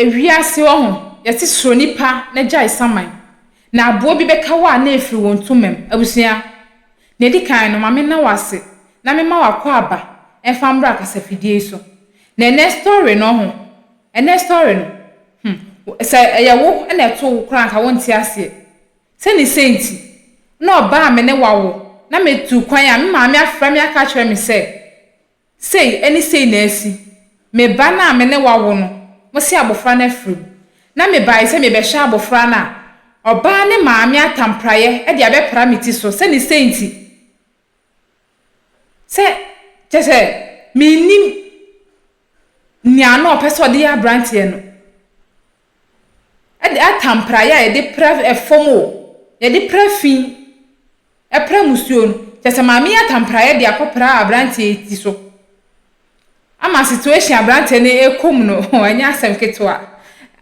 Ewiase wɔ ho, yɛte soro nipa na gyae saman, na aboa bi bɛka wo a na efiri wo ntoma mu. Abusua, nea edi kan no, ma menna wo ase na memma w'akwaaba mfa mbra kasafidie yi so. Na ɛnnɛ story no ho, ɛnnɛ story no, hmm, sɛ ɛyɛ wo na ɛtoo wo koraa a anka wonte aseɛ. Sɛ ne sei nti, na ɔbaa a me ne wo awo na metuu kwan a, me maame afrɛ me aka akyerɛ me sɛ, Sei ne sei na asi. Me ba no a me ne wo awo no, mose abofra no afiri mu. Na mebae sɛ merebɛhwɛ abofra no a, ɔbaa ne maame atampraeɛ de abɛpra me ti so sɛ ne sei nti. Sɛ, kyerɛ sɛ, mennim nea na ɔpɛ sɛ ɔde yɛ aberanteɛ no. Ɛde atampraeɛ a yɛde pra fam o, yɛde pra fi. Ɛpra musuo no, kyerɛ sɛ maame yi atampraeɛ de akɔpra aberanteɛ yi ti so ama situation aberanteɛ no rekɔ mu no ɛnyɛ asɛm ketewa.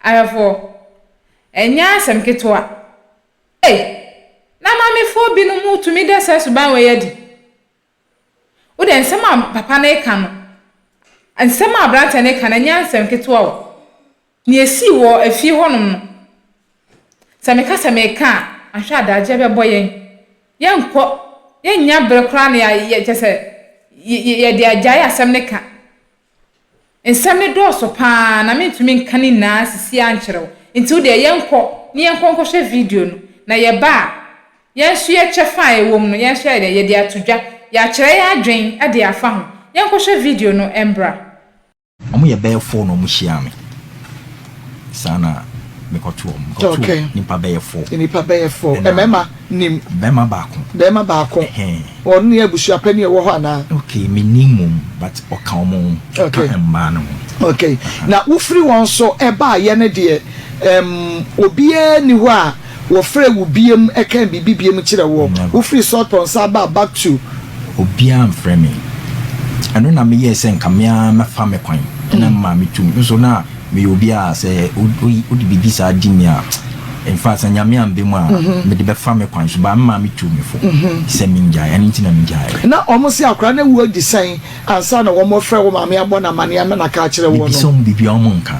Ahwɛfoɔ, ɛnyɛ asɛm ketewa. Ei! Na maamefoɔ binom tumi da saa suban wei adi. Wo deɛ nsɛm a papa no reka no, nsɛm a aberanteɛ no reka no ɛnyɛ asɛm ketewa o. Nea esii wɔ efie hɔnom no, sɛ meka sɛ mereka a, anhwɛ a daagye bɛbɔ yɛn. Yɛrenkɔ, yɛrennya bere koraa na yɛ, kyerɛ sɛ, yɛde agyae asɛm no ka. Nsɛm no dɔɔso paa na merentumi nka ne nyinaa sisi ara nkyerɛ wo. Enti wo deɛ yɛnkɔ na yɛnkɔ nkɔhwɛ video no, na yɛba a, yɛn nso yɛn kyɛfa a ɛwɔ mu no, yɛn nso yɛayɛ dɛn? Yɛde ato dwa. Yɛakyerɛ yɛn adwene de afa ho. Yɛnkɔhwɛ video no mbra. Ɔmo yɛ bɛyɛ four na ɔmo hyiaa me. Saa na mekɔtoo ɔmo. Mekɔtoo Okay. nnipa bɛyɛ four. Nnipa bɛyɛ four. Ɛna Mmarima nim? Barima baako. Barima baako. Ɛhɛn. Ɔno ne abusua panin a ɛwɔ hɔ anaa? Okay, mennim mmom but ɔka ɔmo ho. Okay. Ɔka mmaa no ho. Okay. Aha. Na wofiri wɔn so baeɛ no deɛ, ɛm, obiara nni hɔ a Wɔfrɛɛ wo biom kaa biribi biom kyerɛ woɔ? Never. Wofiri Saltpond san baa back to. Obiara amfrɛ me. Ɛno na meyɛɛ sɛ nka me ara mɛfa me kwan na me maame tum. Nso na meyɛ obi a sɛ wode biribi saa di me a, in fact sɛ Nyame amba mu a, mede bɛfa me kwan so. But me maame tuu me fo sɛ mengyae, ɛno nti na megyaeɛ. Na wɔn se akwadaa no awu adi sɛn ansa na wɔfrɛ wo maame abɔ no amaneɛ ama no aka akyerɛ woɔ no? Mebisa wɔn biribi a wɔnka.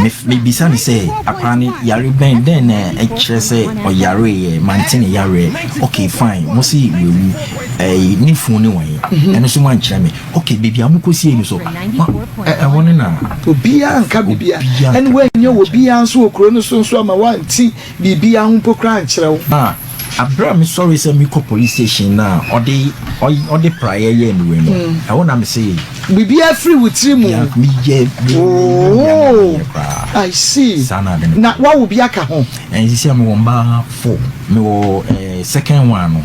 Me mebisa no sɛ akwadaa no yare bɛn dɛn na ɛkyerɛ sɛ ɔyareeɛ mante ne yareɛ okay fine mo se wawu ɛyi ne funu ne wɔn mhm. ɛno so moankyerɛ me okay baabi a mokɔsie no so ɛhɔ no na obiara nka biribiara ɛne woanyɛ wɔ biara nso wɔ kuro no so nso ama woanti biribiara ho mpo koraa ankyerɛ wo. Ah, aber a mesɔree sɛ mekɔ police station no a ɔde ɔde praeɛ yɛɛ me wei no, ɛhɔ na mese. Biribiara firi wo tiri mu. Yeah, meyɛ me Oh, meyɛ koraa. I see. Saa na ade no. Na woawo bi aka ho? Eh, sisi a mewɔ mma four. Mewɔ eh, second one no,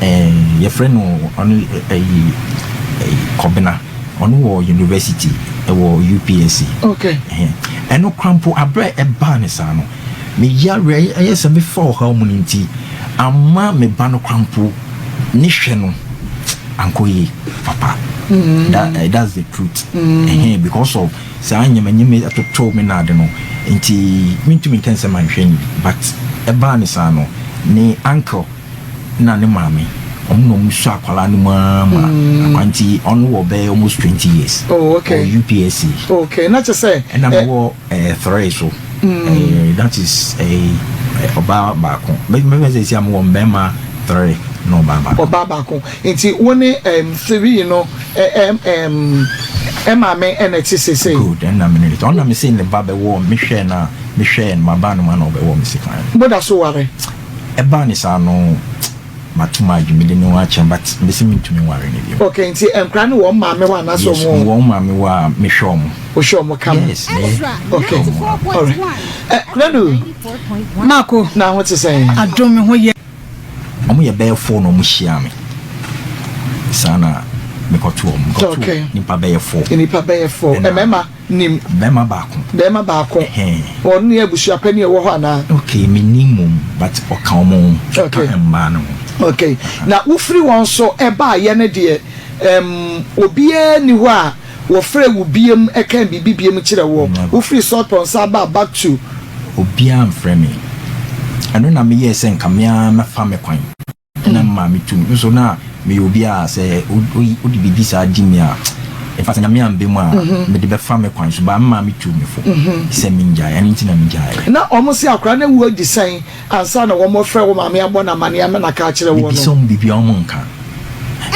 eh, yɛfrɛ no ɔno ɛyi eh, Kɔbena. Ɔno wɔ university ɛwɔ UPSC. Okay. Ɛno koraa mpo aberɛ a ɛbaa ne saa no, Me yareɛ ayɛ sɛ mefa ɔhaw mu no nti, amma me ba no koraa mpo ne hwɛ no ankɔ yie papa. That, eh, that's the truth. Ɛhɛn, because of saa nneɛma nneɛma atotɔ me na ade no nti mentumi nka nsɛm anhwɛ no bi but ɛbaa ne saa no ne uncle na ne maame ɔmo na ɔmo sɔ akwadaa no mu ara ma akwadaa nti ɔno wɔ bɛyɛ almost 20 years. Oh, okay. Ɔwɔ UPSC. Okay, na kyerɛ sɛ. Ɛna mewɔ 3 so. That is ɔbaa baako. Mɛfɛ sɛ esi a mewɔ mmarima 3 na ɔbaa baako. Ɔbaa baako. Nti wo ne 3 no maame ɛna ɛte seesei? Good, ɛna me ne no te. Ɔno na mese ne ba bɛwɔ me hwɛɛ no a mehwɛɛ no mabaa no mu a na ɔbɛwɔ me sekan. Moda so ware? Ɛbaa ne saa no mato m'adwene mede ne ho akyɛ but mese mentumi nware no bio. Okay, nti nkwadaa no wɔ wɔn maame hɔ anaasɛ Yes, wɔn? wɔwɔ wɔn maame hɔ a mehwɛ wɔn. Wohwɛ wɔn kama? Yes, me Okay, hwɛ wɔn. alright. Konadu, Marco, na ho te sɛn? Adom, me ho yɛ. Wɔn yɛ bɛyɛ four na wɔn hyiaa me. Saa na mekɔto wɔn. Mekɔto Okay. nipa bɛyɛ four. Nnipa bɛyɛ four. Ɛna Mmarima nim? Barima baako. Barima baako. Ɛhɛn. Ɔno ne abusua panin a ɛwɔ hɔ anaa? Okay, mennim mmom but ɔka wɔn ho. Okay. Ɔka mmaa no ho. Okay. Na wofiri wɔn so baeɛ no deɛ, ɛm, obiara nni hɔ a wɔfrɛɛ wo biom kaa biribi biom kyerɛ woɔ? Never. Wofiri Saltpond san baa back to. Obiara amfrɛ me. Ɛno na meyɛɛ sɛ nka me ara mɛfa me kwan. Ɛna me maame tum. Nso na meyɛ obi a sɛ wode biribi saa di me a, In fact, Nyame amba mu a, mede bɛfa me kwan so, but me maame tuu me fo sɛ mengyae, ɛno nti na megyaeɛ. Na wɔn se akwadaa no awu adi sɛn ansa na wɔn frɛ wo maame abɔ no amaneɛ ama no aka akyerɛ woɔ Mebisa no? wɔn biribi a wɔn nka.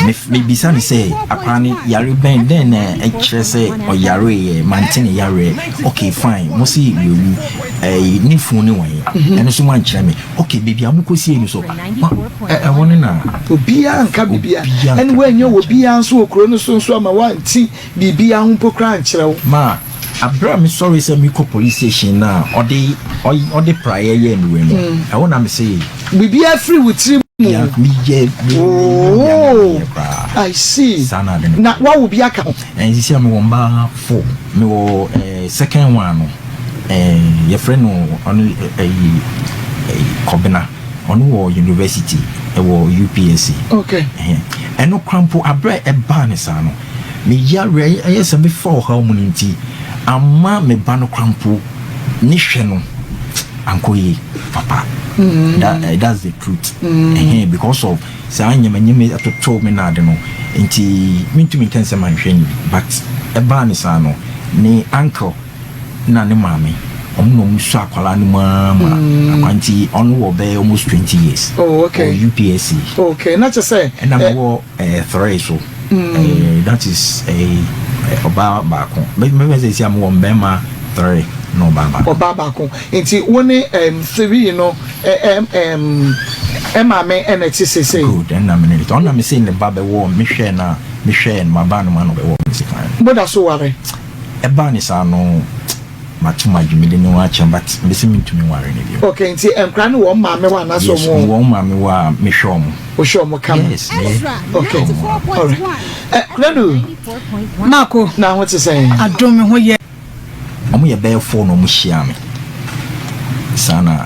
Me mebisa no sɛ akwadaa no yare bɛn, dɛn na ɛkyerɛ sɛ ɔyareeɛ, mante ne yareɛ, okay fine, mo se wawu, ɛyi ne funu ne wɔ he? Ɛno nso moankyerɛ me, okay baabi a mokɔsiee no so, ma ɛhɔ no na. Obiara anka biribiara, Obiara ɛne anka woannya biribiara ankyerɛ me. obiara nso wɔ kuro no so nso amma woante biribiara ho mpo koraa ankyerɛ wo. Ma bere a mesɔree sɛ merekɔ police station no a ɔde ɔde praeɛ yɛɛ me wei no, ɛhɔ na mese. Biribiara firi wo tiri mu. Ya, meyɛ me menim deɛ na Oh, meyɛ koraa. I see. Saa na ade no Na kɔeɛ. woawo bi aka ho? Ɛɛ, seesei a mewɔ mma four. Mewɔ ɛɛ second one no, ɛɛ yɛfrɛ no ɔno ɛyi ɛyi Kɔbena. Ɔno wɔ university ɛwɔ UPSC. Okay. Ɛhɛn. Ɛno koraa mpo aberɛ a ɛbaa no saa no, me yareɛ ɛyɛ sɛ mefa ɔhaw mu no nti, amma me ba no koraa mpo ne hwɛ no ankɔ yie papa. That, eh, that's the truth. Ɛhɛn, because of saa nneɛma nneɛma yi atotoo me na ade no nti, mentumi nka sɛ manhwɛ no bi, but ɛbaa no saa no, ne uncle na ne maame ɔmo na ɔmo sɔ akwadaa no mu ara ma akwa nti ɔno wɔ bɛyɛ almost 20 years. Oh, okay. Wɔ UPSC. Okay, na kyerɛ sɛ. Ɛna mewɔ three so. That is ɔbaa baako. Mɛfɛ sɛ esi a mewɔ mbɛɛma three na ɔbaa baako. Ɔbaa baako, nti wo ne three no maame ɛna ɛte seesei? Good, ɛna me ne no te. Ɔno na me se ne ba bɛwɔ mehwɛɛ no a mehwɛɛ no mabaa no ma na ɔbɛwɔ me se kan. Mo da so ware? Ɛbaa ne saa no, mato m'adwene mede ne ho akyɛ but mese mentumi nware no bio. Okay, nti nkwadaa no wɔn maame hɔ anaasɛ Yes, wɔn? wɔn maame hɔ a mehwɛ wɔn. Wohwɛ wɔn kama? Yes, me Okay, hwɛ wɔn. alright. Konadu. Marco. Na ho te sɛn? Adom, me ho yɛ. Wɔn yɛ bɛyɛ four na wɔn hyia me. Saa na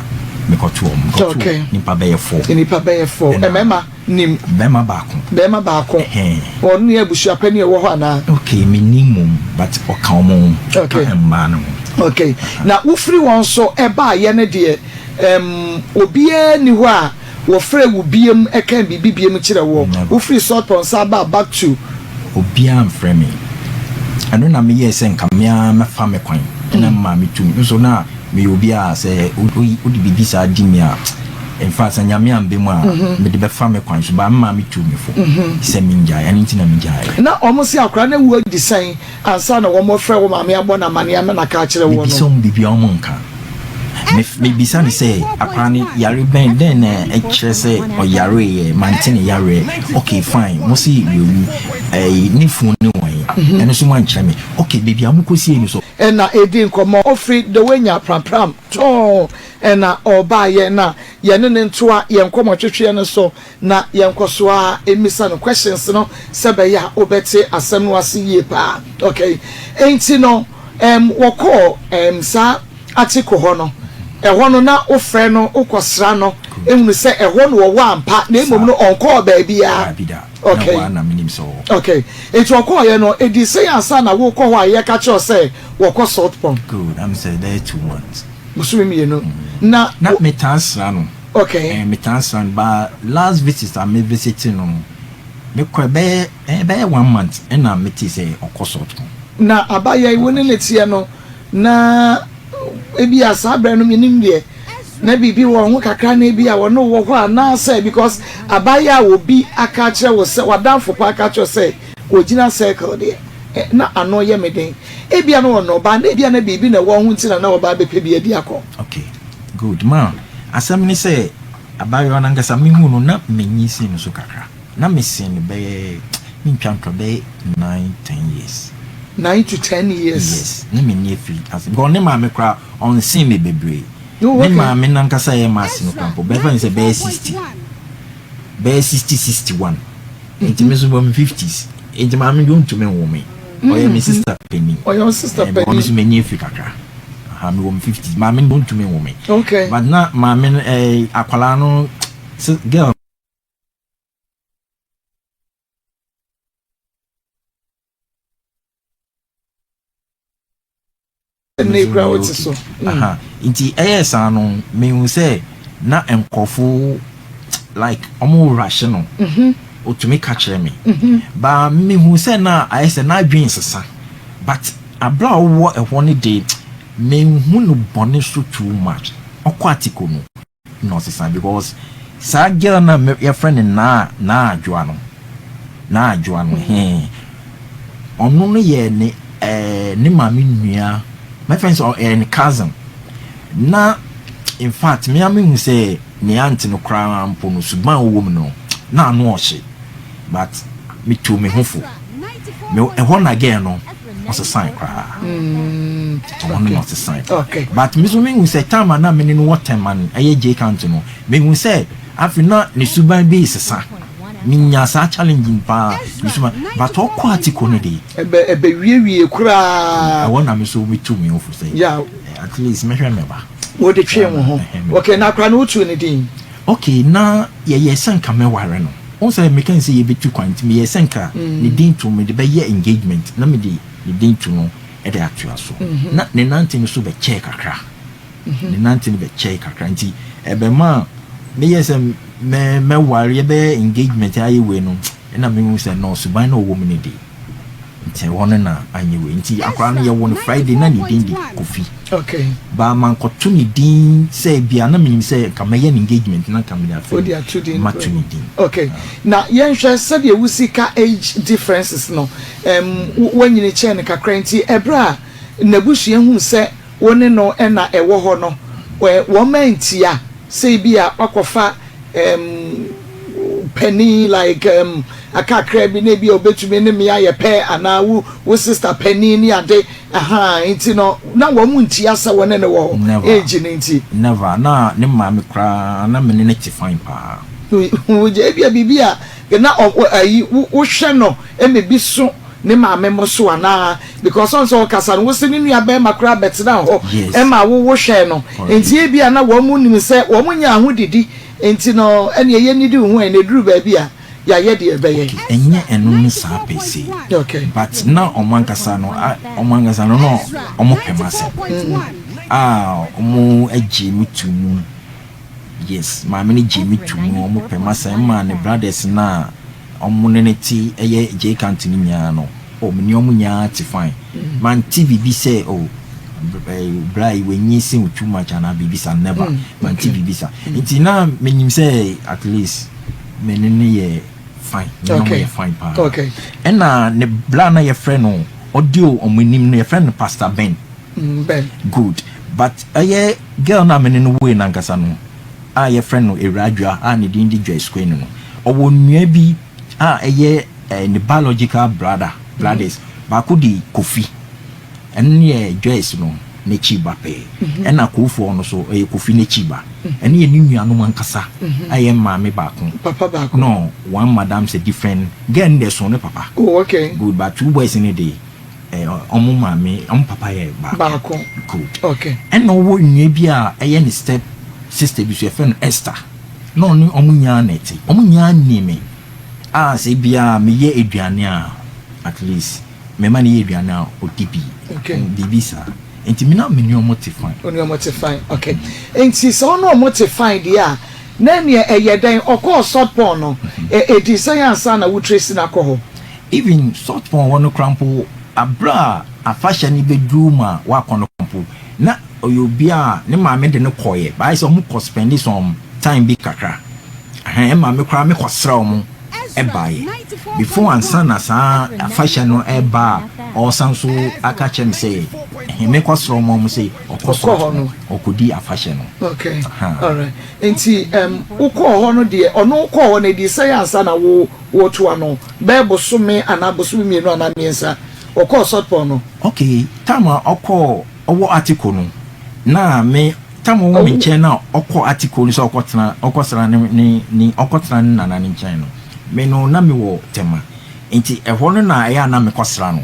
mekɔto wɔn. Mekɔto nipa bɛyɛ four. Nipa bɛyɛ four. Ɛna Mmarima nim? Bɛrima baako. Bɛrima baako. Ɛhɛn. Ɔno ne abusua panin a ɛwɔ hɔ anaa? Okay, mennim mmom but ɔka wɔn ho. Ɔka mmaa no ho. Okay. Na wofiri wɔn so baeɛ no deɛ, obiara nni hɔ a wɔfrɛɛ wo biom kaa biribi biom kyerɛ woɔ? Never. Wofiri Saltpond san baa back to. Obiara amfrɛ me. Ɛno na meyɛɛ sɛ nka me ara mɛfa me kwan. Ɛna me maame tuu me. Nso na meyɛ obi a sɛ wode biribi saa di me a, in fact sɛ Nyame amba mu a, mede bɛfa me kwan so. But me maame tuu me fo sɛ mengyae. Ɛno nti na megyaeɛ. Na wɔn se akwadaa no awu adi sɛn ansa na wɔfrɛ wo maame abɔ no amaneɛ ama no aka akyerɛ woɔ Mebisa no? wɔn biribi a, wɔnka. Me mebisa no sɛ akwadaa no yare bɛn, dɛn na ɛkyerɛ sɛ ɔyareeɛ, mante ne yareɛ, okay fine, mo se wawu, ɛyi ne funu ne wɔ he? Ɛno nso moankyerɛ me, okay baabi a mokɔsiee no so. Ɛna ɛdi nkɔmmɔ. Ɔfiri Dawenya prampram tɔnn ɛna ɔbaeɛ na yɛne no ntoa yɛn nkɔmmɔtwetweɛ no so na yɛnkɔ so ara mmisa no questions no sɛ ɛbɛyɛ a wobɛte asɛm no ase yie paa. Okay, enti no ɛm wɔkɔɔ ɛm saa Atiko hɔ no, ɛhɔ no na wofrɛ no wokɔsra no hunu sɛ ɛhɔ na ɔwɔ ampa na mmom no ɔnkɔɔ baabiara. Daabi da, na Okay. hɔ ara na menim sɛ ɔwɔ. Okay, enti ɔkɔɔeɛ no, ɛdii sɛn ansa na worekɔ hɔ a yɛreka kyerɛ wo sɛ wɔkɔ Salt Pond? Good, am sɛ bɛyɛ 2 months. Bosome 2. Na Na wo. metaa sra no. Okay. Metaa sra no, but last visit a me visit no no, mekɔɛ bɛyɛ bɛyɛ one month ɛna metee sɛ ɔkɔ Salt Pond. Na abayɛ yi wo ne no teɛ no, na ebia saa berɛ no menim deɛ na biribi wɔ ho kakra na ebia wɔne wo wɔ hɔ anaasɛ because abayɛ a obi aka akyerɛ wo sɛ w'adamfo pa aka akyerɛ wo sɛ ɔgyina circle deɛ na ano yɛ me den, ebia na ɔnɔ ɔbaa na ebia na biribi na ɛwɔ ho nti na na ɔbaa bɛpɛ bi adi akɔ. Okay, good. Ma asɛm ne sɛ abayewa no ankasa mehu no na m'ani si no so kakra. Na mesen no bɛyɛ, mentwa ntorɔ, bɛyɛ 9, 10 years. 9 to 10 years. Yes, na m'ani afiri ase because ne maame koraa ɔnsen me bebree. Oh, Ne okay. maame nankasa yɛ maase no koraa mpo bɛfa ne sɛ bɛyɛ 60, bɛyɛ 60, 61, nti me nso bɔ me 50s, nti maame deɛ ɔntumi nwo me, ɔyɛ me sister panin. Ɔyɛ wo sister Ɔno panin. nso m'ani afiri kakra. Aha, mewɔ me 50s, maame no ɔntumi nwo me. Okay. But na maame no akwalaa no girl Ne kura wote so. Aha, nti ɛyɛ saa no mehu sɛ na nkɔfo like ɔmo rush no. Otumi ka kyerɛ me. Ba mehu sɛ na ayɛ sɛ n'adwene sesa, but abere a ɔwɔ ɛhɔ no de, menhu no bɔne so too much. Ɔkɔ Atiko no na ɔsesa, because saa girl na yɛfrɛ no Naa Adwoa no, Naa Adwoa no hɛn, ɔno no yɛ ne ne maame nua, mɛfɛn sɛ ɔyɛ ne cousin. Na in fact, me a mehu sɛ ne aunty no koraa mpo no, suban a ɔwɔ mu no na ano ɔhye, but metu me ho fo me ɛhɔ na girl no ɔsesan koraa. Ɔno na ɔsesan. But me so mehu sɛ time a na me ne no wɔ Tɛma no, ɛyɛ J County no, mehu sɛ afei na ne suban bi sesa. Menya saa challenge paa ne suban, but ɔkɔ Atiko no de, Ɛbɛ wiewie koraa. Ɛwɔ na me so metu me ho fo sɛ at least mɛhwɛ me ba. Wode twee wo ho. Okay, na akora no wotu ne din? Okay, na yɛyɛ sɛ nka mɛware no. Wɔn sɛ meka sɛ yɛbɛtu kwan, nti meyɛ sɛ nka ne din to mede bɛyɛ engagement na mede ne din to no ɛde atoa so. Na ne nante no so bɛkyɛɛ kakra, ne nante no bɛkyɛɛ kakra, nti ɛbɛma a meyɛ sɛ mɛware, yɛbɛyɛ engagement ayɛ wei no, ɛna mehu sɛ no suban na ɔwɔ mu no de, nti ɛhɔ no na anyɛ wei. Nti akwaraa no yɛwɔ no Friday na ne din de Kofi. Ba mankɔto ne din sɛ bia na menim sɛ nka mɛyɛ no engagement na nka mede afei Wode ato din. Mato ne din. Okay, na yɛnhwɛ sɛdeɛ wosi ka age differences no. Woanyini kyɛn no kakra, nti ɛberɛ a n'abusua hu sɛ wo ne no ɛna ɛwɔ hɔ no, wɔn ma ntia sɛ bi a wakɔfa panin like akakra bi na ebi a obetumi ne me ayɛ pɛ anaa wo sister panin ne ade aha, nti no na wɔn mu ntia sɛ wɔne ne wɔ hɔ? Never. Age ne nti? Never. Na ne maame koraa na me ne ne te fine paa. Wogye ebi a biribi a na ɔ ayi wohwɛ no ɛma bi so ne maame mo so anaa? Because ɔn sɛ ɔkasa no, wosi ne nua bɛrima koraa bɛtena hɔ. Yes. Ɛma wowo hwɛ no. Correct. Nti ebi a na wɔn mu nim sɛ wɔn nya ahodidi, nti no ɛnea yɛ nidi ho ɛ na eduru baabi a yɛayɛ deɛ ɛbɛyɛ. Okay, ɛnyɛ ɛno ne saa pɛ se. But na ɔmo ankasa no, ɔmo ankasa no na ɔmo pɛ m'asɛm a ɔmo agye me to mu. Yes, maame no gye me to mu, ɔmo pɛ m'asɛm ma ne brothers na ɔmo ne ne te ɛyɛ J County no nyinaa no, oh, me ne ɔmo nyinaa te fine. Mante biribi sɛ, oh, bra yi w'anyi sen wo too much anaa biribi sa, never. Mante biribi sa, nti na menim sɛ at least me ne ne yɛ fine, me ne ɔmo yɛ fine paa. Ɛna ne bra na yɛfrɛ no ɔdi ɔmo anim no, yɛfrɛ no Pastor Ben. Ben. Good, but ɛyɛ girl na me ne no woe nankasa no a yɛfrɛ no Ewuradwoa a ne din de Joyce Queen no, ɔwɔ nua bi a ɛyɛ ne biological brother, brothers baako de Kofi, ɛno ne yɛ Joyce no n'akyi ba pɛɛ. Ɛna Kofoɔ no so ɛyɛ Kofi n'akyi ba, ɛno yɛ ne nuanom ankasa a ɛyɛ maame baako, papa baako. No, one madam sɛ different girl no de so ne papa. Good, but two boys no de, ɔmo maame, ɔmo papa yɛ baako. Baako. Good. Ɛna ɔwɔ nua bi a ɛyɛ ne step sister bi so, yɛfrɛ no Esther, na ɔne ɔmo nyinaa na ɛte. Ɔmo nyinaa nim me a sɛ biara meyɛ aduane a, at least mɛma no yɛ aduane a ɔdi bi. Biribi saa, nti me na me ne ɔmo te fine. Ɔne ɔmo te fine. Okay, nti sɛ ɔne ɔmo te fine deɛ a, na neɛ ɛyɛ dɛn ɔkɔɔ Saltpond no, ɛdi sɛn ansa na wo trace no akɔ hɔ? Even Saltpond hɔ no koraa mpo, abere a afahyɛ no bɛduru mu a wakɔ no mpo, na ɔyɛ obi a ne maame de no kɔɔyɛ baayɛ sɛ ɔmo kɔ spend some time bi kakra ɛhɛn, ɛma me koraa mekɔsrɛ ɔmo ɛbaeɛ before ansa na saa afahyɛ no ɛba a ɔsan so aka kyerɛ me sɛ ɛhɛn mekɔsrɛ ɔmo sɛ ɔkɔ Ɔkɔ hɔ no. Ɔkɔdi afahyɛ no. Okay, alright, nti wokɔɔ hɔ no deɛ, ɔno wokɔɔ hɔ no ɛdi sɛn ansa na wo wotoa no? Bɛɛ bosome anaa bosome 2 anaa 3 ɔkɔɔ Saltpond no? Okay, time a ɔkɔɔ, ɔwɔ Atiko no, na me time ɔwɔ me nkyɛn na ɔkɔ Atiko no sɛ ɔkɔtena, ɔkɔsra ne ɔkɔtena ne nana ne nkyɛn no, me no na mewɔ Tɛma, nti ɛhɔ no na ɛyɛ a na mekɔsra no.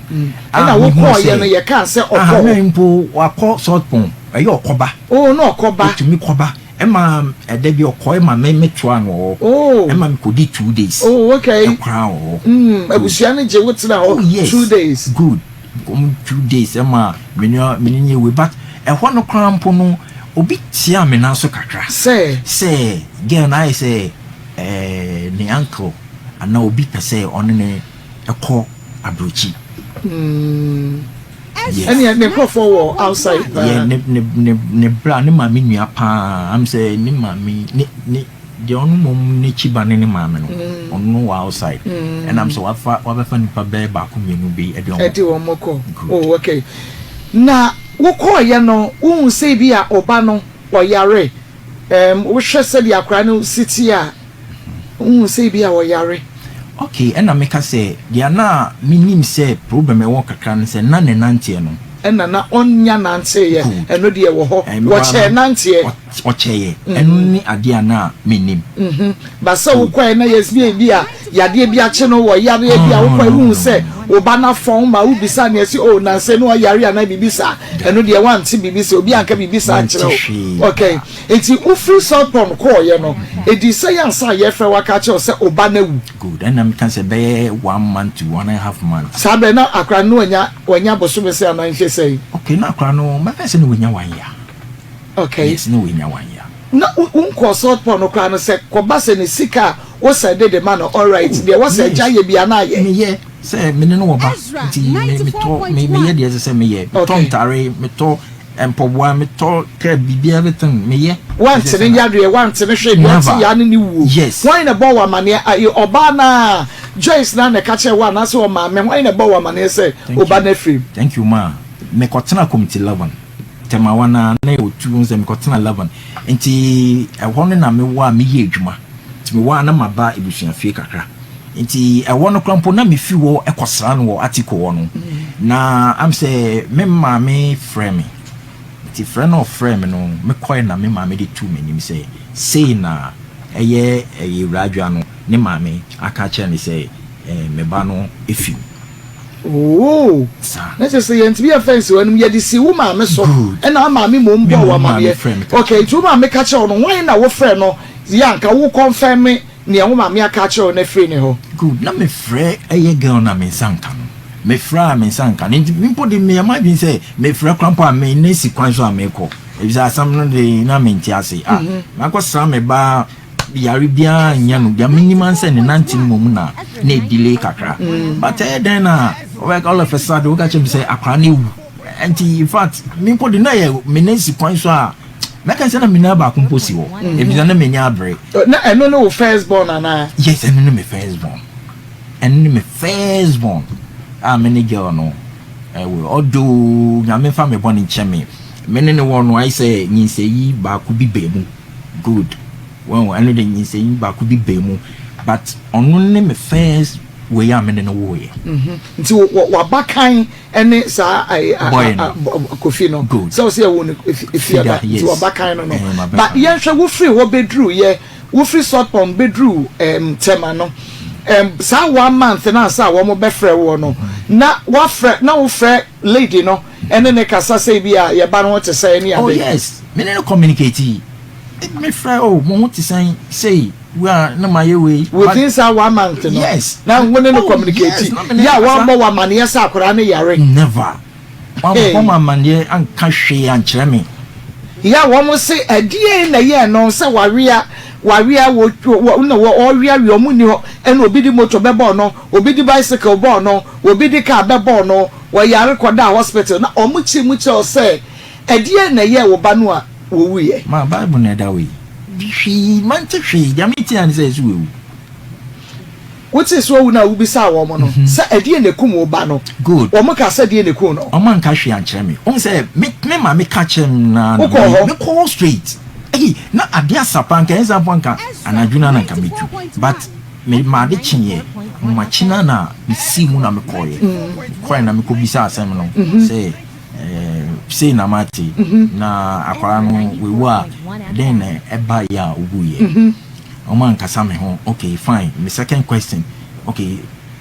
A ɛna mehu wokɔɔyɛ sɛ no, yɛkaa sɛ aha ɔkɔ na hɔ. Mpo wakɔ Saltpond, ɛyɛ ɔkɔba. Oh, na ɔkɔba. Ɔtumi kɔba, ɛma ɛda bi ɔkɔ, ɛma me metoa no wɔ hɔ. Ɛma mekɔdi 2 days ɛkoraa wɔ hɔ. Abusua no gye wo tena Oh hɔ yes. 2 days? Good, 2 days ɛma me nua me ne nyɛ wei, but ɛhɔ no koraa mpo no, obi tia me nan so kakra sɛ sɛ girl no ayɛ sɛ ne uncle. anaa obi pɛ sɛ ɔne ne kɔ aburokyi. Yes. Ɛne ne nkurɔfoɔ wɔ outside paa. Yɛ ne bra, ne maame nua paa, am sɛ ne maame ne deɛ ɔno mmom n'akyi ba ne ne maame no, ɔno wɔ outside, ɛnam sɛ wafa wabɛfa nipa bɛyɛ baako mmienu bi ɛde ɔmo. Ɛde wɔn kɔ. Good. Oh, okay. Na wokɔɔyɛ no, wohu sɛ bi a ɔba no ɔyare, wohwɛ sɛdeɛ akwaraa no si te a, wohu sɛ bi a ɔyare? Okay, ɛna meka sɛ deɛ na menim sɛ problem ɛwɔ kakra no sɛ na ne nanteɛ no Ɛna na ɔnya nanteeɛ? Good. Ɛno deɛ wɔ hɔ. Mewɔ wɔkyɛɛ no- nanteɛ? Ɔkyɛeɛ, ɛno ne adeɛ a na menim. Ba sɛ wokɔɛ na yɛsi bi a yadeɛ bi akye no wɔ yareɛ bi a wokɔɛ no, wohu no, sɛ wo ba no afɔn ma wobisa ne ɛsi o nanse no ɔyare anaa biribi saa, ɛno deɛ wante biribi sɛ obi anka biribi saa Mante nkyerɛ hwee. wo? Okay, nti wofiri Saltpond kɔɔyɛ no, ɛdi sɛ yɛansa a yɛfrɛ waka kyerɛ wo sɛ wo ba no awu? Good, ɛna meka sɛ bɛyɛ one month to 1.5 months. Saa berɛ na akora no wanya bosome sɛ anaa mfe sɛn? Okay, na akora no mɛfɛ sɛ ne wanya one year. Yes, ne wanya one year. Na wonkɔɔ Saltpond no koraa no, sɛ kɔba sɛ ne sika a wosɛ de ma no, alright, deɛ wɔsɛ agya yɛ bia na ayɛ? Meyɛ sɛ mene no wɔ ba, nti metɔ, meyɛ deɛ ɛsɛ sɛ meyɛ, metɔ ntare, metɔ mpɔboa, metɔ kɛ biribiara, everything meyɛ. Wante ne yadeɛ, wante ne hwee deɛ ɔte ya ne ne wuo? Yes. Hwan na ɛbɔ wɔ amaneɛ? Ayi ɔbaa naa Joyce na ɛka kyerɛ wo anaasɛ ɔmaame? Hwan na ɛbɔ wɔ amaneɛ sɛ Thank ɔba you. no afiri mu? Thank you, ma. Mekɔtena Community 11 Tɛmawa na yɛwɔ tu sɛ mekɔtena 11, nti ɛhɔ no na mewɔ a meyɛ adwuma, nti mewɔ a na maba ebusuafie kakra, nti ɛhɔ no kora mpo na mefi hɔ ɛkɔsra no wɔ Atiko hɔ no, na am sɛ me maame frɛ me, nti frɛ no ɔfrɛ me no, mekɔɛ na me maame de tu m'anim sɛ sei na ɛyɛ Ewuradwa no ne maame aka kyerɛ ne sɛ me ba no efi mu. Oo. Saa. Na kyerɛ sɛ yɛntumi yɛmfa nsi w'anom, yɛde si wo maame so. Good. Ɛna wo maame mmom Me bɔɔ mmom wo maame amaneɛ? frɛ me ka Okay, kyerɛ. nti wo maame ka kyerɛ wo no, hwan na wofrɛ no yɛ anka wo confirm nea wo maame aka akyerɛ wo no afiri ne hɔ? Good, na mefrɛ ɛyɛ girl na me nsa nka no, mefrɛ a me nsa nka no, nti mpo de meyɛ m'adwene sɛ mefrɛ kora mpo a me ne si kwan so a mekɔ, efisɛ asɛm no de na mente ase a makɔsra me ba, yare biara nyɛ no, deɛ menim an sɛ ne nante no mmom na ɛdelay kakra, but ɛyɛ dɛn na ɔbɛka all of a sudden woka kyerɛ me sɛ akwaraa no ewu? Nti in fact me mpo de na yɛ me ne si kwan so a mɛka sɛ na me nan baako mpo si hɔ, efisɛ na menya abere. Na ɛno ne wo first born anaa? Yes, ɛno ne me first born, ɛno ne me first born a me ne girl no ɛwɔ. Ɔdo Nyame fa me bɔ ne nkyɛn, me ne wɔ no ayɛ sɛ nyinsɛyi baako bi bɛn mu. Good, wɔn ɛno de nyinsɛyi baako bi bɛn mu, but ɔno ne me first wei a me ne no wɔɔyɛ. Nti wabakan ne saa Boy no. Kofi no? Good. Sɛ wo sɛ yɛwo no Efiada. Fida, yes. Nti wabakan no. Mabakan. Ba yɛnhwɛ, wofiri hɔ bɛduru yɛ wofiri Saltpond bɛduru Tɛma no, saa one month na ansa a wɔn bɛfrɛ wɔ no, na wafrɛ na wofrɛ lady no ɛne ne kasa sɛ bi a yɛba no ho te sɛ ɛne Oh ade? yes, me ne no communicate yi, me frɛ o, mo ho te sɛn, sei wia na ma yɛ wei. Within saa one month no? Yes. Na wo ne no Oh, communicate? yes, na me ne yɛ a no kasa. wɔabɔ wɔ amaneɛ sɛ akwaraa no yare? Never. Hey. Wammɔ me amanneɛ anka hwee ankyerɛ me. Yɛ a wɔn se ɛdeɛn na ɛyɛɛ no sɛ wawea wawea wɔ wɔ na wɔ ɔweawea wɔn nni hɔ, ɛna obi de motor bɛbɔɔ no, obi de bicycle bɔɔ no, obi de car bɛbɔɔ no, wɔyare kɔdaa hospital, na wɔn kyerɛ mu kyerɛ wo sɛ ɛdeɛn na ɛyɛɛ wo ba no a wɔwuiɛ? Ma Bible na ɛda hɔ yi, hwee mante hwee, deɛ mete a ne sɛ ɛsɛ wawu. Wote sɛ owu no a wobisaa wɔn no sɛ ɛdeɛn na ɛkum wo ba no? Good. Wɔn ka sɛ deɛn na ɛkum no? Ɔmo anka hwee ankyerɛ me. Wohu sɛ me maame ka kyerɛ me na Wokɔɔ hɔ? Mekɔ hɔ straight. Ɛyi na ade asa pa, nka ɛnsa mpo anka anadwo no na nka metu, but me ma ade kyeeɛ ahomakye no na mesii mu na mekɔɔyɛ. Mekɔɛ na mekɔbisa asɛm no sɛ sei na mate na akwara no wewu a, dɛn na ɛbaeɛ a owuiɛ? Ɔmo ankasa me ho. Okay, fine. Me second question, okay,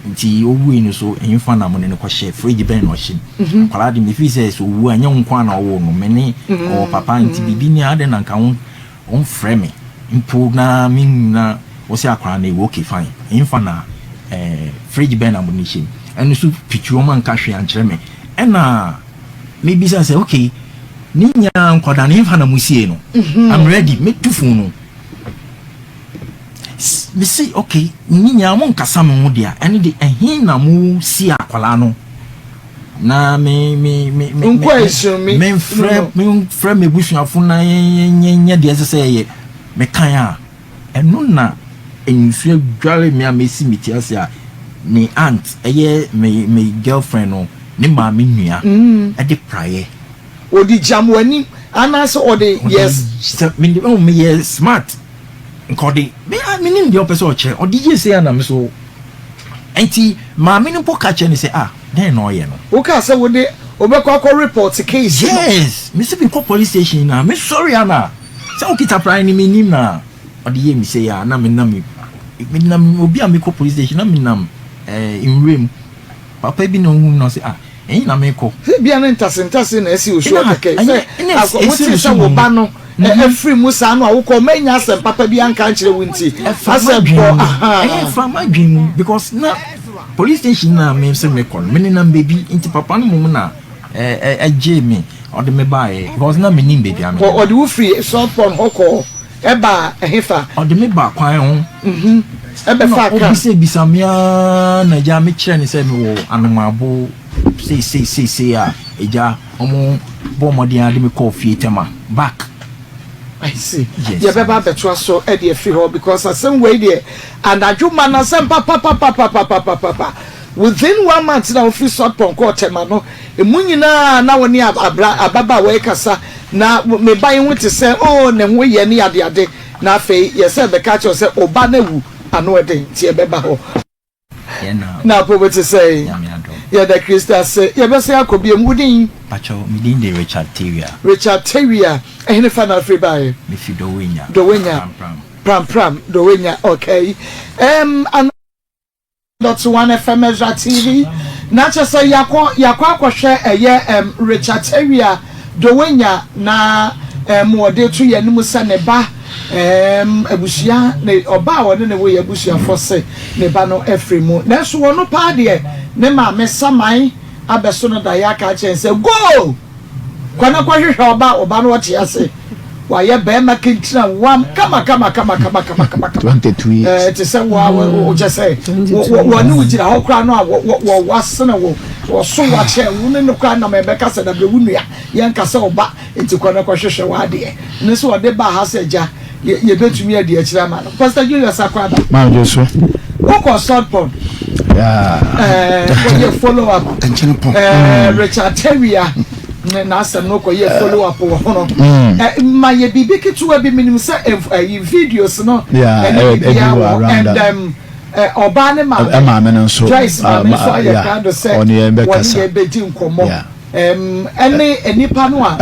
nti owui no so ɛmfa na mo ne no kɔhyɛ fridge bɛn na ɔhyɛ mu? Akwaraa de mefiri sɛ ɔwu a ɛnyɛ wo nko a na ɔwɔ no, me ne ɔwɔ papa, nti biribi ni adɛn na nka wo ɔmfrɛ me mpo na menna wo sɛ akwaraa no ɛwu? Okay, fine, ɛmfa na fridge bɛn na mo ne hyɛ mu? Ɛno so pitwi, ɔmo anka hwee ankyerɛ me. Ɛna mebisa sɛ okay, ne nyaa nkwadaa no ɛmfa na mo sie no? I'm ready, mɛtu fon no. Mese okay, ne nyinaa mo nkasa me ho deɛ, ɛne de ɛhe na mo si akwadaa no na me me me me me memfrɛ memfrɛ m'abusuafo na yɛnyɛ deɛ ɛsɛ sɛ yɛyɛ. Mekan a, ɛno na nsuo dware me a mesi me ti ase a, ne aunt, ɛyɛ me me girlfriend no ne maame nua, ɛde praeɛ. Ɔde gyam w'anim anaasɛ ɔde yes. Sɛ me de, oh, meyɛ smart nka ɔde me a menim deɛ ɔpɛ sɛ ɔkyerɛ, ɔde yie sei ana me so. Nti maame no mpo ka kyerɛ ne sɛ, ah, dɛn na ɔyɛ no? Wokaa sɛ wode wobɛkɔ akɔ report case no? Yes, me sɛ mekɔ police station na mesɔre ana sɛ wokita praeɛ no menim na ɔde yɛ me sei a, na menam menam obi a mekɔ police station na menam eh, nwuram. Papa bi na ɔhu me na ɔse, ah, ɛhe na mekɔ? Sɛ ebia ne ntasentase na asi wo soɔ kɛkɛ, sɛ akɔ, wotee sɛ wo ba no afiri mu saa no a, wokɔ, ɔma anya asɛm papa bi anka ankyerɛ wo nti, asɛ bɔ, ahaa. Ɛfa m'adwene mu, because na police station na me sɛ mekɔ no, me nenam baabi, nti papa no mmom na ɛgyee me, ɔde me baeɛ, because na menim baabi a menenam. Ɔde wo firi Salt Pond hɔ kɔɔ Ɛbaa ɛhefa? Ɔde me baa kwan ho. Ɛbɛfaa kaa. Ɛna ɔbisabisa me ara na agya mekyerɛ no sɛ mewɔ Anomaabo sei sei sei sei a, agya wɔn bɔɔ mmɔden ara de me kɔɔ fie Tema back. I see. Yes. Yɛbɛba abɛtoa so de afiri hɔ because asɛm wei deɛ anadwo ma no asɛm papapapapapapapa. Within one month na wofiri Sotpon kɔɔ Tema no, emu nyinaa na wo ne abra ababaawa yi kasa. Na me ba yi ho te sɛ, oh, ne ho yɛ ne adeade, na afei yɛ sɛ bɛka akyerɛ wo sɛ wo ba no awu, ano ɛden, nti yɛbɛba hɔ. Na apɔw te sɛn? Yɛda Kristo ase. Yɛbɛsan akɔ biom. Wo din? Pakyɛw, me din de Richard Tawia. Richard Tawia, ɛhenefa na afiri baeɛ? Mefi Dɔwenya. Dɔwenya. Prampram. Prampram, Dɔwenya, okay. Um, Dot one FM Ezra TV na kyerɛ sɛ yakɔ yakɔ akɔhwɛ ɛyɛ ɛm Richard Tawia Dowenya na ɛm wɔde to yɛn anim sɛ ne ba ɛm abusua ne ɔba a ɔne ne wo yɛ abusuafo se ne ba no afiri mu, nanso wɔn paa deɛ ne maame saman abɛso no daeɛ aka akyerɛ no sɛ go! Kɔ na kɔhwehwɛ ɔba, ɔba no ɔte ase. Wayɛ bɛrima kentina wam kama kama kama kama kama kama kama. 22 years. Ɛɛ te sɛ wo a wo kyɛ sɛ wɔ ne wo gyina hɔ koraa no a wɔ wɔ wasene wo, wɔso wakyɛ wo ne no koraa nam ɛbɛka sɛ dabrɛ wo nua yɛnka sɛ ɔba nti kɔ na kɔhwehwɛ w'adeɛ. Ne sɛ ɔde baa ha sɛ agya yɛbɛtumi adi akyire ama no. Pastor Julius Akwaaba. Maame Josu. Wokɔ Salt Pond. Yeah. Ɛɛ kɔyɛ follow up. Nkyene pɔn. Ɛɛ Richard Tawia ne n'asɛm no kɔyɛ follow up wɔ ho no. Ɛ ma yɛ biribi ketewa bi, menim sɛ ɛyi videos no. Yeah, ɛne biribiara wɔ wɔ around and um, ɔbaa ne maame. Maame no nso. Joyce maame nso ayɛ krado sɛ ɔne yɛn bɛkasa. Wɔne yɛn bɛdi nkɔmmɔ. Yeah. Ɛne nnipa no a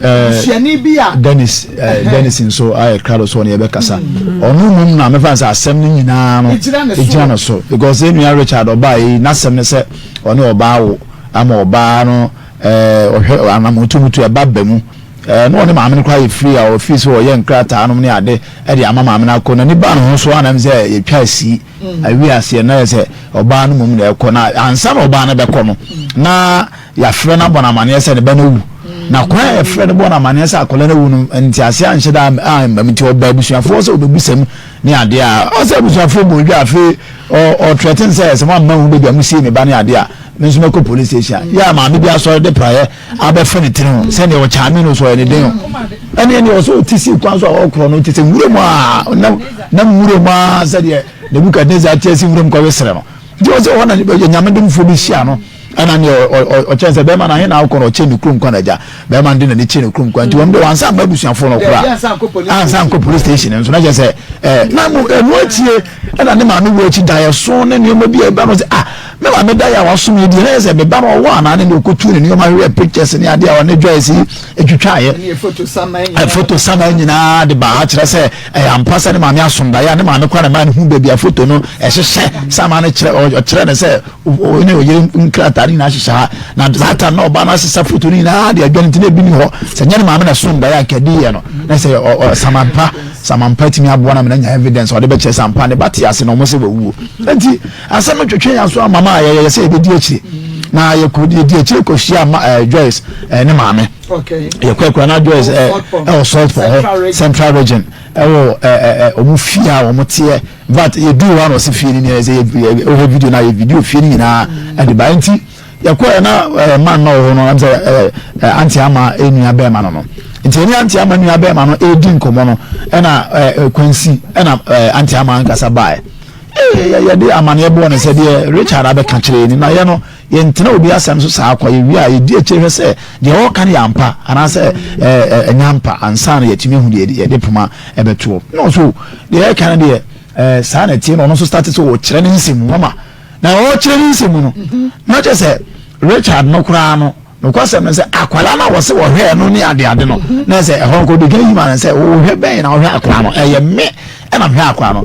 busuani bi a. Dennis Dennis nso ayɛ krado so ɔne yɛbɛkasa. Ɔno mmom na mefa sɛ asɛm no nyinaa no egyina no so because yɛn nua Richard ɔbaa yi n'asɛm ne sɛ ɔne ɔbaa wo ama ɔbaa no ɔhwɛ anamotomutu ɛba ba mu na ɔne maame no koraa yɛ free a ɔfii sɛ ɔyɛ nkrataa nom ne ade ɛde ama maame no akɔ n'ani baa ne ho so anam sɛ yɛtwa si Awi aseɛ na yɛ sɛ ɔbaa no mmom na ɛkɔ, na ansa na ɔbaa no bɛkɔ no na yɛafrɛ no abɔ no amaneɛ sɛ ne ba no awu. Na kwan a yɛfrɛ no bɔ no amaneɛ sɛ akwadaa no awu no, nteaseɛ anhyɛ da amma mu, nti ɔba abusuafoɔ sɛ ɔbɛbisa mu ne adeɛ a, ɔsɛ abusuafoɔ bɔ odwa. Afei ɔtrɛten sɛ sɛ moamma hu baabi a mosie me ba ne adeɛ a, me nso mɛkɔ police station. A yɛ a maame bi asɔre de praeɛ abɛfa ne tiri ho sɛdeɛ ɔkyaame no so ɔyɛ ne den o, ɛne ɛne ɔsɛ ɔte si kwan so a ɔkorɔ no te sɛ nwura mu a nam nwura mu a sɛdeɛ Nebukadnezar te asi nwura mu kɔwe serɛ no. Nti ɔsɛ hɔ na nyame domfoɔ bi hyia no, ɛna ne ɔkyɛn sɛ bɛrima no ahe na akɔ no, ɔkyɛn ne kurom kwan agya bɛrima no de n'ani kyerɛ ne kurom kwan. Nti wɔn de wɔn ansa mma abusuafoɔ no koraa ansa nkɔ police station nso na kyerɛ sɛ ɛɛ na mo ɛno akyie ɛna ne maame wɔ akyi daeɛso ne nneɛma bi a ɛba no sɛ ah, me maame daeɛ a wasom yi deɛ na yɛ sɛ me ba no ɔwɔ anaa ne deɛ ɔkɔtu ne nneɛma hwehwɛ pictures ne adeɛ a ɔne Joyce yi atwitwaeɛ foto sama nyinaa de baa ha kyerɛ sɛ ɛyɛ ampa sɛ ne maame asom daeɛ a ne maame kora ne maa ne hu baabi a foto no ɛhyehyɛ sama no kyerɛ ɔkyerɛ ne sɛ ne ɔyere nkrataa no nyinaa hyehyɛ ha na saa tam na ɔbaa no asesa foto no nyinaa de adwane nti na ebi ni hɔ sɛ nyɛ ne maame na ɛsom daeɛ a nka ɛdi yɛ no na sɛ samampa samampa tumi aboa na mena nya evidence ɔde bɛkyerɛ sampa ne ba te ase na ɔmo sɛ wawuo nti Asɛm no twetwe yɛn aso ama ma yɛyɛ sɛ yɛbɛdi akyire. Na yɛkɔ yɛdi akyire kɔhyia ma ɛɛ Joyce ɛɛ ne maame. Yɛkɔ akura na Joyce ɛɛ ɛwɔ Salt Pond hɔ, Central Region, ɛwɔ ɛɛ ɛɛ wɔn fie a wɔn teɛ. In fact, yɛduru hɔ a na ɔsi fie no nyinaa sɛ yɛ yɛ video na yɛ video fie no nyinaa ɛde ba. Nti yɛkɔ yɛ na ɛɛ man na ɔwɔ hɔ no ɛm sɛ ɛɛ ɛɛ Auntie Ama nua bɛrima no no. Nti ɛne Auntie Ama nua bɛrima no ɛredi nkɔmɔ no ɛna ɛɛ Kwansi ɛna ɛɛ Auntie Ama ankasa baeɛ. Ee, yɛde amaneɛ bɔɔ no sɛ deɛ Richard abɛka kyerɛ yɛn ni, na yɛ no, yɛntena obi asɛm so saa kwa. Yɛwie a, yɛdi akyire hwɛ sɛ deɛ ɔreka no yɛ ampa anaasɛ ɛnyɛ ampa ansa na yɛatumi ahu deɛ yɛde poma ɛbɛtoɔ. Na ɔso deɛ yɛka no deɛ saa na ɛteɛ, na ɔno nso starte sɛ ɔkyerɛ ne nsɛm mu mama. Na ɔkyerɛ ne nsɛm mu no, na kyerɛ sɛ Richard no koraa no, Nokwasɛm ne sɛ, akwadaa no a wɔse wɔhwɛɛ no ne adeade no, na sɛ ɛhɔ nko de yi ma no sɛ wohwɛ bɛn na wohwɛ akwadaa no, ɛyɛ me ɛna mehwɛ akwadaa no.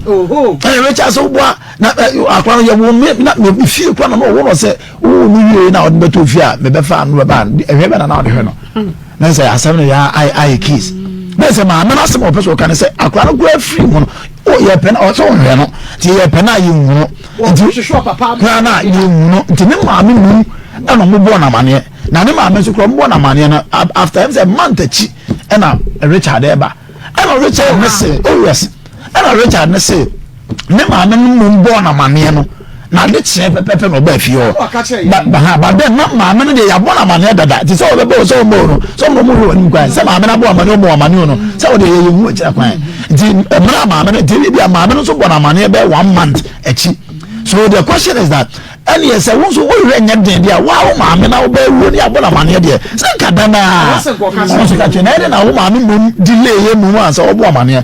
Ɛyɛ Richard sɛ woboa na akwadaa no yɛwo me na me fie kora na ɔwo no sɛ wowo no wie na ɔde bɛtɔ fie a mebɛfa no bɛba ɛhwɛ bɛn na na ɔde hwɛ no. Na sɛ asɛm no yɛ ayɛ case. Na sɛ maame no asɛm a ɔpɛ sɛ ɔka ne sɛ akwadaa no koraa firi mu no yɛpɛ no ɔsɛ ɔhwɛ no nti yɛpɛ no a yɛnhu no nti koraa no a yɛnhu no nti ne maame mu ɛna ɔmo bɔɔ no amaneɛ na ne maame nso koraa ɔmo bɔɔ no amaneɛ no after ɛm sɛ month akyi ɛna Richard ɛba ɛna Richard ne se oh yes ɛna Richard ne se ne maame no mmom bɔɔ no amaneɛ no na ade kyeɛ pɛpɛpɛ na ɔbaa fie hɔ ba ha ba dɛn na maame no deɛ yɛabɔ no amaneɛ dada te sɛ ɔbɛbɔ sɛ ɔmmɔ no sɛ ɔmo ɔmo hwɛ wɔn anim kwan sɛ maame no abɔ amaneɛ ɔmmɔ amaneɛ no sɛ ɔde yɛ yɛn hu akyerɛ kwan nti mmerɛ a maame no nti ebi a maame no nso bɔ no amaneɛ bɛyɛ one month akyi. So the question is that ɛneɛ sɛ wo nso wohwɛ nyɛ den deɛ wa wo maame na wobɛwuo ne abɔ no amaneɛ deɛ sɛ nka da no a ɔno nso ka kyerɛ na ɛde na wo maame mmom delay yɛ mmom ansa wɔbɔ amaneɛ,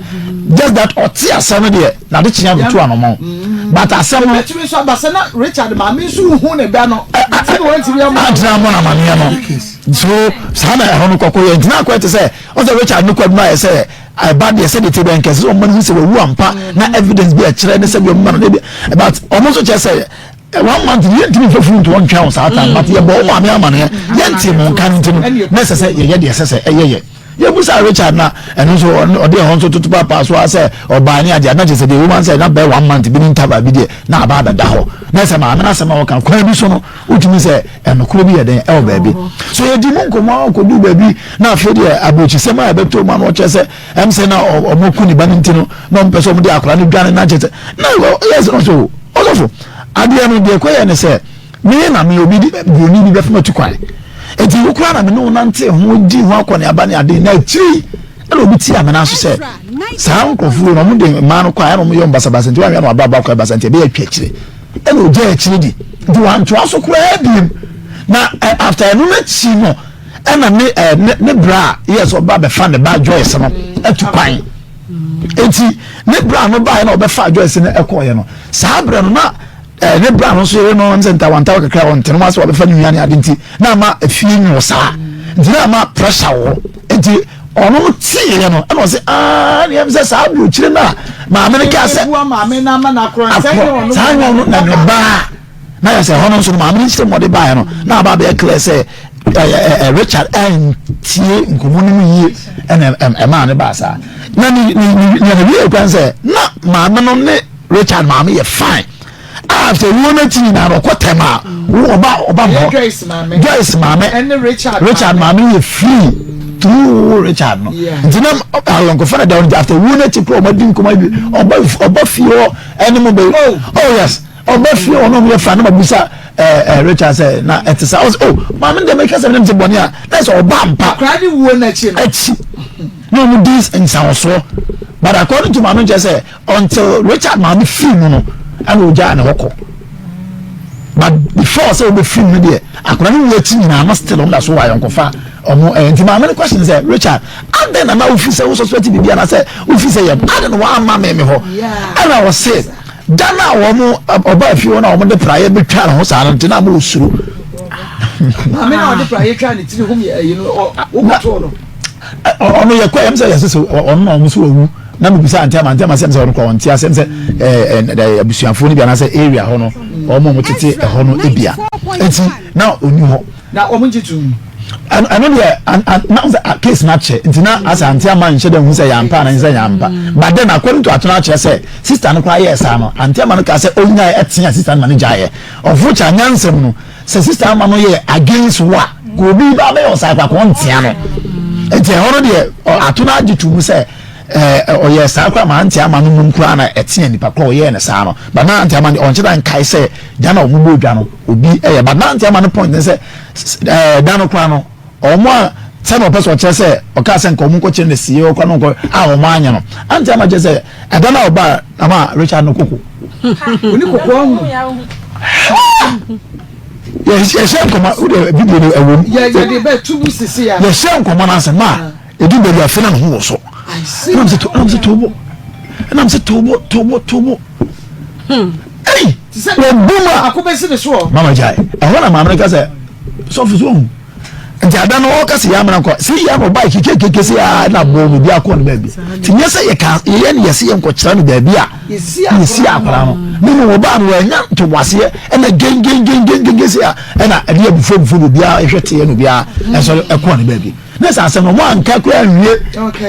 just that ɔte asɛm no deɛ na de kyea bɛtu anɔmɔ but asɛm no ɛtumi nso aba sɛ na Richard maame nso hu ne ba no nti na wɔntumi ammɔ antena ammɔ no amaneɛ no. So saa na ɛhɔ no kɔkɔ yɛ ntina akɔyɛ te sɛ ɔsɛ Richard no kɔ adwuma ayɛ sɛ ɛba deɛ sɛdeɛ te bɛn kɛse sɛ ɔma no hu sɛ wawu ampa na evidence bi a ɛkyerɛ ne sɛ bi ɔma no de bi, but ɔmo nso kyerɛ sɛ one month yɛntumi nfa funu nti wɔntwɛn wo saa time, but yɛbɔ wo maame amaneɛ yɛnte mo nka no nti no na ɛsɛ sɛ yɛyɛ deɛ ɛsɛ sɛ ɛyɛ yɛ yɛbusa Richard na ɛno nso ɔde ɛhɔ nso toto paapaa so a sɛ ɔbaa ne adeɛ na kyerɛ sɛ deɛ woman sɛ na bɛyɛ one month bi ne ntaba bi deɛ na aba abɛda hɔ na ɛsɛ maame no asɛm a wɔka kwan bi so no wotumi sɛ ɛnokorɛ bi yɛ dɛn ɛwɔ baabi. So yɛdi mu nkɔmmɔ a kɔduu baabi na afei deɛ aburokyisɛm a ɛbɛtɔ mu ano ɔkyerɛ sɛ ɛm sɛ na ɔmo ku ne ba no nti no na ɔmo pɛ sɛ ɔmo de akwadaa no dwane na kyerɛ sɛ na yɛ sɛ ɔsɛ ɔsɔfo adeɛ no deɛ kɔyɛ ne sɛ me na me obi de buroni bi bɛfam atu kwan eti wo koraa na me ne wo nante ho di ho akɔneaba ne ade na akyiri ɛna obi ti amena so sɛ saa nkurɔfoɔ no ɔmo de mmaa no kɔ a ɛna ɔmo yɛ ɔmo basabasa nti wɔn ahwɛ na waba aba kɔ basa nti ɛbɛyɛ atwa akyire. Ɛna ogyaa akyire di nti wantoa so koraa biem na after ɛno n'akyi no ɛna ne ɛ ne ne bra a yɛ sɛ ɔba bɛfa ne ba Joyce no atu kwan eti ne bra no baeɛ na ɔbɛfa Joyce no ɛkɔɔyɛ no saa brɛ no na ɛ ne bra no nso yere no nsɛ ntawantawa kakra ɔntene ho ase ɔbɛfa ne nua ne ade nti na ama efie nwo saa nti na ama pressure wɔ nti Ɔno no teeɛ no ɛna ɔse aa ne ɛm sɛ saa aburokyire no a maame no kaa sɛ akorɔ saa nyɛ ɔno na ne baa na yɛ sɛ ɛhɔ no nso no maame no nkyerɛ mu ɔde baeɛ no na aba abɛyɛ clear sɛ ɛɛ Richard ɛntie nkɔmmɔ no mu yie ɛna ɛmaa ne baa saa na ne ne ne ne wie kwan sɛ na maame no ne Richard maame yɛ fine. After wuo no akyi nyinaa no ɔkɔ tɛm a wo ɔba ɔba mɔ Joyce maame Joyce maame ɛne Richard Richard maame yɛ free through Richard no nti na ayɔnkofa na da wɔn after wuo no akyi kura ɔmo adi nkɔmɔ awie ɔba ɔba fie hɔ ɛne mo bɛ oh oh yes ɔba fie hɔ na ɔmo yɛ fa na ma bisa ɛɛ ɛɛ Richard sɛ na ɛte sa ɔsɛ oh maame deɛ mɛka sɛ ɛnam ti bɔnne a na sɛ ɔba mpa akora ne wuo no akyi no akyi na ɔmo di nsanwosoɔ but according to maame nkyɛn sɛ. Until Richard maame firi mu no ɛna ogyaa ne hɔ kɔ, but before sɛ ɔbɛfiri mu no deɛ akwadaa no wu akyi nyinaa no still ɔmo da so wɔ ayɔnkofa ɔmo ɛɛ nti maame no question sɛ Richard adɛn na na wofi sɛ wo suspect biribi anaasɛ wofi sɛ yɛ adɛn na wamma me me hɔ ɛna ɔse da no a wɔn ɔbaa fie hɔ na wɔn de praeɛ bɛtwa ne ho saa no nti na ama ɔsuro. Maame na ɔde praeɛ twa ne tiri ho yɛ ɛyi no wokɔtoo no. Ɔno yɛ kɔ yɛm sɛ yɛsɛ sɛ ɔno na ɔmo so wawu na mebisa ante ama ante ama sɛm sɛ ɔno kɔ ɔnte asɛm sɛ ɛɛ ɛɛ abusuafoɔ no bi anaasɛ area hɔ no wɔn a wɔtete ɛhɔ no ebia eti na ɔni hɔ. Na wɔn gye tum. Ɛno deɛ, na sɛ case no akyɛ nti na asɛ Auntie Ama nhyɛ dɛ hu sɛ yɛampa anaa sɛ yɛampa mm. But then according to Atona akyerɛ sɛ sister no koraa yɛɛ saa no, Auntie Ama no kaa sɛ ɔnyae ɛtea sister no ma no gyaeɛ. Ɔfo kyɛ anyansɛm no sɛ sister Ama no yɛ against wo a, ka obi ba bɛyɛ ɔsaa koraa kɔ ɔntea no. Nti ɛhɔ no deɛ, Atona agye to mu sɛ ɔyɛ saa koraa ma Auntie Ama no mum koraa na ɛtea nipa koraa ɔyɛɛ no saa no. But na Auntie Ama deɛ ɔnkyɛ da nkae sɛ gya na ɔmo bɔ odwa no obi ɛyɛ. But na Auntie Ama no point ne sɛ ɛɛ da no koraa no ɔmo a sɛ na ɔpɛ sɛ ɔkyerɛ sɛ ɔkaa sɛ nka ɔmo nkɔkyerɛ no sie ɔkora no nkɔ a ɔmo anyɛ no, Auntie Ama kyerɛ sɛ ɛda no a ɔbaa ama Richard no koko. Oni koko ɔho. Yɛhyɛ nkɔmɔ o de video no ɛwɔ mu. Yɛ yɛde bɛ tubu sisi ya. Yɛhyɛ nkɔmɔ no ase ma edu baabi afei na ne ho wɔ so. Ɛnam sɛ ɛnam sɛ tobo ɛnam sɛ tobo tobo tobo. Ɛyi wɔn bu mu a. Ako bɛsi ne soɔ. Mama gyae ɛhɔ na maame no ka sɛ sɔfo so ohun nti ada no ɔka sɛ yɛamena nkɔ sɛ yɛ ama ɔbaa kekekeke sɛ yɛ na bɔɔ no bi akɔ no baabi nti nyɛ sɛ yɛka yɛyɛ no yɛsɛ yɛnkɔkyerɛ no baabi a yɛsi akwadaa no ne mu ɔbaa no wɔanya ntoboaseɛ ɛna gengengengengen sɛ a ɛna ɛde abufuo abufuo no obiara ɛhwɛ teɛ no obiara ɛsɔre ɛkɔ no baabi ne sɛ asɛm no ɔmo anka koraa nwie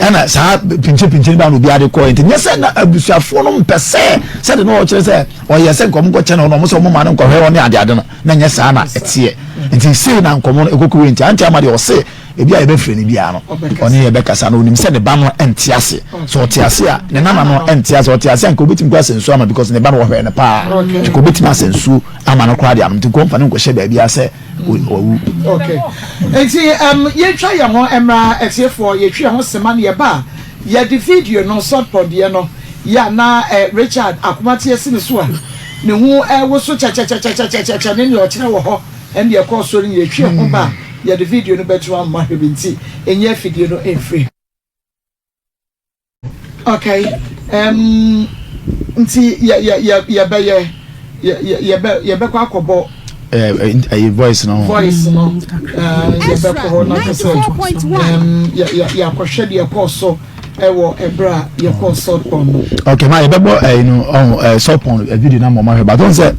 ɛna saa pinkye pinkye ba no obiara de kɔɛ. Nti nyɛ sɛ na abusuafoɔ no mpɛ sɛ sɛde na ɔkyerɛ sɛ ɔyɛ sɛ nkɔmɔ nkɔkyɛ no ɔmo sɛ ɔmo ma no nkɔhwɛ ɔne adeade no na nyɛ saa na ɛteɛ. Nti sei na nkɔmɔ no ɛkɔkɔ wei. Nti Auntie Ama deɛ ɔse ebi a yɛbɛfrɛ no biara no ɔne yɛbɛkasa no, onim sɛ ne ba no ɛnte ase. Sɛ ɔte ase a, ne nana no ɛnte ase. Ɔte ase a, nka obɛtumi kɔ asɛ nsuo ama because ne ba no wɔhwɛ no paa, nti nka obɛtumi asɛ nsuo ama no koraa de anom. Nti nka ɔmfa no nkɔhyɛ baabi a sɛ wawu. Okay, nti yɛntwa yɛn ho mmra atiefoɔ, yɛtwi yɛn ho sema no yɛba a yɛde video no sɔtpɔ deɛ no yɛ a na Richard Akomateɛ si ne so a ne ho woso kyɛkyɛkyɛkyɛkyɛkyɛ ne nea ɔkyerɛ wɔ hɔ ɛne deɛ ɛkɔɔ so no. Yɛtwi yɛn ho ba a yɛde video no bɛto ama hwɛ bi nti ɛnyɛ afidie no mfiri. Okay, nti yɛ yɛ yɛ yɛbɛyɛ yɛ yɛ yɛbɛ yɛbɛkɔ akɔbɔ. Ɛyɛ voice no. Voice no yɛbɛkɔ hɔ na kyɛ sɛ yɛ yɛ yɛakɔhwɛ deɛ ɛkɔɔ so ɛwɔ ɛberɛ a yɛkɔɔ Salt Pond no. Okay, ma yɛbɛbɔ ɛyi no ɔho Salt Pond video na ma ɔmo ahwɛ, but ɔn sɛ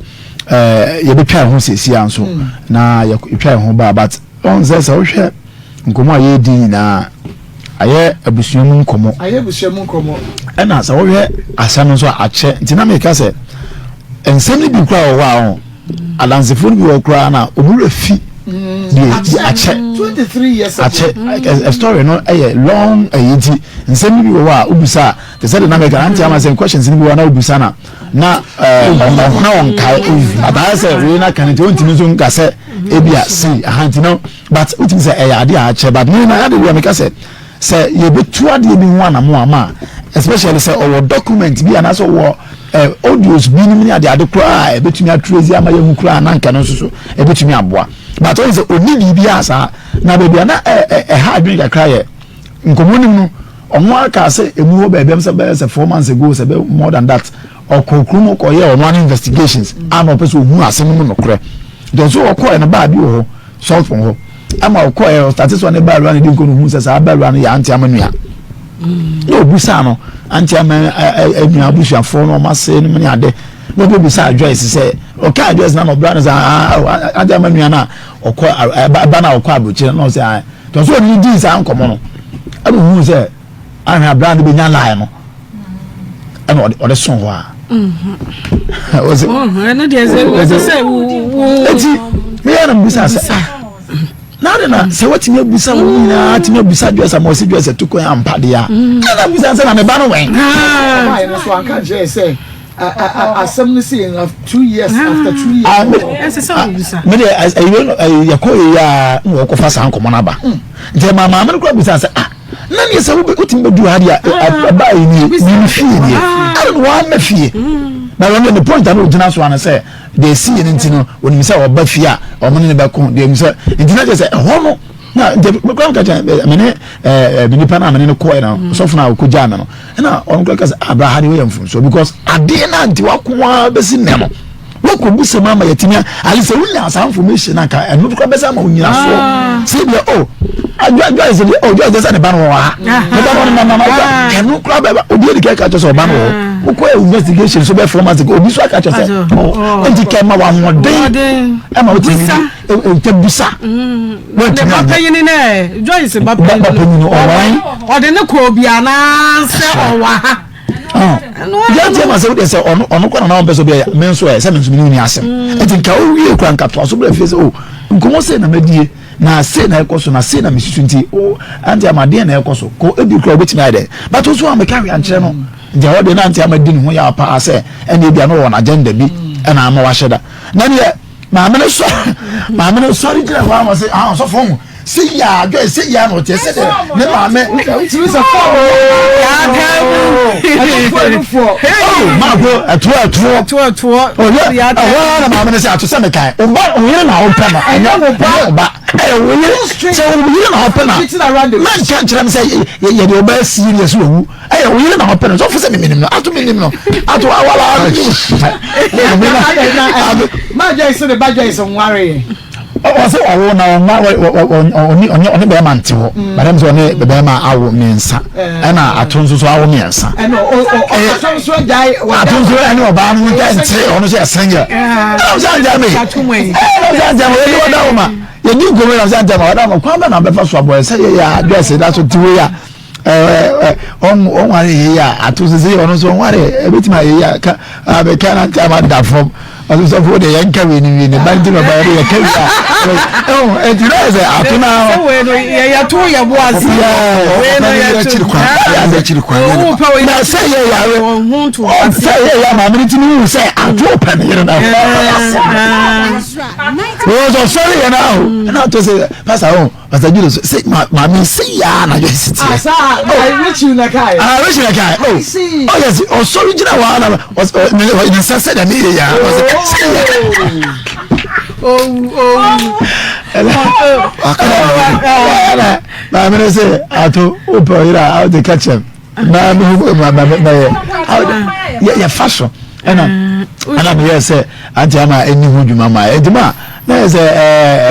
yɛbɛtwa ɛho siesie a nso na yɛtwa ɛho ba, but ɔn sɛ wohwɛ nkɔmɔ a yɛredi nyinaa ayɛ abusua mu nkɔmɔ. Ayɛ abusua mu nkɔmɔ. Ɛna sɛ wohwɛ asɛm no nso a akyɛ, nti na meka sɛ nsɛm no bi koraa wɔ hɔ a ɔho adansefoɔ no bi wɔ koraa na ɔmo werɛ fi deɛ akyɛ. 23 years. Akyɛ, story no ɛyɛ long ɛyɛ, nti nsɛm no bi wɔ hɔ a wobusa a te sɛ de na meka Auntie Ama sɛ questions no bi wɔ hɔ na wobusa na ɔna ɔnkae, ataa sɛ wei na ka no nti ɔntumi nso nka sɛ ebi a sei aha nti no, but wotumi sɛ ɛyɛ adeɛ a akyɛ. But me na ade bi a meka sɛ yɛbɛtu adeɛ bi ho anamo ama a, especially sɛ ɔwɔ document bi anaasɛ ɔwɔ audios bi nom ne ade ade koraa a ɛbɛtumi atrace ama yɛhu koraa na nka no nso so ɛbɛtumi aboa. But ɔyɛ sɛ ɔni biribi a saa na baabi a na ɛha adwene kakra yɛ nkɔmmɔ nim no, ɔno aka sɛ emu hɔ baabi am sɛ bɛyɛ sɛ 4 months ago, sɛ bɛ more than that, ɔkɔ kurom kɔyɛ ɔno ano investigations a na ɔpɛ sɛ ohun asɛm no mu nokorɛ. Nti ɔso ɔkɔɛ no baa bi wɔ hɔ Salt Pond hɔ ama ɔkɔɛ ɔstart sɛ ɔne baawura no di nkɔ no hu sɛ saa baawura no yɛ Auntie Ama nua na obusa no Auntie Ama nua abusuafoɔ no ɔmo ase no mu ne ade na ɔbɛ busa Joyce sɛ ɔka Joyce na ɔbra no sɛ Auntie Ama nua na ɔkɔ ɛba na ɔkɔ aburokyire na ɔsɛ ah tɔ so ɔne di saa nkɔmɔ no ɛna ohun sɛ ahwɛ abira no bɛ nya line no ɛna ɔde so hɔ a. Ɛno deɛ sɛ wo Eti meyɛ na mbisa sɛ, ah, na ade na sɛ watumi abusa wɔn nyinaa atumi abusa Joyce ama ɔsi Joyce ɛto kwan ampa deɛ a ɛna abusa sɛ na me ba no wɛn. Ɔbaayɛ no so anka nkyerɛ sɛ asɛm no si in 2 years, after 2 years. Ɛsɛ sɛ wobisa. Me deɛ ɛyi yɛkɔ yɛ yi a na wɔkɔfa saa nkɔmɔ no aba nti ɛma maame no kora bisa sɛ, ah, na neɛ sɛ wotumi bɛduru ha deɛ ɛba yi nie mene fie nie ɛne no wɔama fie na wɔn ne point a na ogyina so ano sɛ deɛ esi yɛ no nti no onim sɛ ɔba fie a ɔmo ne ne bɛko deɛ onim sɛ nti na kyerɛ sɛ ɛhɔ no na nti mekura meka kyerɛ mene me nipa no a mene no kɔɛ no sɔfo no a ɔkɔgyaa me no ɛna ɔno kora ka sɛ abra ha deɛ woyɛ mfomsoɔ because adeɛ no a nti wako a bɛsi nnɛ no. Wakɔ bu sɛm ama yɛtumi a sɛ wonya saa information anka ɛno kora bɛsɛ ama wonyina soɔ ah. Sɛ deɛ o oh, adwa sɛ deɛ o oh, dwa sɛ ne ba no wɔ ha ne ba no ne nana ah. Ɛno kora bɛba obi adi kɛ ka kyerɛ sɛ ɔba no wɔ hɔ wokɔ investigation so bɛ fɔm ase obi so aka kyerɛ sɛ oh, nti kɛ ma wahoɔden ɛma wotumi ntɛ bisa. Mm. Ne ba panyin nɛ Joyce ba panyin no ɔde ne kɔ obi anaasɛ ɔwɔ ha. Yɛn tiɛ ma sɛ wode sɛ ɔno ɔno kɔ na na ɔmpɛ sɛ obi ayɛ me nso ɛ sɛ me nso me ne wo ni asɛm mm. Nti nka wowie kura nka toa so brɛ fie sɛ o oh, nkɔmmɔ sei na madie na sei na ɛkɔ so na sei na mesusu nti o oh, ante ama deɛ na ɛkɔ so kɔ ebi kura wobɛtumi ayɛ dɛ but wo so a meka hwee ankyerɛ no nti ɛhɔ deɛ na ante ama di ne ho yɛ paa sɛ ɛne ebi ano wɔ n'agenda bi ɛna ama wahyɛ da na deɛ maame no sɔ maame no sɔre gyina hɔ ama sɛ ah ɔsɔfo ho sɛ yia adwa sɛ yia na ɔteɛ sɛ dɛ ne maame. Tumi sɛ fɔm o maako ɛtoɔ ɛtoɔ ɛtoɔ ɛtoɔ ɔyɛ ɛhɔ ara na maame no sɛ ato sɛ mekae ɔba ɔyere na ɔpɛ no ɛnyɛ ɔba ɛyɛ ɔyere sɛ ɔyere na ɔpɛ na mɛnka nkyerɛ me sɛ yɛde ɔba serious wɔ wu. Ɛyɛ wo yere na ɔpɛ no sɔfo sɛ memenim no ato menim no ato awala ma Joyce ne ba Joyce nwareɛ. Ɔsɛ ɔwo na ɔnwa ɔne ɔne ɔne bɛrima nte hɔ madam sɛ ɔne bɛrima awo mmiɛnsa ɛna ato nso so awo mmiɛnsa ɛna ato nso agyae ato nso ɛne ɔbaa no nta nte ɔno nso yɛ single ɛna ɔsɛ angya me ɛna ɔsɛ angya me yɛde ɔda wo ma yɛdi nkɔmɔ ɛna ɔsɛ angya me ɔda ma kwan bɛ na ɔbɛfa so abɔ ɛsɛ yɛ yɛ adrɛs da so ti wei a ɔnware yei a ato so sɛ ɔno nso ɔnware ɛbɛtumi ayɛ yei a ka abɛka na ntam ada fam ɔso sɔfo de yɛnka wei no wie ne ba nti na ɔba yɛde yɛka wie a ɛho ɛnti na yɛ sɛ ato na sɛ wei no yɛto yɛ bo ase wei no yɛto na sɛ yɛ yare sɛ yɛ yɛ maame no tumi hu sɛ ato pɛ ne yere na wɔn sɔ sɔre yɛ na aho ɛna ato sɛ pasa ho. Pastor Julius sɛ maame sɛ yaa na yɛ si tiɛ. Asa oh Richie na kai. Ah Richie na kai. Oh oh yes ɔsɔre gyina hɔ ana ne nsa sɛ na ne yɛ yaa ɔsɛ sɛ yɛ. Owu owu. Ɛna maame no sɛ ato wopɛ ɔyere a wode ka kyerɛ m na mehu mɛyɛ yɛfa so ɛna ɛna meyɛ sɛ ante ama ɛni ho dwuma ma ɛdwuma a na yɛ sɛ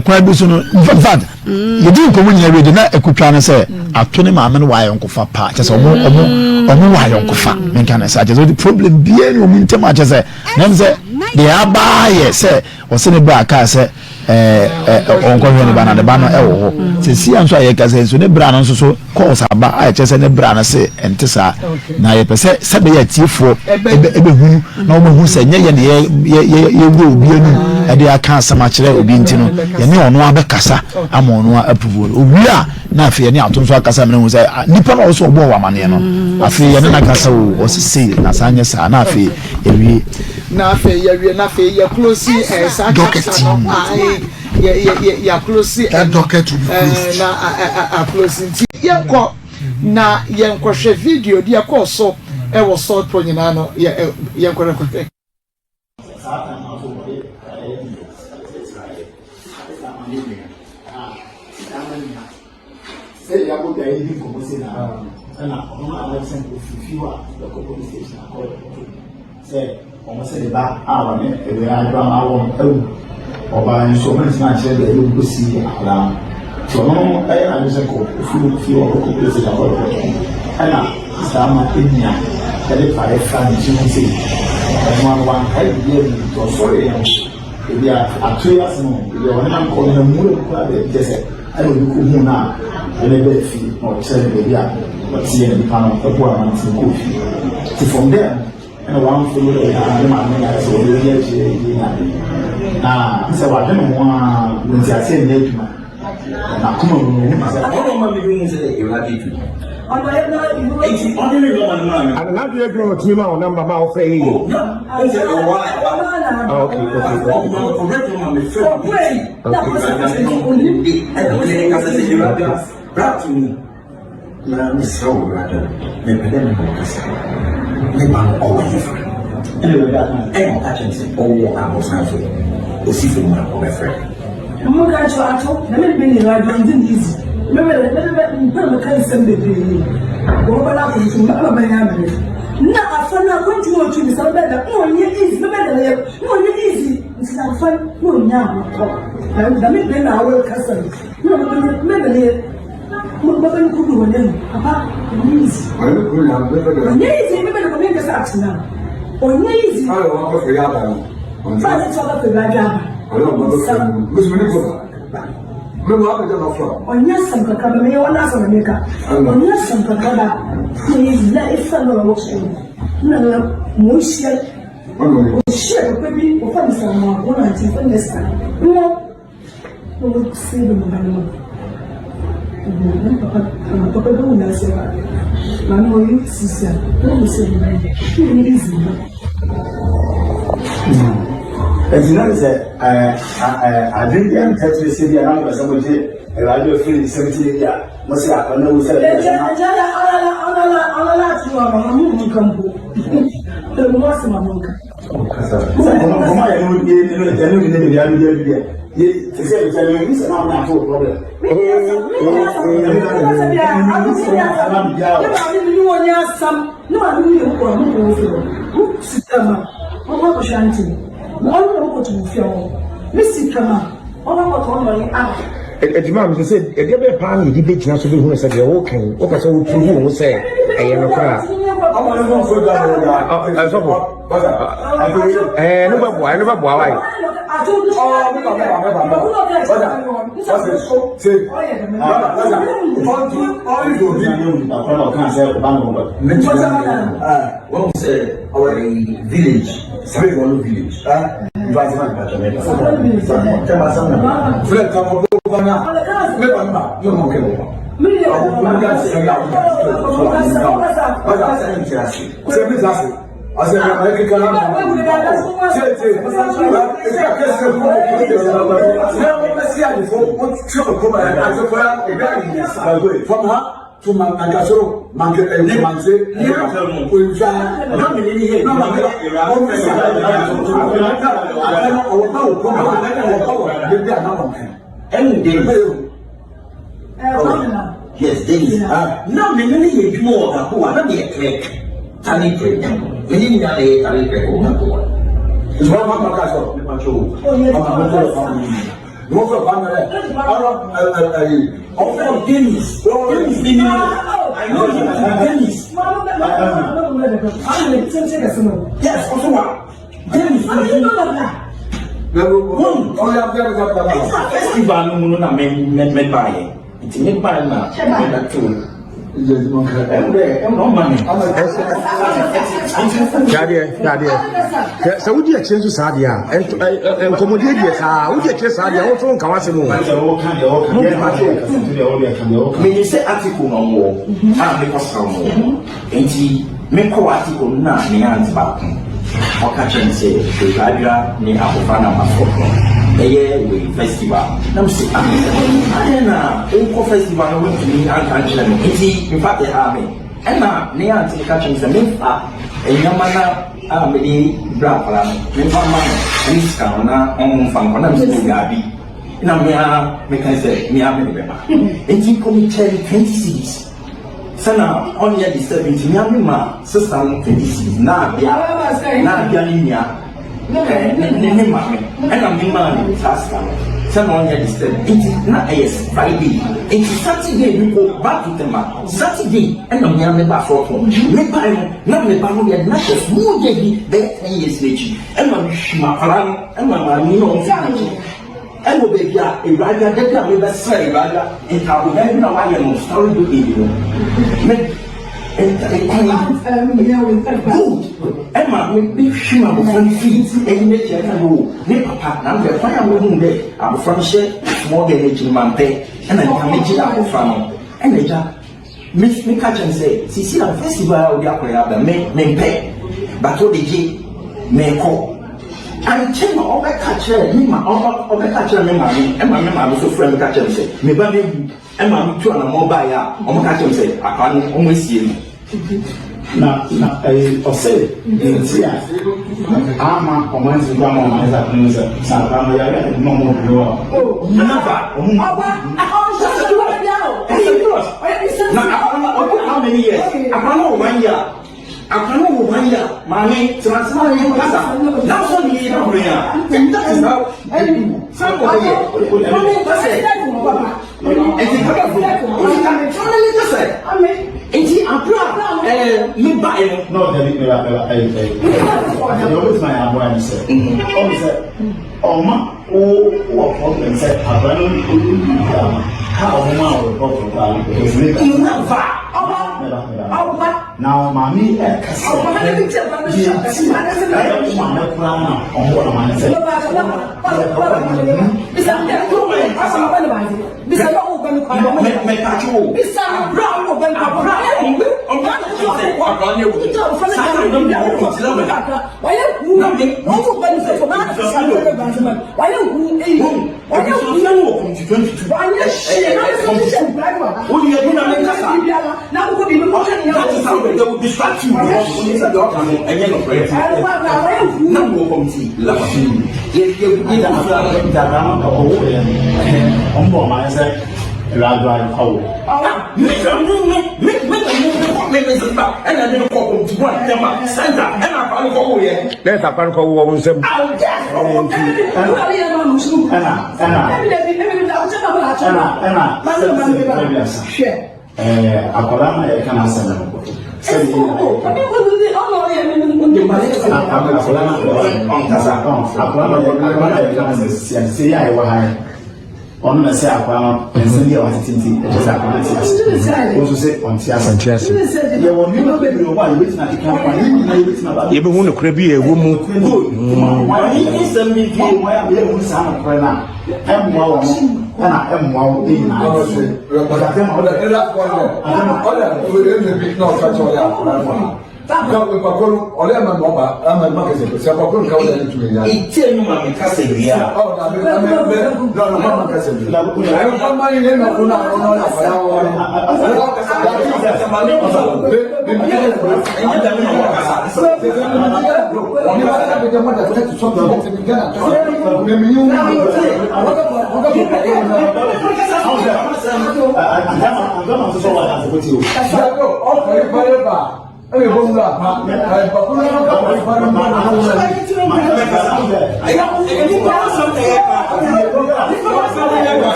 ɛkwan bi so no in fact yɛdi nkɔmɔ nyina wie de na ɛkutwa no sɛ ato ne maame no wɔ ayɔnkofa paa kyɛ sɛ ɔmo ɔmo ɔmo wɔ ayɔnkofa menka ne sɛ kyɛ sɛ problem biara ne ɔmo ntam akyɛ sɛ na sɛ deɛ abaa yɛ sɛ ɔsɛ ne bra kaa sɛ ɔnkɔhwɛ ne ba na ne ba no wɔ hɔ sɛsi a nso a yɛka sɛ nso ne bra no nso so kɔɔs aba a ɛkyɛ sɛ ne bra no se ɛnte saa na yɛpɛ sɛ sɛ bɛyɛ atiefoɔ ɛbɛhunu na wɔmahu sɛ nyɛ yɛ ne yɛwura obi anum ɛde aka asɛm akyerɛ obi nti no yɛne ɔno abɛkasa ama ɔno apuvu no owie a na afei yɛne ato nso akasa mene hu sɛ nipa no a ɔsɛ ɔbɔɔ wɔ amaneɛ no afei yɛne no akasa o ɔse sei na saa nyɛ saa na afei yɛwie. Na afei yɛwie na afei yɛ close ɛɛ eh, saa chapter no ayi yɛ yɛ yɛ yɛ close that docket will be closed eh, na a a close nti yɛnkɔ na yɛnkɔhwɛ video deɛ kɔɔ so ɛwɔ salt pro nyinaa no yɛ yɛnkɔ na kɔhwɛ. Sɛ yɛabɔ dwa yɛdi nkɔmmɔ sei na ɛna ɔno na ɔyɛ sɛ ofiri fie hɔ a bɛkɔ police station akɔ report sɛ wɔn sɛ ne ba a wɔne awia adwa ma wɔn awu ɔbaa nso wɔn ntoma akyerɛ baabi wɔn kɔsi akwadaa no nti ɔno ɛyɛ n'adwene sɛ kɔ ofiri fie hɔ kɔkɔ police station akɔ report ɛna sista ama enya ɛde praeɛ fra ne ti ho sei ɛno ano wankae biribi awie nti ɔsɔre yɛn no ebi a ato yi ase no ebi a ɔne nam kɔ no na nwura mu koraa baabi kyɛ sɛ Ɛna obi kohuu no a, ɔde no baa fie na ɔkyerɛɛ no baabi a ɔteɛ na nipa no boaa no ma no kɔɔ fie. Nti from there no, ɛna wamfollow ɛyɛ a ne maame no ayɛ sɛ ɔde ɔyi akyerɛ yie ne ade. Na sɛ wadwene ho ara, ne nteaseɛ nyɛ adwuma. N'akoma mu no, ɔhu sɛ. Ɔno ɔma mi hu sɛ Awurade dwuma. Enti ɔde ne nɔɔma no maa me. Ana n'adwene adwuma na ɔtumi ma wo namba ma wofrɛ yɛ yie? Na ɔsɛ ɛwɔ hɔ a ɛba. Ah, okay, okay, okay. Ɔma ɔrɛ ma me frɛ me ti. Na mesrɛ wo Awurade, mepɛ dɛ mene wo kasa. Me ba no ɔwɔ hefa? Ɛna Awurade aka ɛna ɔka kyerɛ me sɛ ɔwɔ aborosan so. Osi fam a ɔbɛfrɛ me. Mo ka kyerɛ ato na me bɛ nyinaa dɔn di easy. Me bɛ me bɛ mpɛ me ka nsɛm bebree. Wɔbɛba no akɔ nsu ama bɛyɛ amene. Na afa no akwantu na ɔtwi ne sɛ bɛbɛ da na ɔnyɛ easy bɛbɛ da yɛ na ɔnyɛ easy nti na afa na ɔnya ahotɔ. Na dame bɛ na awɔ kasa yi na ɔbɛbɛ no bɛbɛ ne bɛbɛ no kudu wɔ n'anu papa ɔnyɛ easy. Ɔnyɛ easy bɛbɛ da kɔmi nkasa atena ɔnyɛ easy. Fa ne sɛ ɔbɛfɛ bi adwa aba. Ɔnyɛ asɛm kakraba, meyɛ wɔn asɛm na meka. Ɔnyɛ asɛm kakraba. Na yɛ na efa na ɔwɔ so na na mo hyia ɔhyia papa bi ɔfa ne sɛ ɔmo ako na nti fa ne sa wɔ na wɔ se bi mo ba no mo na papa na papa bi wɔ na ase ba maame ɔyɛ sisi a na mo se bi na yɛ ne zi no. Nti na sɛ adwene bi antakyire sɛ bi a na mopɛ sɛ mogye Awurade afiri ne nsam nti bi a mo se akɔ na wu sɛ ɛgya ɛgya na ɔlala ɔlala ɔlala ati wɔ ama mo mu nka mpo ɛmu mo asɛm a mo nka. Sɛ nkɔmɔ a yɛne wo die ne yɛne wo ne baabi a bɛdi adu deɛ yɛ te sɛ sɛ me hu sɛ na wo ne ato wo problem. Me ni asɛm me ni asɛm me ni asɛm bi a ato me ni asɛm ne maame mi ni wɔn nyɛ asɛm ne maame mi yɛ mu kɔ ɔmo kɔ wɔ fi hɔ mo sika ma ɔmo akɔhwɛ ante. Ɔno na ɔkɔto wo fie hɔ. Me sika ma ɔno akɔtɔ ɔno ɔyɛ aba. Ɛti maa mi sɛ ɛdeɛ bɛyɛ paa na yɛde bɛgyina so bɛhunu sɛ deɛ woka yi wopɛ sɛ wopuruvu wo ho sɛ ɛyɛ nokorɛ a ɛsɔfo ɛno bɛboa ɛno bɛboa wae. Village. Safoɔ village. From her to Mankasoro, Manke, Manse, Oyifa, na Manke, Yes, Dennis. Na me ne no yɛ adwuma wɔ Gakoa, na meyɛ clerk, tally clerk. Me ne ne nyinaa na yɛ tally clerk wɔ Gakoa. Mepa kyɛw o. Ɔfrɛ Dennis. Dennis ne ni. I know him. Dennis. Yes, ɔso wa. Dennis. Wɔn. Festival no mu no na me me me baayɛ. Nti me baayɛ na me bɛ to. Hwɛ adeɛ, hwɛ sɛ wodi akyire nso saa deɛ a, nkɔmmɔdie deɛ saa, wodi akyire saa deɛ a, wo nso wonka w'asɛm o. Menim sɛ article na ɔmo wɔ a mekɔ sra ɔmo wɔ nti mekɔ wɔ article no na me aunt baako ɔka kyerɛ me sɛ Kwadwo ne abɔfra na mascot no ɛyɛ wei festival na mese ah adɛn na wokɔ festival no wontumi anka nkyerɛ me nti infact ɛhaa me ɛna ne aunt no ka kyerɛ me sɛ memfa nneɛma no a mede brɛ akwadaa no memfa mma no ɛne sika no na ɔmfa nkɔ na mese oh daabi na me ara meka sɛ me ara mede bɛba nti mpo mekyɛɛ no 20 cedis Sɛ na ɔnyɛ disturb nti mea me ma sister no 20 cedis na abia na abia ne nua ne ne ne maame ɛna me maa no saa sika no sɛ na ɔnyɛ disturb nti na ɛyɛ Friday nti Saturday me kɔ back to Tema Saturday ɛna mea me ba sɔɔtɔn me bae no na me ba no yɛ na hyɛ small girl bi bɛyɛ 10 years n'akyi ɛna me hwim akwadaa no ɛna maame no ɔmo fi n'akyi. Ɛwɔ baabi a Awurade da bi a mebɛsrɛ Awurade ntaabodan bi na wayɛ no story building bi no me kwan good ɛma me mehwim abɔfra no fii ɛyi n'akyi ɛka no o ne papa na mepɛ kwan a mehu dɛ abɔfra no hyɛ small girl n'akyi no mampɛ ɛna nka megye abɔfra no ɛna agya Me me ka kyerɛ no sɛ sisi a festival a wode akɔyɛ aba me mempɛ but wode gye mekɔ ankyɛ na ɔbɛka kyerɛ me ma ɔbɛka kyerɛ me maame ɛma me maame so frɛ me ka kyerɛ me sɛ me ba no awu ɛma me tu anamɔ baeɛ a wɔn ka kyerɛ me sɛ akwadaa no wɔn asie no. Na na ɛyɛ ɔsɛ nti a ama ɔman ti kura ma ɔman sɛ akɔnɔ sɛ sɛ akora no yare a ɛduma ɔmo ɔmo wɔ. Never. Ɔmo. Na akɔnɔ ɔmo. How many years? Akora no wɔ one year. Akora no wɔ one year. Maame, tena ase ma me nkasa. Na nso ne yɛ na hore a. That is how they do. Saa na ɔyɛ. Maame nkasa. Nti kaka fo. Nti kasa. Nti abira ɛɛ me ba yɛ no. No, dabi, meba, meba, ɛyi, ɛyi. Deɛ ɔbɛtumi ayɛ aboa ne sɛ, ɔmo sɛ, ɔma wo wɔ problem sɛ abra no ɔdi bi a ka ɔmo ma wɔ report no koraa no, ɛfiri ka. Never. Meba, meba. Na maame yi ɛka sɛ, deɛ nti a ɛyɛ wo maame koraa na ɔmo wɔ amane sɛ, Ɔmo bɔ ɔmo sɛ ɛwurade awo. Na ɛsɛ akwa no kɔ wɔ wo nsam. Ɛna ɛna ɛna ɛna sɛbi sɛbi ɛɛ akwadaa no a yɛka n'asɛm no sɛbi akwadaa no akwadaa no akwadaa no a yɛka n'asɛm sisi a sisi yɛ a yɛwɔ ha yi ɔno na sɛ akwadaa no nsɛm bi a watete nti ɛkyɛ sɛ akwadaa no te ase wɔn nso sɛ ɔnte ase Ɔnte ase. Yɛwɔ nneɛma bebree wɔ hɔ a yɛbɛtumi akeka ho a yɛn nyinaa yɛbɛtumi aba. Yɛbɛhu nokorɛ bi a ɛwɔ mu. Yɛhu saa nokorɛ no a ɛmmoa wɔ no ɛna ɛmmoa wo nyinaa. Itie nu ma mi kasa wie a.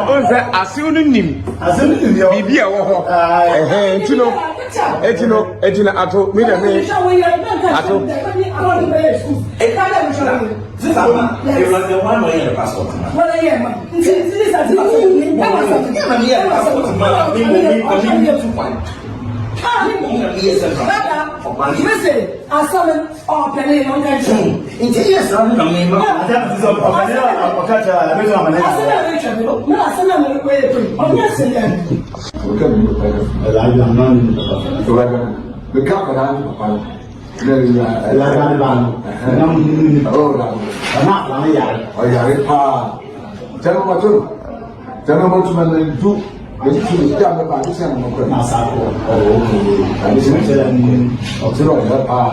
Ɔnsɛ asew no nim biribi a ɛwɔ hɔ. Ɛhɛn nti no eti no eti no ato mi dɛ mi ato. Ɔyare paa tɛnɛ ɔbɛto no tɛnɛ ɔbɛto no na ndu ntu ya mɛ ba adesɛ na mɔkɔ na asa akɔ ɔwɔ ɔkɔ adesɛ ɔte no ɔyare paa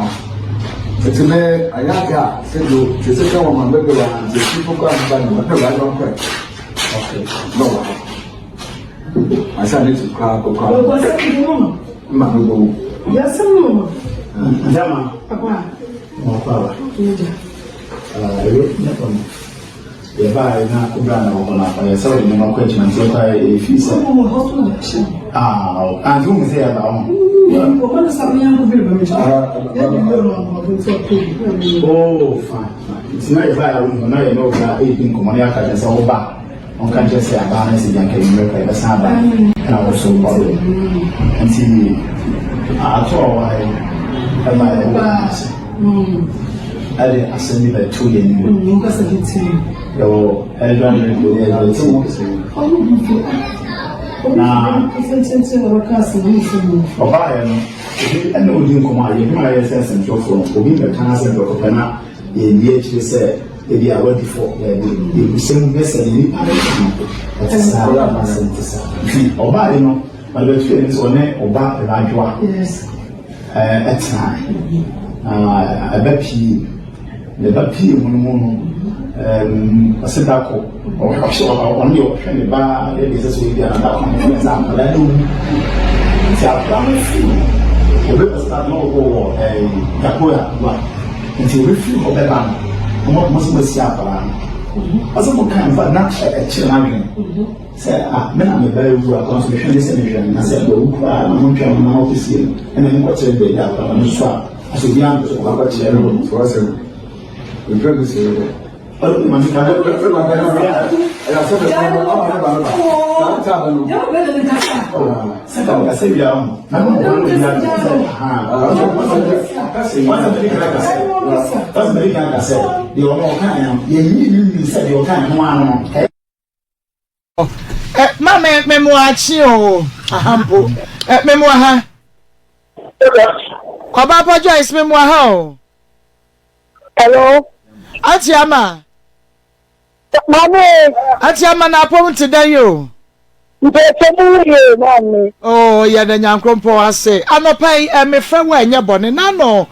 nti mɛ ayɛ ade a sɛbi o te sɛ sɛ wɔn ma mɛ bɛ wa nti esi fo kɔ anba ne wɔn bɛ wa yɔ nkɔ ɔkè na ɔwɔ hɔ asa ne ti kɔ akɔ kɔ mma mi bɔ wo. Jama. Yɛbaeɛ na wobra na wɔ hɔ no ɔyɛ sɛ wode nneɛma kɔ akyima nti ɛkɔ ɛfii sɛ anti wohu sɛ yɛba ho. Oh, fine, fine. Nti na yɛbaeɛ a wohu na yɛne wobra ɛredi nkɔmmɔ na yɛaka kyerɛ sɛ woba ɔnka nkyerɛ sɛ abaa no sɛ gyanka nwummerɛ kɔ yɛbɛsan aba ɛna wo so wobɔ nti ato a wɔ ha yi ɛma yɛwɔ ase ɛde asɛm bi bɛto yɛn anim. Yɛwɔ ɛdwa ne ɛdwa ti. Na ɔbaeɛ no, obi ɛna odi nkɔmɔ a yɛn adwuma a yɛyɛ sɛ nsɛmtwerɛfoɔ no, obi mmɛka n'asɛm prɛko pɛ na yɛnni akyire sɛ ebi a wadi fɔ. Daabi, yɛbisa mu hwɛ sɛ deɛ nipa no ka no ɛte saa anaasɛ ɛnte saa. Nti ɔbaeɛ no, ɔde bɛto yɛn anim sɛ ɔne ɔba Adwoa ɛtenae, na ɛba pii. Ne ba pii mu no mu no, ɔsɛ da kɔ ɔhwɛ ɔno deɛ ɔhwɛ ne ba yɛ deɛ ɛsɛ sɛ ɔyɛ bi a na da kɔ no ɔhwɛ sɛ akwadaa no wu nti akwadaa no firi obi ɔsɛ na ɔwɔ wɔ ɛɛ dakoya wa nti obi firi hɔ bɛba no wɔn wɔn sɛ wɔasi akwadaa no ɔsɛ mo kan fa na ɛkyerɛ n'adwene sɛ a me na me ba ewu akwadaa nso mehwɛ ne sɛ mehwɛ no na sɛ wawu koraa na mo ntwɛn mo na mo kɔsie no ɛna mo kɔkyerɛ baabi akwadaa no nso a. Asɛ obiara mpɛ sɛ ɔkɔ akɔkyerɛ no so asɛm mfrɛ no sɛ dɛ. Ɔno ne maame ka no. Ɛfrɛ ma bɛn na ɛyɛ asɛm bɛ ma ama ne ba no ba. Saa nta ba no. Sɛ ka ɔka sɛ wia ho. Na mo mo no wia no sɛ ha. Wɔn sɛ mɛdi kan ka sɛ. Wɔn sɛ mɛdi kan ka sɛ deɛ ɔno ɔka yɛn no yɛn nyi ne nyi sɛ deɛ ɔka yɛn no ano no. Eh, ma me me mo akye o aha mpo eh, me mo aha ɔbaapa Joyce me mo aha o. Hello. Auntie Ama. Maame. Auntie Ama na apɔm te dɛn o. Mpɛsɛ mu yie maame. Oh, yɛda Nyankopɔn ase. Anɔpa yi, eh, mefrɛ wo a ɛnyɛ bɔne. Nano,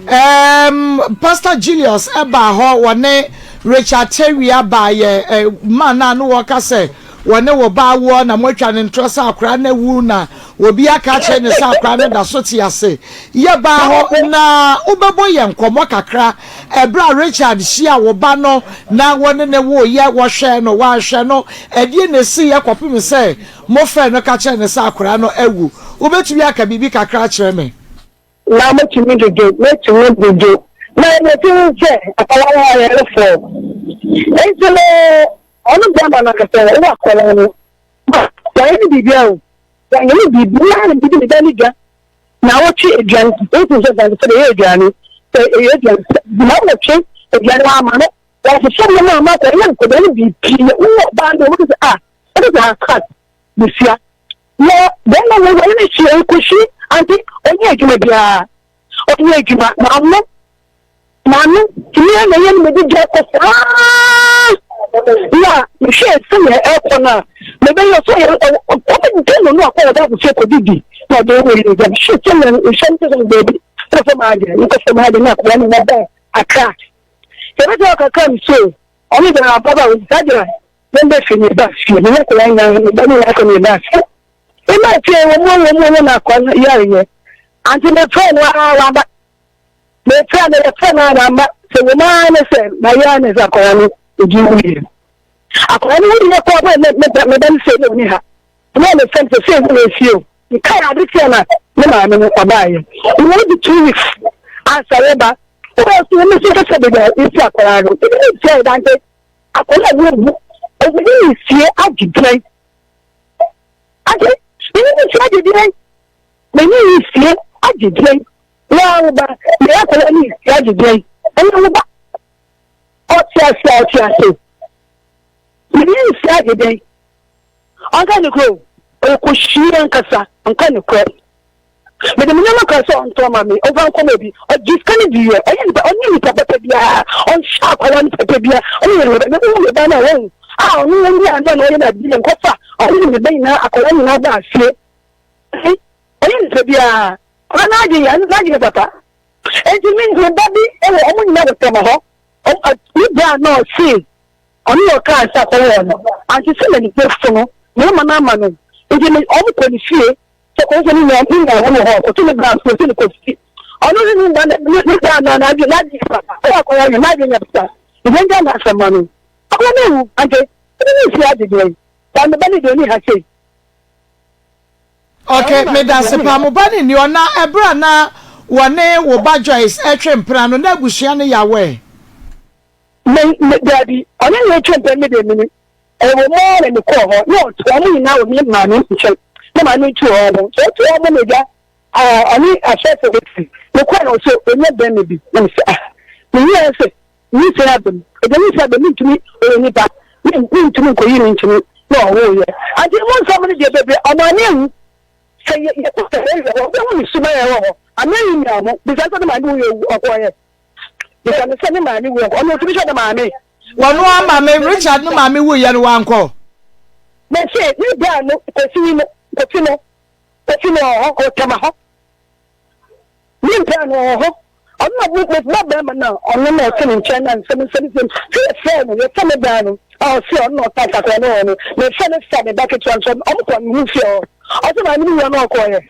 um, Pastor Julius ɛbaa hɔ, wɔne Richard Tewia baayɛ, eh, ma na no wɔka sɛ wɔne wo ba awoɔ na moatwa ne ntorɔ sɛ akwaraa no awu na obi aka akyerɛ ne sɛ akwaraa no da so te ase. Yɛbaa hɔ na wobɛbɔ yɛn nkɔmmɔ kakra ɛberɛ a Richard hyia wo ba no na wɔne ne woyɛ, wɔhwɛɛ no, wɔanhwɛ no, ɛdeɛ na ɛsiiɛ kɔpem sɛ Mofrɛɛ no ka kyerɛɛ no sɛ akwadaa no awu. Wobɛtumi aka biribi kakra akyerɛ me? Na mɛtumi dwodwo, mɛtumi dwodwo. Na yɛte ho sɛ akwadaa no ayarefo. Enti no, ɔno bɛrima no ankasa ɔwɔ akwadaa no. Wayɛ ne biribiara o. Wayɛ ne biribiara na biribi ne da ne dwa. Na wɔtwe aduane, wotu sɛ sɛ sɛ ɛyɛ aduane, sɛ ɛyɛ aduane, na wɔtwe aduane wɔama no, wɔasesa nneɛma ama akwadaa no nkwadaa no biribi. Wowɔ ɔbaa no, wɔbɛka sɛ ah, ɛde sɛ akat besia na bɛrima wei wɔne no hyia nkosi ante ɔnyɛ adwuma biara ɔnyɛ adwuma na ɔno maame tumi na ɛyɛ no mede gya kɔ saa na mehwɛ sɛnea ɛkɔ no a mebɛyɛ sɛ ɔbɛgye no no akɔ ɔda akɔfie kɔdidi na ɔde wɔ yɛ gya mehwɛ sɛnea nhyɛ no sɛ baabi sɛ fam agye nkɔ fam agye na akɔda no wɔbɔ akra yɛbɛsɛ ɔkakra me so ɔno deɛ ababa saa deɛ Yɛn bɛ fi ne ba fie, ne nkwadaa nyinaa, ne ba nyinaa kɔ ne ba fie. Ne ba fie, wɔn mu wɔn mu wɔn akɔ no yare yɛ. Ante me fɛ no ara waba. Me fɛ no yɛ fɛ no ara waba. Sɛ wɔn ara ne sɛ na yɛ ara ne sɛ akwadaa no odi wu yɛ. Akwadaa no wu yɛ kɔ ɔbɛ ne ne ba ne ba ne sɛ ne oni ha. Ne ne fɛn sɛ sɛ ewu na esie o. Nka yɛ ade tiɛ na ne maame no ɔbaa yɛ. Wɔn di 2 weeks ansa wɔ ba. Wɔn nso wɔn nso kɛsɛ baabi a esi akwadaa no. Ebi ne nsia yɛ dante. Akwadaa a wɔabu ɔwɔ ne nsie agye dɛn? Agye ne ne nsie agye dɛn? Ne ne nsie agye dɛn? Waa wo ba, ne akwadaa ne nsie agye dɛn? Ɛnyɛ wo ba. Ɔte ase a ɔte ase. Ne ne nsie agye dɛn? Ɔnka ne kuro, ɔyɛ kɔhyie ankasa, ɔnka ne korɛ. Mede me nneɛma kaa sɛ ɔntɔn ma me, ɔmfa nkɔma obi. Ɔgye sika no diiɛ. Ɔyɛ nipa, ɔnyɛ nipa papa biara. Ɔnhyɛ akwadaa no papa biara. Ɔno yɛ ne ba. Mehu ne ba no a wawu a ɔno ɔnyɛ adeɛ na ɔyɛ no adeɛ nkɔfa. Ɔno ne ne ba nyinaa, akwadaa nyinaa ba aseɛ. Ɔnyɛ nipa biara. Ɔno n'adwene yɛ, n'adwene yɛ papa. Enti me me ba bi wɔ wɔn nyinaa wɔ tɛm hɔ. Ne bra na ɔse ɔno na ɔkaa sɛ akɔwɔ no. Ante sɛ n'ani bɛfu no, mmarima no ama no. Nti me wɔn kɔ ne fie. Sɛ kɔnfɔ ne nua ne nua wɔn wɔ hɔ kɔto ne bra nso sɛ ne kɔsi ɔno ne ne nua ne ne bra na n'adwe n'adwe yɛ papa ɔyɛ akɔyɛ ayɛ n'adwe nyɛ papa ìdè ngya na asɛm ma no akɔyɛ ne wu ante ɛne ne nsi agye deɛ ba ne ba ne deɛ ne ha sei. Ok medase paa mo ba no nni hɔ na ɛberɛ a na wɔne wo ba Joyce ɛtwe mpena no na abusua no yɛ aware? Me me daabi ɔne ne retwe mpena me deɛ menim. Ɛwɔ mu ara na mekɔɔ hɔ, na ɔto wɔn nyinaa wɔ me maame nkyɛn, na maame tu wɔn ho. Sɛ ɔto wɔn na agya ɔne asɔfo bɛti. Mekɔɔ na ɔsɛ ɔnya bɛrima bi, na mesɛ ah, menyɛ sɛ nyinsɛn aba mu. Agya nyinsɛn aba mu, mentumi, ɔyɛ nipa, mentumi nkɔyi no ntumi. na ɔwoeɛ. Ante mu nsɛm no deɛ bebree ɔmo ani awu. Sɛ yɛ yɛkɔ sɛ yɛyɛ hɔ wobɛhu ne suban a ɛwɔ hɔ. Ame yi nyaa mo. Bisa sɛ ne maame wuiɛ owu ɔkɔeɛ. Bisa no sɛ ne maame wuiɛ ɔkɔ ɔno ɔtumi hwɛ ne maame. Wɔno ara maame Richard no maame wuiɛ no wankɔ. Mese ne bra no Kofi no Kofi no Kofi no ɔwɔ hɔ ɔwɔ Tema hɔ. Me mpɛ no ɔwɔ hɔ. Ɔno na me ba barima no a ɔno na ɔte ne nkyɛn na nsɛm nsɛm nsɛm sɛ yɛfrɛ no yɛfrɛ me bra no a ɔse ɔno na ɔka ntakra no wɔ no mefrɛ no fa me ba ketewa nso ɔmo kɔ ne ho fie hɔ ɔse maame no wura no ɔkɔɔyɛ.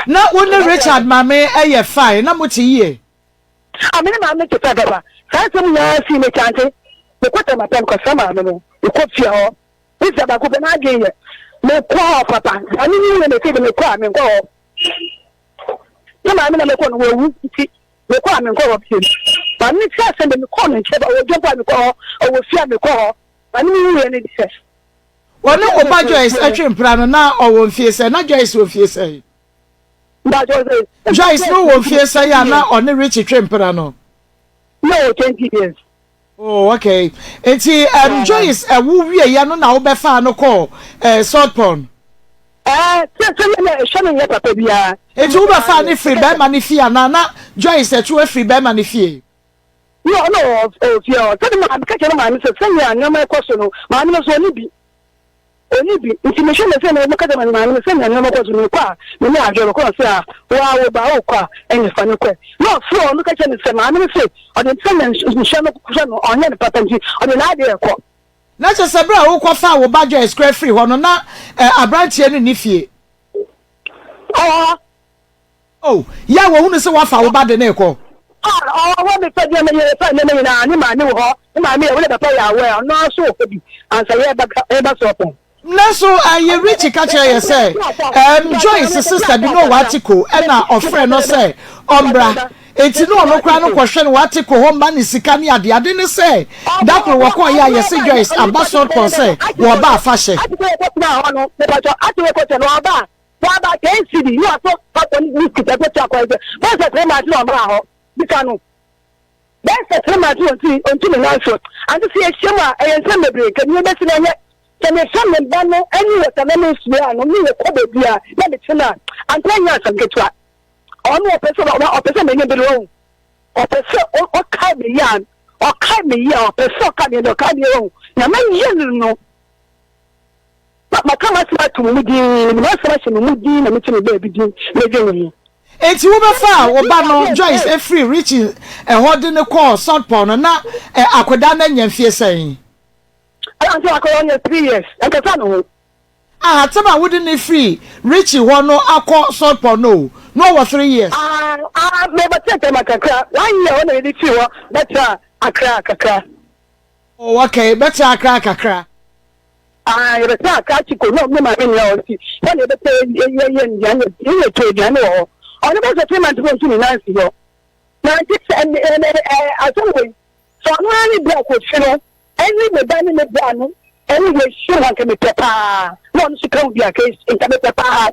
Na wo ne Richard maame yɛ fine na mo te yie? Ah me ne maame no te fine papa saa nsɛm nyinaa sii me kyante mekɔ tɛmapɛ mekɔsra maame no mekɔ fie hɔ me sista baako pɛ n'adwene yɛ mekɔ hɔ papa maame no wura mekɔ de mekɔ a menkɔ hɔ. Me maame na mekɔ no wawu nti mekɔ a menkɔ hɔ bio. Maame no ti asɛm de mekɔɔ ne nkyɛn ɔwɔ dwom a mekɔ hɔ, ɔwɔ fie a mekɔ hɔ. Maame no wuiɛ no deɛ. Wɔne wo ba Joyce twe mpena no na ɔwɔ mfie sɛn? Na Joyce wɔ mfie sɛn? Joyce no wɔ mfie sɛn a na ɔne Richie twe mpena no? Na ɔwɔ 20 years. Oh, okay. Nti um, Joyce ɛwo wieɛ no na wobɛfaa no kɔɔ eh, Salt Pond? Eh, sɛ sɛ na ɛhwɛ no nyɛ papa biara. Nti wobɛfaa no firi bɛrima no fie anaa na Joyce ɛto afiri bɛrima no fie? No, ɔno ɔwɔ fie hɔ. Sɛde maame ka kyerɛ no maame sɛ sɛnea nneɛma ɛkɔ so no, maame no so ɔne bi. Ɔnni bi, nti mehwɛ no sɛ na meka kyerɛ me maame no sɛnea nneɛma kɔ so no, mekɔ a me ne adwo bɛkɔ, ɔse a wo ara wo ba wokɔ a ɛne fa no kɔ ɛ. Na ɔfrɛ ɔno ka kyerɛ no sɛ maame no se ɔde sɛnea nhwɛ no hwɛ no ɔnyɛ no papa nti ɔde n'adeɛ rekɔ. Na kyerɛ sɛ berɛ a wokɔfaa wo ba Joyce koraa firii hɔ no na aberanteɛ no nni fie? Ɔwɔ hɔ. Oh, yɛ a wɔhunu sɛ woafa wo ba de no rekɔ. Ah, ɔwɔ hɔ, mefa deɛ meyɛ, yɛfa nneɛma nyinaa, ne maame wɔ hɔ, ne maame yɛ, wo ne papa yɛ aware, ɔno ara nso wɔ hɔ bi, ansa yɛreba, yɛreba Sɔpɔn. Nanso ɛyɛ Richie ka kyerɛ yɛ sɛ ɛɛm Joyce sister bi na ɔwɔ Atiko ɛna ɔfrɛ no sɛ ɔmmra enti na ɔno koraa no kɔhwɛ no wɔ Atiko hɔ ma ne sika ne ade ade ne sɛ da koro wɔkɔɔ yɛ a yɛse Joyce aba Sɔpɔn sɛ wɔɔba afahyɛ. Atiko yɛkɔtenaa hɔ no, mepatwɔ, Atiko yɛkɔkyɛ no ɔba a, Waba ten cedi ne waso akɔ ne biscuit ɛkɔ tia kwan sɛ bɛyɛ sɛ 3 months na ɔmaa hɔ bisa no bɛyɛ sɛ 3 months na ɔnti ɔntu ne nan so ante sɛ yɛhyia mu a ɛyɛ nsɛm bebree nka nea ɛbɛsi no ɛnyɛ sɛ mehwɛ me ba no ɛne wɔtamelon sua no ne yɛkɔ baabi a na mete no a ante ɛnyɛ asɛm ketewa ɔno ɔpɛ sɛ ɔpɛ sɛ m'ani bere ɔhu ɔpɛ sɛ ɔkae me yie a ɔkae me yie a ɔpɛ sɛ ɔkae me yie ɔkae me yie ɔhu na mɛyɛ no no. Ma maka m'asɛm ato mo mu dinn, mede m'asɛm ahyɛ mo mu dinn na mete me baabi dinn medwen ho. Enti wobɛfaa wo ba no Joyce firii Richie hɔ de no kɔɔ Southpaw no, na akwadaa no anya mfie sɛn? Ɛna nso akwadaa no yɛ 3 years, ɛnkasa ne ho. Ah, atem a wode no firii Richie hɔ no akɔ Southpaw no o, na ɔwɔ 3 years. Ah, ah, mebɛtena Tema kakra, one year hɔ na yɛde fii hɔ bɛtraa Accra kakra. Oh, okay, bɛtraa Accra kakra. Ah, yɛbɛtena Accra Chico na me maame nni hɔ nti hɔ na yɛbɛtɛ yɛyɛ nnuane yɛyɛ tɔ aduane wɔ hɔ. Ɔno bɛsɛ 3 months bɔ ntu ne nan si hɔ. Na nti sɛ ɛne ɛne ɛɛ asɛm wɔ yi sɛ ɔno ara ne bra kɔfi no ɛne me ba ne me bra no ɛne yɛhyia mu anka mepɛ paa na ɔno nso ka ho bi anka nka mepɛ paa.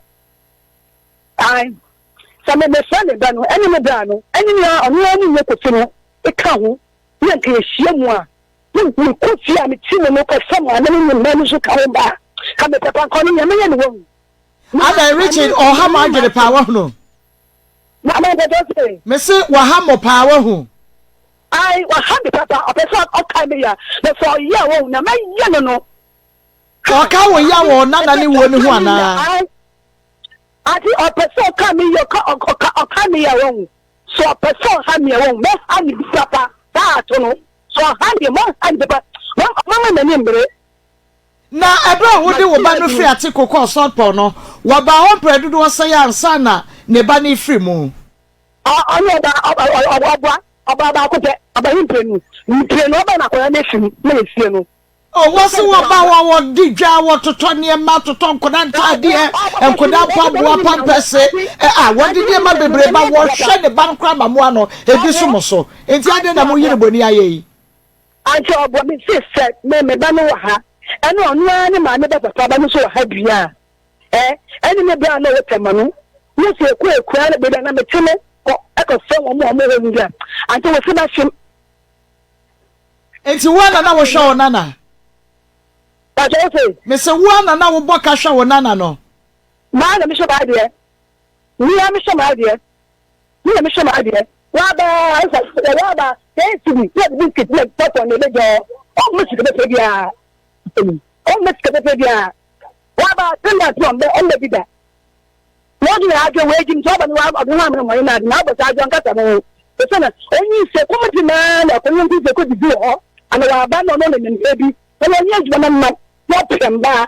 Ae sɛ me mefrɛ me ba no ɛne me bra no ɛne nea ɔno ara ne nyɛ kofi no ka ho na nka yɛhyia mu a Mekɔ fie a mete mu no kɔfa maame ne ne mma no nso ka ho ba a, ka mepɛ pa nka ɔno nea mɛyɛ no wahu. Adɛn Richard ɔha mo adwene paa wahunu. Na ama mpɛtɛ se. Mese waha mo paa wahu. Ae waha me papa ɔpɛ sɛ ɔkae me ya na sɛ ɔyɛ a wahu nea mɛyɛ no no. Ɔka wo ya wɔ nana ne wuo no ho anaa? Ae ate ɔpɛ sɛ ɔka me ya ɔka ɔka me ya wahu sɛ ɔpɛ sɛ ɔha me a wahu mɛha no bi papa saa ato no. So ɔha deɛ monha no papa momma m'ani mmere. Na ɛberɛ a wode wo ba no firi Atiko kɔɔ Sɔtpɔn no, wɔbaa hɔ mprɛ dodoɔ sɛn ansa na ne ba no refiri mu? Ɔne ɔba ɔboa ɔbaa baako pɛ ɔba yi mprenu mprenu ɔba na akwadaa no afiri mu na yɛsie no. Oh, wɔse wɔba hɔ a wɔdi dwa, wɔtotɔ nneɛma, totɔ nkwadaa ntaadeɛ, nkwadaa mpaboa, pampɛse, ɛ a wɔde nneɛma bebree ba, wɔhwɛ ne ba no koraa ma mmoa no, ebi so mo so. Enti adɛn na moyi no bɔni ayɛ yi? Ankyɛ ɔboa me se sɛ me me ba no wɔ ha, ɛne ɔno ara ne maame ba papa ba no nso wɔ ha bi a, ɛ ɛne me bra a na ɔwɔ Tema no, na sɛ yɛkɔ akuraa no baabi a na mete no kɔ ɛkɔfrɛ wɔn a wɔwɔ hɔ no bi a, ankyɛ wɔsi bɛhwem. Enti wo ara na na wohwɛ wo nana? Pakyɛ wo se? Mese wo ara na na wobɔ ka hwɛ wo nana no. Maa na mehwɛ m'adeɛ. Me ara mehwɛ m'adeɛ. Me na mehwɛ m'adeɛ. Waba nsa waba 10 cedi na ɔde biscuit na popcorn na ɛbɛgya hɔ. Ɔmma sika pɛpɛ biara. Ɔmma sika pɛpɛ biara. Waba 3 months na ɔmbɛ ɔmbɛ bi da. Na ɔde na adwo wei gyi nti ɔba no ɔde ho amena mɔye na ade na abɔ saa adwo ankasa mo ho. Ɛsɛ na onyi sɛ kɔm di naa na ɔkɔnyɛ nti sɛ kɔ didi wɔ hɔ. Ana waba na ɔno na nim bi. Na wɔnyɛ adwuma na mma wɔpɛ mbaa.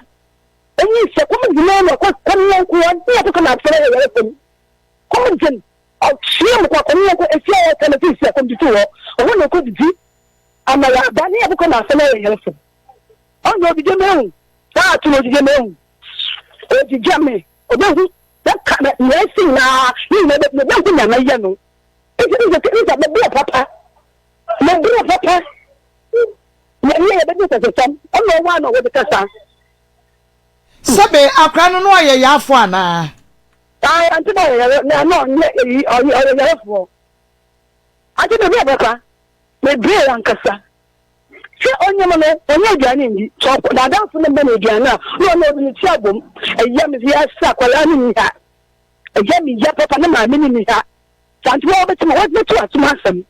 Onyi sɛ kɔm di naa na ɔkɔ kɔm yɛnko wɔn na ɔkɔ na afɛrɛ yɛ yɛrɛ fam. Kɔm dzen ɔhyia mu kɔ kɔm yɛnko efi a wɔka na sisi akɔm didi wɔ ɔhɔ na ɔkɔ didi ama waba ne yɛkɔ na afɛrɛ yɛ yɛrɛ fam. Ɔno odidi mehu. Saa ato no odidi mehu. Odidi me. Obehu na ka na nea esi nyinaa ne nyinaa bɛ obehu nea mɛyɛ no. Nti nti nti mɛbrɛ papa. Mɛbrɛ papa. Yɛne yɛ yɛbɛdi nsɛsɛsɛm. Ɔno ɔwɔ a na ɔwɔ de kasa. Sɛbe akora no na ɔyɛ yaafo anaa? Ae, ante na ɔyɛ yare na na ɔnyɛ eyi ɔyɛ ɔyɛ yarefoɔ. Ante mɛbrɛ papa. Mɛbrɛ ankasa. Sɛ ɔnyem no, ɔnyɛ aduane nni. Sɛ ɔkɔ n'adamfo no ma no aduane a, na ɔne ɔde ne ti abom. Ɛyɛ me ya sɛ akwadaa no nni ha. Ɛyɛ me ya papa, ne maame no nni ha. Saa nti wɔbɛtumi wɔbɛto asom asɛm.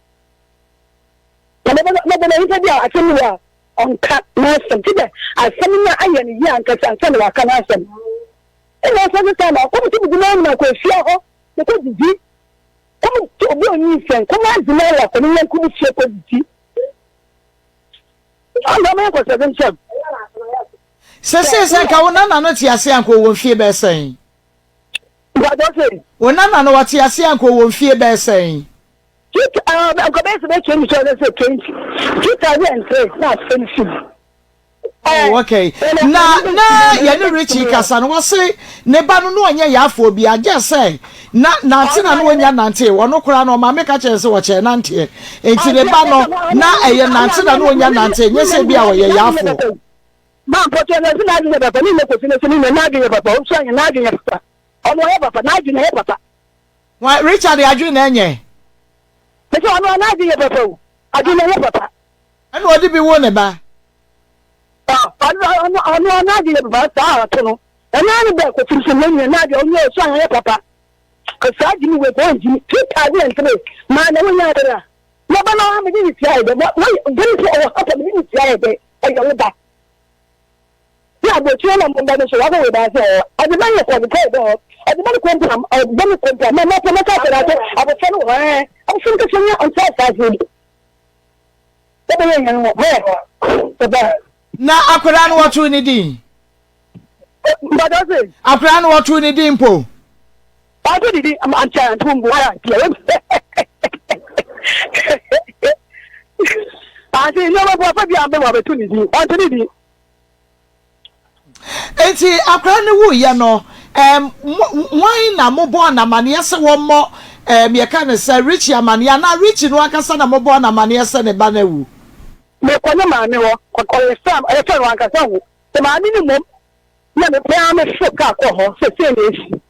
Na mɛbɛ na nipa bi a asɛm wɔ a ɔnka n'asɛm. Ti dɛ asɛm no ayɛ no yie ankasa ansa na waka n'asɛm. Ɛna ɔsɛ sɛ na ɔkɔm ti bi na ɔkɔ efie hɔ, ɔkɔ didi. Kɔm obi onyinsɛn, kɔm adwuma wɔ akɔ ne yɛnko bi fie kɔ didi. Sesei sɛ nka wo nana no te ase a nka ɔwɔ mfie bɛyɛ sɛn? Wo nana no ɔte ase a nka ɔwɔ mfie bɛyɛ sɛn? Oh, okay. Na na yɛne Richie kasa no wɔse ne ba no na ɔnyɛ yaafoɔ bi agye sɛ na nante na na ɔnya nante ɔno koraa no ɔmaame ka kyerɛ sɛ ɔkyɛ nanteɛ nti ne ba no na ɛyɛ nante na na ɔnya nante nyɛ sɛ bi a ɔyɛ yaafoɔ. Maa mpɔtɔ na ɛsɛ n'adwene yɛ papa ne nyɛ kɔsi ne so ne nyɛ n'adwene yɛ papa ɔnso anyɛ n'adwene yɛ papa ɔno ɔyɛ papa n'adwene yɛ papa. Wa Richard adwene na ɛnyɛ. Ɛsɛ ɔno n'adwene yɛ papa o adwene yɛ papa. Ɛna ɔde bi wo ne ba. Ɔno ɔno ɔno n'adwene yɛ papa saa ato no ɛno ano bɛ kɔfiri so ne nyɛ n'adwene ɔnyɛ ɔso anyɛ papa saa gyimi wei kɔn gyimi 2003 maa na wonya adere a na ba na mede ne tia yɛ dɛ bere sɛ ɔwɔ hapa mede ne tia yɛ dɛ ɛyɛ wo ba ne abɔkyerɛ na mo ba no so wakɔ wei ba sɛ ɔde ba yɛ kɔde kɔ bɔ ɔde ba no kɔmpa ɔde ba no kɔmpa ma ma ma ka sɛ abɔfra no wɔ hɔ abɔfra no kɛsɛ nyɛ ɔntra asaase bi Na akwadaa no wɔtoo ne din? Akwadaa no wɔtoo ne din mpo? Ɔto ne din ankyɛ anto mbu ara ntiɛ. Ante nneɛma bu afa bi a mbɛ wɔabɛto ne din ɔnto ne din. Enti akwadaa no wuiɛ no, ɛɛm, mo, hwan na mobɔɔ no amaneɛ sɛ wɔmmɔ, ɛɛm, yɛka no sɛ Richie amaneɛ, anaa Richie no ankasa na mobɔɔ no amaneɛ sɛ ne ba no awu? Mekɔ ne maame hɔ, ɔyɛ fɛ, ɔyɛ fɛ no ankasa hu sɛ maame no mmom na mepɛ ara meforo kaa kɔɔ hɔ sɛ sei na esi.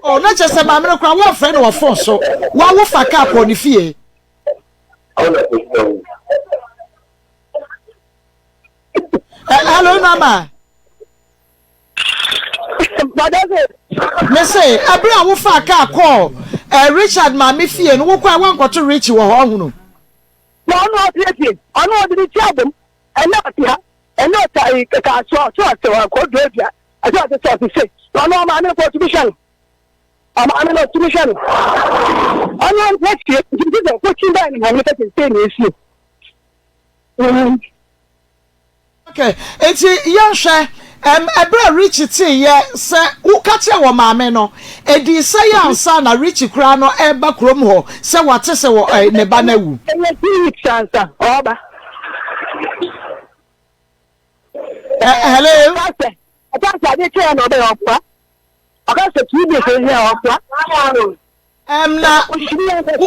Oh, na kyerɛ sɛ maame no koraa woamfrɛ no wɔ fon so, wo a wofa kaa kɔɔ ne fie. Hello, Mama. Me se, ɛberɛ a wofaa kaa kɔɔ eh, Richard maame fie no, wokɔ a woankɔto Richie wɔ hɔ ɔhono. Na ɔno ɔsiesie, ɔno ɔde ne ti abom, ɛnna ɔte ha, ɛnna ɔta yi keka so ɔso ɔse ɔkɔ duadua, ɛsɛ ɔte sɛ ɔte se, na ɔno ɔmaame no kɔ ɔtumi hwɛ no, ɔmaame no ɔtumi hwɛ no, ɔno ɔsiesie, nti sɛ ɔkɔkyi baa ne maame no kɛse sɛ na esie. Okay, nti yɛnhwɛ, ɛm, ɛberɛ a Richie teeɛ sɛ woka kyerɛ wɔ maame no, ɛdii sɛn ansa na Richie koraa no ɛreba kurom hɔ sɛ wate sɛ wɔ, ɛ, ne ba no awu? Ɛyɛ 2 weeks ansa ɔreba. Ɛ, hello? Ɔka sɛ, ɔka sɛ adeɛ kyɛɛ na ɔbɛyɛ ɔfoa. Ɔka sɛ 2 days ɛyɛ ɔfoa. Ɛm, na,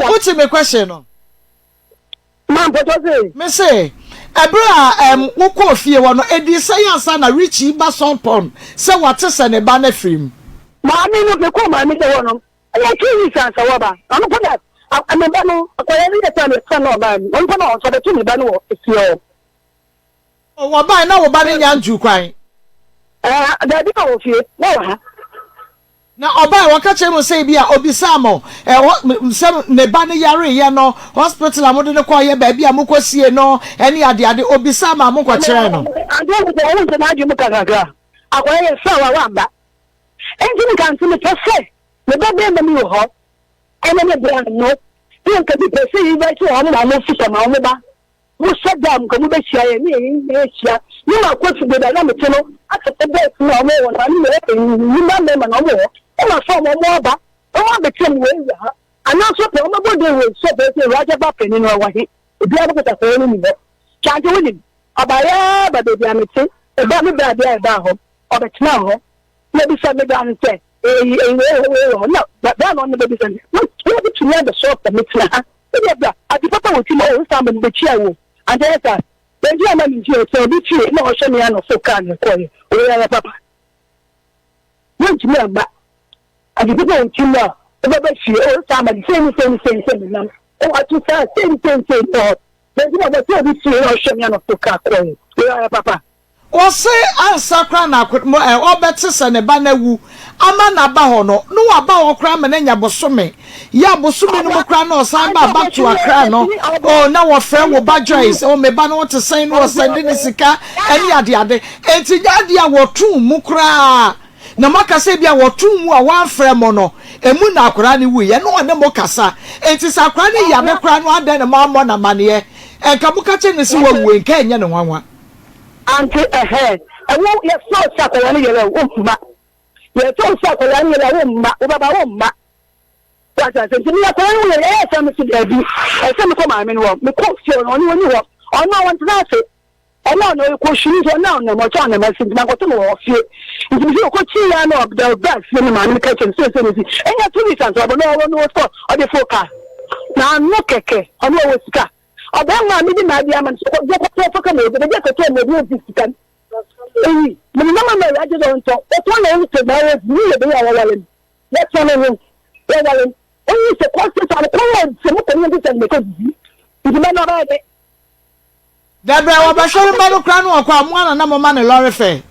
wote me question no? Ma mpɔtɔ se. Me se, ɛberɛ a ɛm wokɔɔ fie hɔ no, ɛdii sɛn ansa na Richie ba Salt Pond sɛ wate sɛ ne ba no afiri mu? Maame no, mekɔɔ maame no hɔ no, ɛyɛ 2 weeks ansa wɔba. Ɔno mpo na, a, me ba no, akwadaa no yɛ sɛ me sɛ na ɔbaa mu. Ɔno mpo na ɔbɛto me ba no wɔ efie hɔ. Oh, wɔbae na wo ba no nnya ntuu kwan? Ɛɛ, dabi, na ɔwɔ fie, na ɔwɔ ha. Na ɔbae, wɔka kyerɛɛ mo sɛ ebia obisaa mo ɛhɔ sɛ ne ba no yareeɛ no, hospital a mode no kɔeɛ, baabi a mokɔsiee no, ne adeade. Obisaa maa monkɔkyerɛɛ no. Ante wohu sɛ wohu sɛ n'adwene mu ka kakra. Akwadaa yɛ sɛ wa wamba. Enti nka nso mepɛ sɛ me ba barima bi wɔ hɔ ɛne ne bra no ne nka bi pɛ sɛ invite wɔn ma wɔn fi ma wɔn ba. Mo hyɛ da a nka mo bɛhyia yɛn ne yɛn nyinaa ahyia ne ma kɔ fi baabi a na mete no atete bɛs no a wɔn wɔ no ne yɛ nnwuma mmarima na wɔn wɔ hɔ ma sɛ wɔn wɔn aba wɔn abɛkyɛ mu wɔ area ha anaasɛ pɛ wɔn bɛbɔ den wɔ nsuo pɛ sɛ Raja ba panin no ɛwɔ he obiara bɛkɔta sɛ wɔn ni hɔ kyante wonim ɔbaeɛ ba baabi a mete ɛba me bra deɛ ɛbaa hɔ ɔbɛtena hɔ na bisa me bra no sɛ eyi eyi wei wɔ wei wɔ hɔ na bra no ɔno bɛbisa me wobɛtumi abɛsɔ sɛ metena ha Ebia bra, ade papa wɔ ti mu o, nsa ama mebekyia wo o, ankyɛ yɛ saa. Baabi a na migye o, sɛ obi fie na ɔhwɛ me ano so kaa na ɛkɔeɛ, wei ayɛ papa. Woantumi amma. Ade papa wɔ ti mu a, wobɛba fie o, nsa ama de sei ne sei ne sei ne sei menam. O, ato saa, sei ne sei ne sei wɔ hɔ. Baabi na sɛ obi fie na ɔhwɛ me ano so kaa kɔeɛ, wei ayɛ papa. Ɔse ansa koraa na ɔbɛte sɛ ne ba no awu ama no aba hɔ no, na waba hɔ koraa ma no anya bosome. Yɛ a bosome no mu koraa na ɔsan ba back to Accra no, oh na wɔfrɛ wo ba Joyce, oh me ba no ho te sɛn, na wɔsɛnde no sika ne adeade. Enti nyɛ adeɛ a wɔtoo mu koraa. Na moaka sɛ ebia wɔtoo mu a wɔamfrɛ mo no, emu na akwadaa no wuiɛ, na ɔne mo kasa. Enti sɛ akwadaa no yare koraa no adɛn na moammɔ no amaneɛ? Nka moka kyerɛ no sɛ wawu, nka ɛnyɛ no nwanwa. Ante ɛhɛɛ ɛwo yɛ sɛ ɔsɛ akwadaa no yɛrɛ wo mma yɛ sɛ ɔsɛ akwadaa no yɛrɛ wo mma wo bɛba wo mma wate ase nti meyɛ akwadaa no yɛrɛ ɛyɛ sɛ mesi daabi ɛsɛ mekɔ maame no hɔ mekɔ fie ɔno ɔno ɔni hɔ ɔno a ɔntena ase ɔno a ɔno kɔ hyini nti ɔno a ɔnam ɔkyɛ ɔnam ase nti mankɔto no wɔ fie nti mesi ɔkɔ kyi ya na ɔda ɔba fie no maame no ka kyerɛ no sɛ sɛ ne si ɛnya 2 weeks ansa ɔbɔ na ɔwɔ no wɔ ɔde fo kaa na ano kɛkɛ ɔno ɔwɔ sika Ɔbarima a mede m'ade ama no sɛ kɔgye kɔtɔ fa kama obi, baabi a kɔtɔ ma obi odi sika no. Eyi, mede nam ama Awurade sɛ ɔntɔ. Ɔtɔ na ɔntɔ na ɔwɔ ne yɛ bɛyɛ a wɔware no. Wɔtɔ no ho, wɔware no. Oyi sɛ kɔ sɛ sɛ kɔn a sɛ mokɔ ne sɛ mekɔ didi. Nti mɛ na ɔbɛyɛ dɛ. Dabrɛ wɔbɛhwɛ ne mma no koraa no ɔkɔ a mo ara na moma no lɔre fɛ.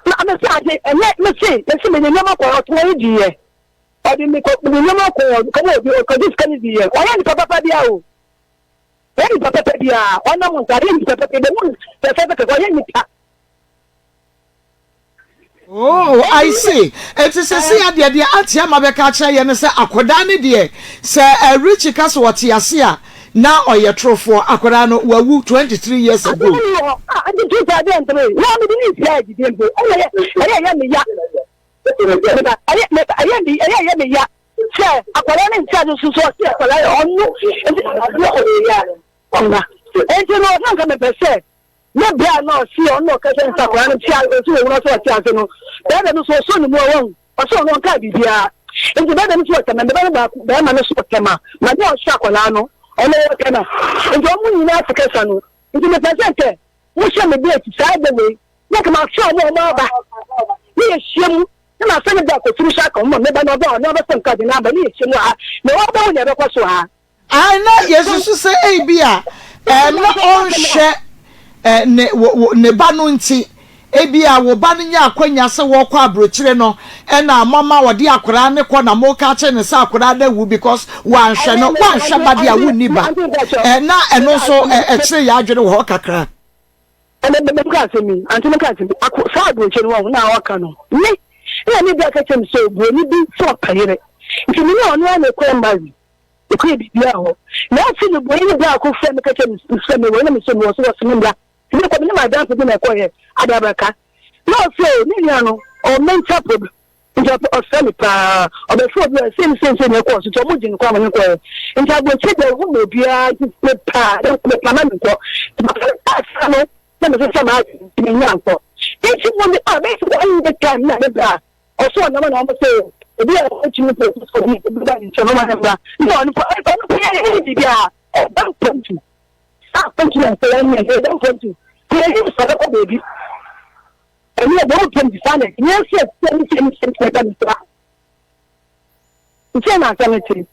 Na mese ade ɛnɛ mese mese mede nneɛma kɔ ɔtɔn yi diiɛ. Ɔde me kɔ mede nneɛma kɔ kɔma obi ɔkɔgye sika no di yɛ ɔyɛ nipa papa bia o ɔyɛ nipa papa bia ɔnam nsa ɔyɛ nipa papa bia mu fɛfɛɛfɛ kɛkɛ ɔyɛ nipa. Oh, I see. Eti sɛ sɛ adeɛ deɛ auntie ama bɛka akyerɛ yɛ no sɛ akwadaa no deɛ sɛ eh, Richie ka sɛ ɔte ase a na ɔyɛ torofoɔ. Akwadaa no wawu 23 years ago. Asɛm ni wɔ hɔ ah, nti 2003 na mede ne nsia adidie mpo ɛna ɛyɛ ɛyɛ me ya. Ɛyɛ me ɛyɛ me ya sɛ akwadaa no nti ase so so ɔsi akwadaa yɛ ɔno nti ɔno ɔyɛ ɔna nti no ɔsɛ nka mepɛ sɛ ne bere a na ɔsi ɔno ɔka sɛ nsa akwadaa no ti ase ɔsi wɔn ɔsɛ ɔte ase no bɛrima no so ɔsɔ ne mu ɔwɔ ɔsɛ ɔno ɔnka biribiara nti bɛrima no so ɔtɛmɛ bɛrima no baako bɛrima no so ɔtɛma ma ne ɔhyɛ akwadaa no ɔno ɔtɛma nti wɔn nyinaa te kasa no nti mepɛ sɛ sɛ mohyɛ me date saa da wei na nka mafrɛ wɔn a wɔn aba ne yɛhyia mu na mafrɛ ne bra kɔfiri so aka wɔn ma meba na ɔba ɔno abɛfam nka de n'aba ne yɛhyia mu ha na wɔba wo na ɛbɛkɔ so ha. Ae na yɛsusu sɛ ebia na ɔnhwɛ ne ne ba no nti, ebia wo ba no nya akwanya sɛ wɔkɔ aburokyire no ɛna mama ɔde akwadaa no kɔ na moka akyerɛ no sɛ akwadaa no awu because wanhwɛ no, wanhwɛ ba deɛ a wonni ba. Na ɛno nso ɛkyerɛ yɛn adwene wɔ hɔ kakra. Ɛnna me meka asɛm yi, ante meka asɛm yi, ako saa aburokyire no wahu na ɔka no, me ɛna ne bra ka kyerɛ me sɛ oburoni bi sɛ ɔpɛ yere, nti me ne ɔno ara na ɛkɔ embassy, ɛkɔyɛ biribiara hɔ, na afei no buroni no bra ko frɛ me ka kyerɛ me sɛ mewɔ na me sɛ mewɔ so wɔse me mmra, nti mekɔ me ne m'adamfo bi na ɛkɔyɛ adabraka, na ɔse o ne nua no ɔwɔ mental problem. Nti ɔpɛ ɔsrɛ me paa ɔbɛfrɛ obi a sei ne sei ne sei na ɛkɔɔ so nti ɔmo gye no kɔ ama no kɔɛ nti aburokyire deɛ ɔho ma obiara nti mepaa mepaa ma menkɔ nti asa no na mesesa m'adwene nti menya nkɔ nti mo ne a bɛyɛ sɛ one year time na me bra ɔso ɔnam na ɔmo sɛ obi a ɔtumi pɛ sɛ obi obi ba ne nkyɛn ɔma ne mbra na ɔno pɔ ɔno pɔ yɛ yɛ biribiara ɛda mpɔntu a mpɔntu na nsɛ yɛn yɛ ɛda mpɔntu yɛ yɛ sɛ ɔbɛkɔ baabi. Ɛne ɛbɔ mu pɛm saa na ɛte. Yɛn sɛ sɛ ne sɛ ne sɛ ne sɛ ne sɛ sɛ na asɛm no te.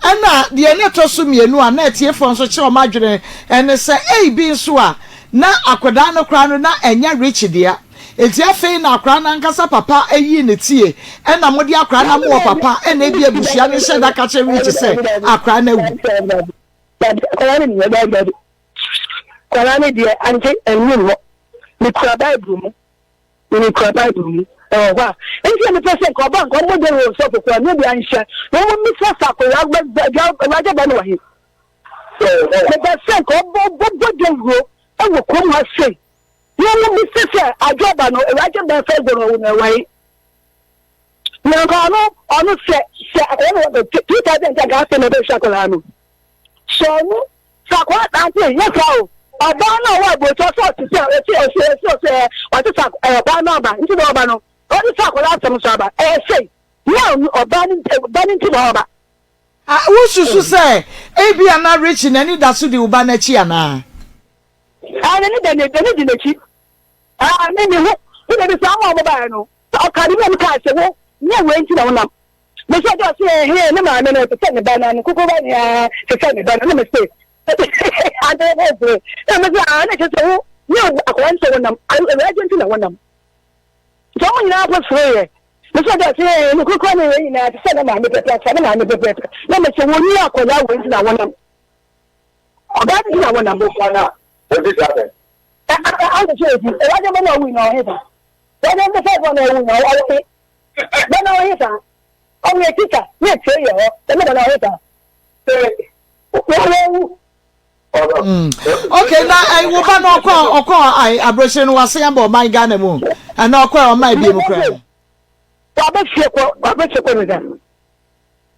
Ɛna deɛ na ɛtɔ so mmienu a na atiefoɔ nso kyerɛ wɔn adwene ne sɛ, Ei bi nso a, Na akwadaa no koraa no na ɛnyɛ Rich dea. Enti afei na akwadaa no ankasa papa yii no tie ɛna mode akwadaa no ama wɔ papa ɛna ebia abusua no hyɛ da ka kyerɛ Rich sɛ akwadaa no awu. Dabi, akwadaa no nni hɔ, dabi, dabi. Akwadaa no deɛ, ante, ɛnni hɔ. Mekura Bible mu. Mekura Bible mu. Ɛwɔ hɔ a. Enti na mepɛ sɛ nka ɔba nka ɔmmɔ dawuro wɔ sɔfo koraa, na obi anhyɛ. Na wɔmmisa sɛ akwadaa, Awurade ba no wɔ he? Mepɛ sɛ nka ɔbɔ dawuro wɔ kurom ha sei na wɔbisa sɛ adwoaba no awurade ba fɛ gbɔ no na ɛwɔ he? Na nka ɔno ɔno sɛ sɛ akwadaa no wɔ 2000 nka afei na ɔbɛhwɛ akwadaa no sɛ ɔno sɛ akwadaa ante nyɛ saa o ɔbaa no a ɔwɔ aburokyi ɔsɛ ɔte sɛ ɔte ɔsɛ ɔsɛ ɔsɛ ɔte sɛ ɔbaa no aba nti na ɔba no ɔde sɛ akwadaa asɛm so aba ɛyɛ sɛ na ɔbaa no ba no nti na ɔba. A Wususu sɛ ebia na Richie n'ani da so di wo ba no akyi anaa? A N'ani da n'ani di n'akyi. A Me me ho me na bisa wɔn a wɔbaeɛ no sɛ ɔkaa biribi na mekaa sɛ wo nyɛ wei nti na wonam me so ɔde ɔse ɛhee ne maame no te sɛ ne ba no ne koko ba nea te sɛ ne ba no na me se ade ho bere na me se a na kyerɛ sɛ wo nyɛ akwadaa no sɛ wonam awurade nti na wonam nti wɔn nyinaa po sereeɛ. Mese dɛ se no korokora ne wei nyinaa te sɛ ne maame pɛpɛɛpɛ, ne maame pɛpɛɛpɛ. Na mese wɔnni akwadaa wei nti na wɔnam. Ɔbaa bi nti na wɔnam. Ante sɛ ɔdi. Ɛwagye bɛ na ɔwui na ɔhe fa. Wagye bɛ sɛ bɔ na ɔwui na ɔhe. Bɛ na ɔhe fa. Ɔwɔ yɛ tita ne etie yɛ hɔ. Bɛ na ɔhe fa. Wɔwu. Mm. Okay, na eh, wo ba no ɔkɔ ɔkɔ ai aburokyire no wasen aba ɔman Ghana mu ɛna ɔkɔ ɔman bi mu koraa. Wabɛ fie kɔ wabɛ fie kɔ ne da.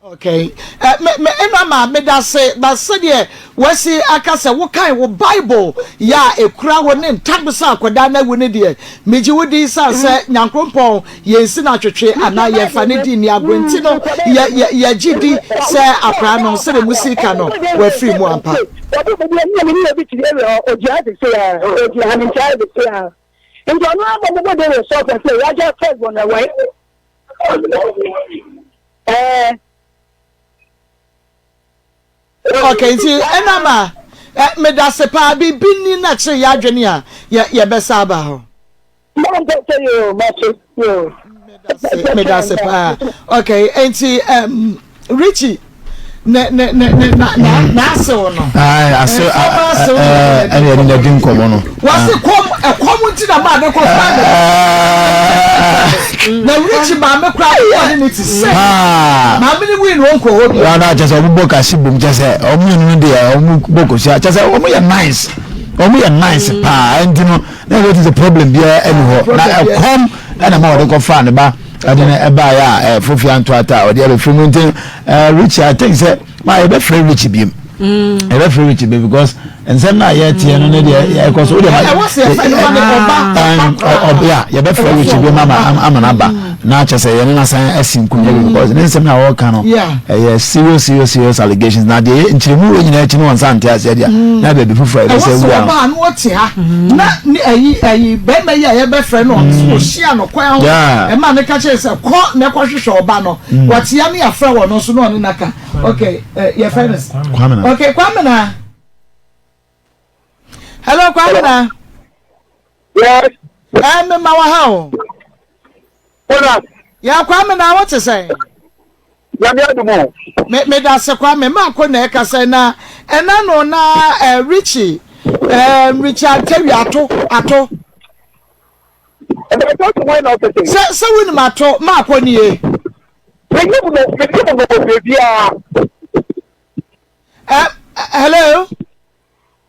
Okay, eh, me me ɛna ma me da se ba sɛdeɛ wasi aka sɛ wokan wo Bible yɛ a ekura wo ne ntam sɛ akwadaa na awu ne deɛ megye wo di san sɛ nyankrompɔn Yɛnsi no atwetwe anaa yɛmfa no di nni agorɔ nti no, yɛ, yɛ, yɛgye di sɛ akwadaa no, sɛdeɛ musi ka no, wafiri mu ampa. Okay, nti ɛna ma medase paa biribi ni na kyerɛ yɛ adwene a yɛbɛsa aba hɔ. Medase paa. Okay, nti um, Richie ne ne ne ne na na n'asew no. Ayi asew ɛna yɛde na di nkɔmɔ no. Wɔsi kɔm ɛkɔm nti na maa ne kɔ fa ne. Na Richie maame kura wɔ ne ne ti sɛ. Maame ne wui na ɔnkɔ hɔ bi. Wɔn a kyɛ sɛ ɔmo bɔ kasi bom kyɛ sɛ ɔmo yɛ no deɛ ɔmo bɔ kosi kyɛ sɛ ɔmo yɛ nice ɔmo yɛ nice paa ɛnti no. Na ɛwɔ ti sɛ problem biara ɛni hɔ na ɛkɔm ɛna ma ɔde kɔ fa ne ba ɛde no ɛbaeɛ a ɛɛ fofi anto ata a ɔde ɛbɛfiri mu nti ɛɛ Richie I think sɛ maa yɛbɛfrɛ Richie biem yɛbɛfrɛ Richie biem because nsɛm na yɛteɛ no ne deɛ ɛkɔ so wode ma ɛwɔ sɛ yɛfrɛ no ma ne ɔba ɔbea yɛbɛfrɛ Richie biem ama ama no aba na kyɛ sɛ yɛne no asan asi nkonnwa bi because ne nsɛm na wɔka no ɛyɛ serious serious serious allegations na deɛ nkyerɛmu wɔ nyinaa akyi no wɔn nsa nte aseɛ deɛ na baabi foforɔ a yɛbɛsɛ wura no. Ɛwɔ sɛ ɔbaa no ɔte ha na ne ɛyi ɛyi bɛrima yi a yɛbɛfrɛ no ɔno ɔhyia no kwan ho ɛma ne ka kyerɛ sɛ kɔ na ɛkɔhwehwɛ ɔba no wɔte ya ne yɛafrɛ wɔ no nso na ɔne naka okay yɛfrɛ no Kwamina okay Kwamina hello Kwamina. Yes. Ɛɛ mema wɔ ha o. Ona. Yɛ Kwame na wo te sɛn? Nyame adom o. Me me da se Kwame ma ko na ɛka sɛ na ɛna no na eh, Richie eh, Richard Terry ato ato. Ɛbɛ to wɔn na ɔkɛse. Sɛ sɛ wonim ato ma ko nie. Menim no menim no wɔ baabiara. Eh, hello.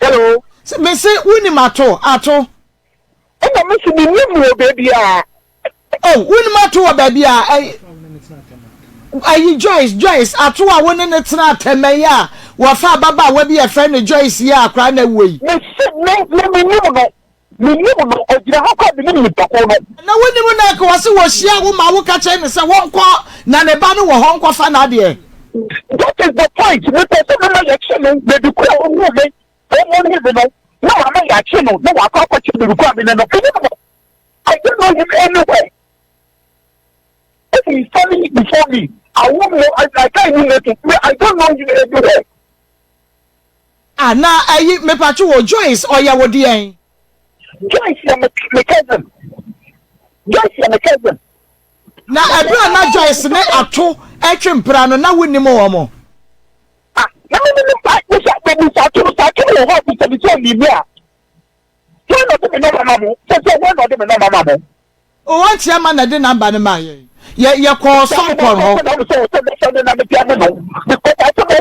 Hello. Me se wonim ato ato. Ɛna me se menim no wɔ baabiara. Oh, wonim ato wɔ baabi a ayi Joyce Joyce ato a wo ne ne tena atɛmɛ yi a wɔfa ababaawa bi a yɛfrɛ no Joyce yi a akora na awuo yi. Me se me me menim no menim no ɔgyina hɔ kɔ a menim nipa ko no. Na wonim no anka wɔse wɔhyia wo ma woka kyerɛ no sɛ wɔnkɔ na ne ba no wɔ hɔ nkɔfa n'adeɛ. That is the point mepɛ sɛ mema yɛkye no baabi ko a ɔhuu me ɔmo ne me no na wama yɛakye no na wakɔ akɔkyɛ baabi ko a me ne no menim no. I don't know him anywhere. If he's standing before me, I won't know. I, I can't even know him. I don't know him anywhere. Ah, na ayi mepatwo wɔ Joyce ɔyɛ wo deɛn? Joyce yɛ me me cousin. Joyce yɛ me cousin. Na ɛberɛ a na Joyce ne Ato retwe mpena no, na wonnim wɔn? Ah, na me menim pa, bisa, bisa Ato no, sɛ Ato no wɔ hɔ a, bisa bisa ɔnim me a. Hwan na ɔde me nɔma ma mo? Sɛ sɛ hwan na ɔde me nɔma ma mo? O, wɔn Kyerɛma na ɛde namba no maa yɛn. Yɛ, yɛkɔɔ Sɔnkɔn hɔ. Na sɛ ɔsɛ mɛsɛ ne na mede ama no, because asɛm a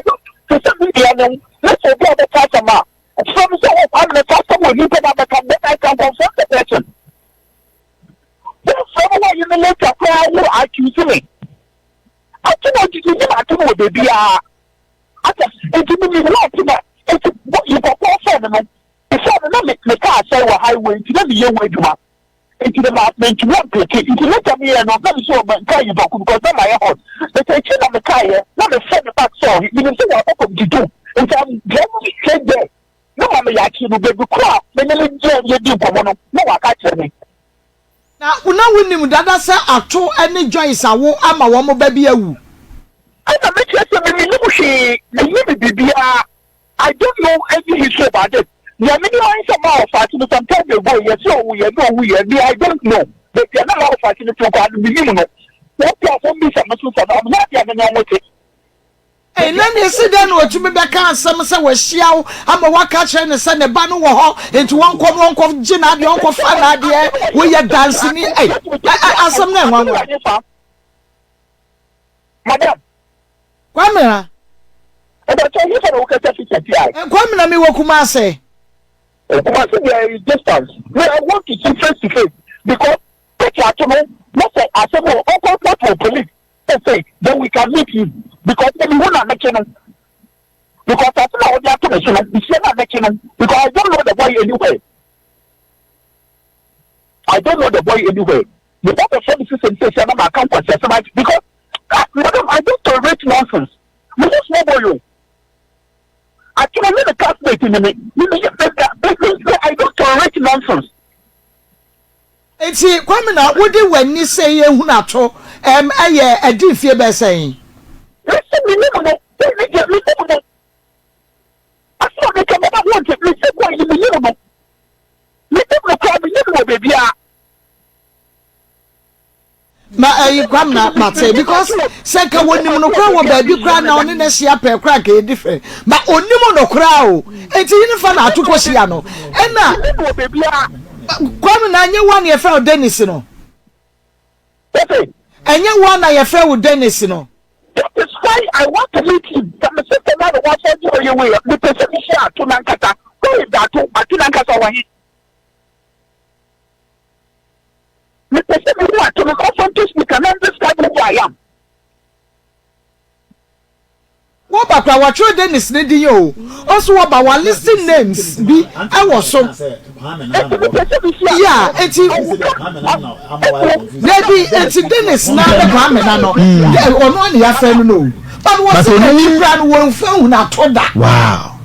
ɔsɛ sɛ media no, na sɛ obi a ɔbɛka asɛm a, Ɔfrɛ me sɛ, Oh, Kwame, mepɛ asɛm wɔ nipa no abɛka, then I can confront the person. Wofrɛ me wɔyi me later koraa wo accuse me. Ato no gyigyi nim ato no wɔ baabiara. Ata nti me nim wɔ ato na nti nipa kɔ fɛ me no. Before no na me me kaa sɛ wɔ highway nti na meyɛ ho adwuma. Nti no ma mentumi ampeke nti later meyɛ no na me sɛ ɔma nkaa nipa ko because na mayɛ hot. But akyiri na mekaeɛ na mefrɛ me back sɛ ɔhe menim sɛ wɔakɔ committee two nti I'm driving straight there na ma meyɛ akyi no baabi koro a me ne no gyina yɛdi nkɔmmɔ no na waka akyerɛ me. Na na wonim dada sɛ Ato ne Joyce awo ama wɔn ba bi awu. Ɛna mekyerɛ sɛ me mennim hwee, mennim biribiara. I don't know any history about it. Nea menim ara ne sɛ maa ɔfaakye no some time ago yɛse ɔwuiɛ na ɔwuiɛ me I don't know. Baabi a na maa ɔfaakye no te koraa no menim no. Wɔn a wɔn bisa me so nsɛm no I'm happy a me ne wɔn te. Ei, na nea esi dɛn na otumi bɛka asɛm sɛ wahyia wo ama woaka akyerɛ no sɛ ne ba no wɔ hɔ nti wɔnkɔ no ɔnkɔgye n'adeɛ ɔnkɔfa n'adeɛ woyɛ danseni ei asɛm no ɛnwanwa. Madam. Kwame ha. Ɛbɛtɔ yi sɛ na wokasa fi sɛsi a. Kwame na mewɔ Kumase. Kumase there is distance. Me I want to see face to face because picture ato no na sɛ asɛm wɔ ɔnkɔ report wɔ police sɛ then we can meet him because me hu na mekye no because asɛm a wɔde ato me so no mehyia na mekye no because I don't know the boy anywhere. I don't know the boy anywhere. Me ba bɛfrɛ me sisɛm sɛsia na maka nkwasiasɛm agye because ah madam I don't tolerate nonsense. Me nyɛ small boy o. Atwene me ne classmate ne me. Me me me me I don't tolerate nonsense. Nti Kwame na wode w'ani sɛ yɛhunu ato ɛm ɛyɛ ɛdi mfie bɛyɛ sɛn? Mese menim no, me deɛ menim no. Asɛm a meka mama wonte, mese boy no menim no. Menim no koraa, menim no wɔ baabiara. Ma ɛyi kwam na mate because sɛ nka wɔnim no koraa wɔ baabi koraa na ɔne no ahyia pɛɛ koraa nka yɛ different ba ɔnim no koraa o enti yi ne fa na ato kɔ hyia no ɛna kwam na ɛnyɛ wo na yɛfrɛ wo Dennis no ɛnyɛ wo na yɛfrɛ wo Dennis no. That is why I want to meet him. Sɛ me sister na ne wasɔ gye ɔyɛ wei a, mepɛ sɛ mehyia Ato nankasa. Where is Ato? Ato nankasa wɔ he? Mepɛ sɛ mehu Ato no na ɔfa nto speaker na describe who I am. Wɔba koraa wɔatwerɛ Dennis ne din o, ɔso wɔba wa list names bi wɔ so. Enti mepɛ sɛ mehyia Yeah, enti dabi enti Dennis naa ne Kwame na no ɔno a ne yɛafrɛ no no o. But But wɔse ɔno n'akyi koraa no wɔmfa nhunu ato da. Wow.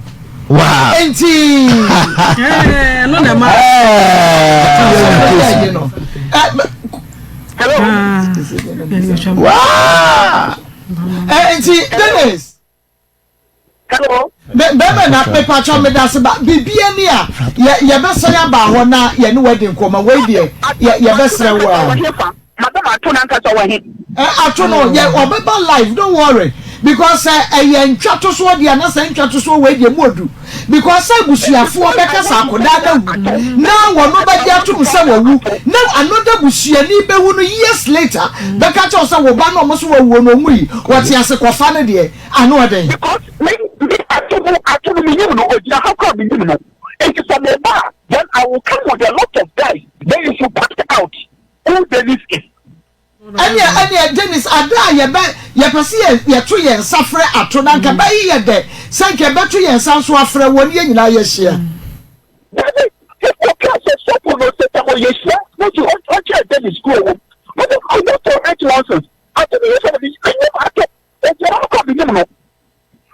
Wow. Enti Ɛɛ, no na ɛma. ɛyi no ɛ Hello. Wow. ɛ nti Dennis. Hello. Bɛrima na mepatwa medase ba biribi ani a yɛ yɛbɛsɛn aba hɔ na yɛne wadi nkɔmɔ wei deɛ yɛ yɛbɛsrɛ wo a. Madam ato nankasa wɔ he? Ɛ ato no yɛ ɔbɛba live don't worry because sɛ ɛyɛ ntwatosoɔ deɛ na sɛ ntwatosoɔ wei deɛ mu odu because sɛ abusuafoɔ bɛka sɛ akɔdaa no awu na wɔn bɛgye atom sɛ wawu na another busuani bɛwu no years later bɛka kyɛw sɛ wo ba no ɔmo so wawuo no ɔnwui wɔte ase kɔfa no deɛ ano ɔden. Because me me ato no ato no menyim no ogyina ha koraa menyim no nti sɛ meba a then I will come with a lot of guys then you should point out who Dennis is. Ɛneɛ ɛneɛ Dennis ada a yɛbɛ yɛpɛ sɛ yɛ yɛto yɛn nsa frɛ ato na nka bɛye yɛ dɛ sɛ nka yɛbɛto yɛn nsa nso afrɛ wɔ ne yɛn nyinaa yɛahyia. Dabi ɔkaa sɛ sɔfo no sɛ sɛ ɔyɛhyia no nti ɔnkyerɛ Dennis kuro wɔ mu. Madam I don't tolerate nonsense ato no yɛ sɛ menyim ato ogyina hɔ koraa menyim no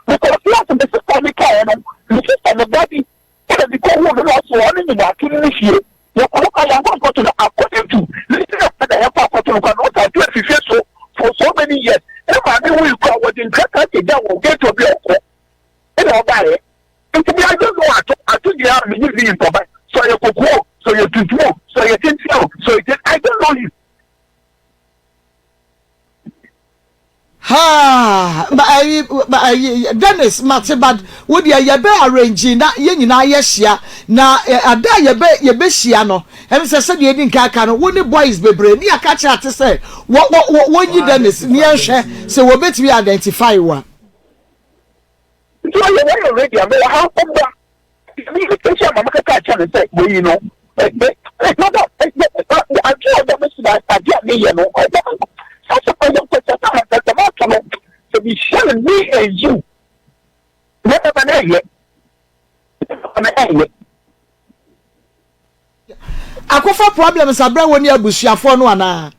because last me sister ne kaeɛ no me sister ne ba bi ɛna mekɔ huu no na ɔse ɔne nyim ato no ne fie yɛkɔ hɔ koraa yɛankɔ ankɔto no according to lady a na yɛkɔ akɔto no koraa na ɔsan to afifie so for so many years ne maame wui koraa wɔde nkrataa kagya wɔ gate obi a ɔkɔ ɛna ɔbaeɛ nti me I don't know ato ato deɛ a menyim ne nkɔba sɛ ɔyɛ kokuo sɛ ɔyɛ. Ma ayi Dennis mate but wo deɛ yɛbɛ arrange na yɛn nyinaa yɛahyia na ada a yɛbɛ yɛbɛhyia no ɛm sɛ sɛdeɛ yɛdi nkan aka no wo ne boys bebree ne yɛaka kyerɛ ate sɛ wɔ wɔ wɔ wɔnyi Dennis ne yɛnhwɛ sɛ wɔbɛtumi identify wo a. Nti ɔyɛ wɔyɛ ready a mewɔ ha ɔbra. Nti ama mekaka akyerɛ no sɛ wei no madam ade a ɔda mesi na ade a meyɛ no ɔda saa sɛ ɔyɛ nkwasi sɛ sɛ mato no sɛ mehyia no me and you na bɛba no ɛyɛ bɛba no ɛyɛ. Akɔfa problems abrɛ wo ne abusuafoɔ no anaa?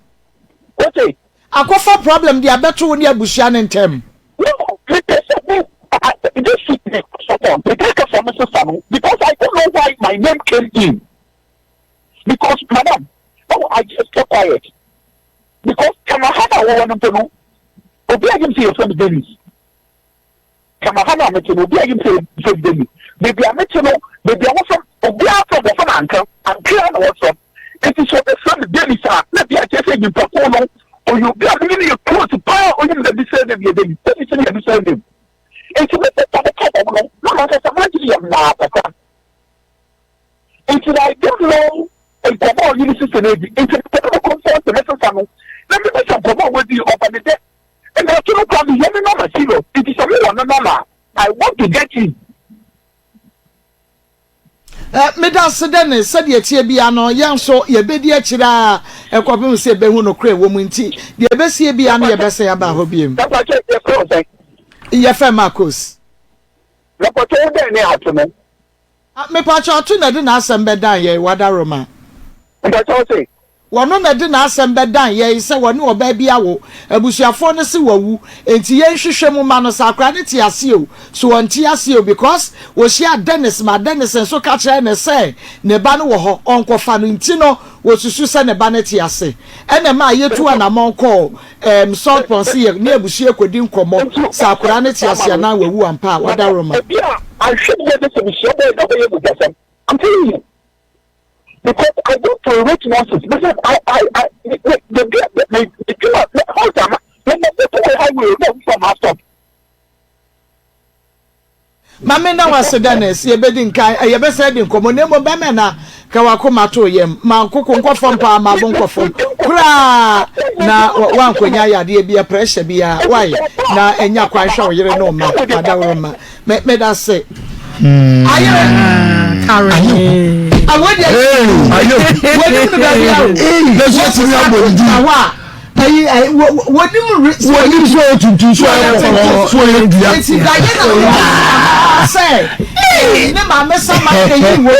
Wote? Akɔfa problem de abɛto wo ne abusua no ntɛm. No, mepɛ sɛ me this week me sɔpɔ mepɛ kasa me sesa no because I don't know why my name came in because madam oh I just kept quiet because kama ha na wɔwɔ no mpo no obi a yim sɛ yɛfrɛ me Dennis. Kama ha no a mete no, obiara nnim sɛ sɛ meda mu. Baabi a mete no, baabi a wɔfrɛ me, obiara frɛ me, wɔfrɛ me Anka. Anka ara na wɔfrɛ me. Enti sɛ wɔbɛfrɛ me Dennis a, na ebia ɛkyerɛ sɛ nyimpa ko no, ɔyɛ obi a me ne no yɛ close paa a onyim dɛ me surname yɛ Dennis. Dennis no yɛ me surname. Enti me sister bɛka dɛm no, na mankasa m'adwene yɛ me naa kakra. Enti na I don't know nkɔmmɔ a ɔnye ne sister no adi. Enti mepɛ dɛ mokɔ mfɔnse me sister no na mebisa nkɔmmɔ a wɔdii, ɔba ne dɛ. Ɛna ato no koraa mehia ne number serious nti sɛ mowɔ ne number a I want to get him. Eh, meda ase dɛ ne sɛdeɛ ɛteɛ biara no yɛn nso yɛbɛdi akyire ara kɔpem sɛ yɛbɛhu nokorɛ ɛwɔ mu nti deɛ ɛbɛsie biara no yɛbɛsan aba hɔ biom. Mepakyɛ yɛfrɛ wo sɛn? Yɛfrɛ Marcos. Mepakyɛ wo dɛn ne ato no? Ah, mepakyɛ ɔto na ɛde n'asɛm bɛdan yɛn, Wadaroma. Mepakyɛ wo se? Wɔno na ɛde n'asɛm bɛdan yɛn sɛ wɔne ɔbaa bi awo, abusuafoɔ no se wawu, enti yɛn hwehwɛ mu ma no sɛ akwadaa no te aseɛ o, so ɔnte aseɛ o, because wɔhyiaa Dennis ma Dennis nso ka kyerɛɛ no sɛ ne ba no wɔ hɔ, ɔnkɔfa no, nti no wɔsusu sɛ ne ba no te ase. Ɛna ɛmaa yɛtuu anamɔn kɔɔ ɛɛm Salt Pond se yɛ ne abusua rekɔdi nkɔmmɔ sɛ akwadaa no te ase anaa wawu ampa a, Wadaroma. Ebia anhwɛ yie de sɛ mehyia boy na ɔbɛyɛ mogyasɛm, I'm telling you. Because I don't tolerate nonsense. Because I, I, I, me, me, me, me, me, me, me, me, house ama, me, me, me, me, highway, no, from my stop. Ma me nna wase Dennis, yɛbɛdi nkan, eh, yɛbɛsan adi nkɔmmɔ, na mmom bɛmɛ na ka wakoma to yam, ma nkoko nkɔ fam paa, ma abo nkɔ fam koraa, na wankɔnya yadeɛ bia, pressure bia, why, na ɛnya kwan hwɛ wo yere ne wo mma, madaworo mma. Me me da se. Ayere. Karen. Awo deɛ. Ayo. Wɔnim no baabi awo. Lẹsẹ ti ní abọ ní di. Ayi ayi wɔnim re. Wɔnim sọ yẹ tuntun sọ yẹ kɔkɔɔ sọ yẹ dua. Eti daye na wɔn sɛ ne maame sama eyi wɔ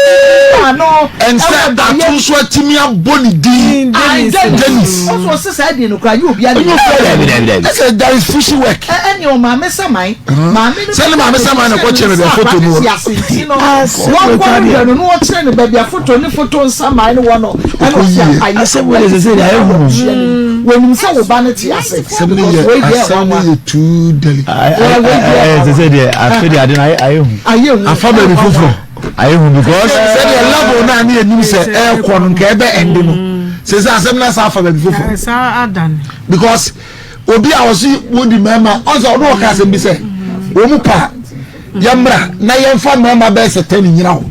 ano. Ɛnsɛ dato nso atumi abɔ ne din. Dennis. Ɔsɔ ɔsesa ɛdi no kura nye obi ani. Nye obi ani. Ɛsɛ there is fishy work. Ɛne ɔmaame saman. Maame no Sɛ ne maame saman na ɛkɔkyerɛ baabi a foto no wɔ. Ase nti no, wɔnkɔ hwehwɛ no na wɔkyerɛ no baabi a foto ne foto nsaman no wɔ no, ɛna ɔse ampa yi Asɛm wei deɛ sɛsɛ deɛ ayɛ hu. Wɔnim sɛ wo ba no te ase. Asɛm no yɛ asɛm no yɛ too delicate. Sɛsɛ deɛ afe deɛ ade no ayɛ hu. Ayɛ hu. Afa baabi foforɔ. Ayɛ hu because. Sɛdeɛ level no a ne yɛnim sɛ ɛrekɔ no nka ɛbɛ ɛnde no. Sɛsɛ asɛm no asa afa baabi foforɔ. Because. Obi a ɔsi wodi mmarima ɔsɛ ɔno ɔka asɛm bi sɛ wɔn mu pa yɛmmra na yɛmfa mmarima bɛyɛ sɛ tɛn nyina hɔ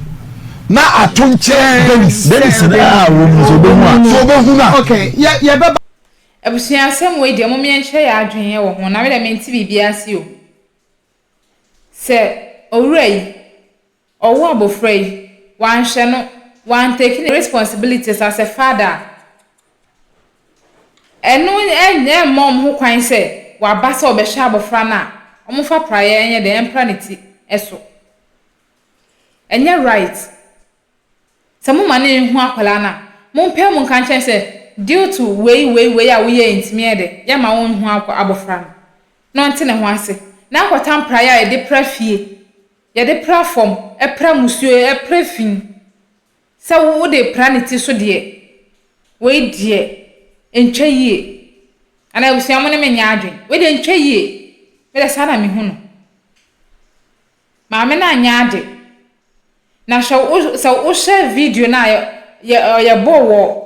na ato nkyɛn Dennis. Dennis no a wɔn mu sɛ ɔbɛhu a. Sɛ ɔbɛhu no a. Okay, yɛ yɛbɛba. Abusua asɛm wei deɛ mom yɛnkyerɛ yɛn adwene wɔ ho na me deɛ mente biribiara ase o. Sɛ owura yi Ɔwo abofra yi, ɔannhwɛ no, ɔanntake ne responsibilities as a father a, ɛno ɛmma wɔn ho kwan sɛ waba sɛ ɔbɛhwɛ abofra no a, wɔmfa praeɛ nyɛ dɛn mpra ne ti so. Ɛnyɛ right. Sɛ moma no nhu akwadaa no a, mompae mu nka nkyerɛ no sɛ due to wei wei wei a woyɛe nti menyɛ dɛn, yɛmma wonhu abofra no na ɔnte ne ho ase. Na akɔtam praeɛ a yɛde pra fie Yɛde pra fam, pra musuo, pra fi. Sɛ wode pra ne ti so deɛ, wei deɛ, ɛntwa yie. Anaa abusua mo ne me nyɛ adwene. Wei deɛ ɛntwa yie. Me deɛ saa na mehu no. Maame no anyɛ ade. Na hwɛ wo sɛ wohwɛ video no a yɛ yɛbɔɔ wɔ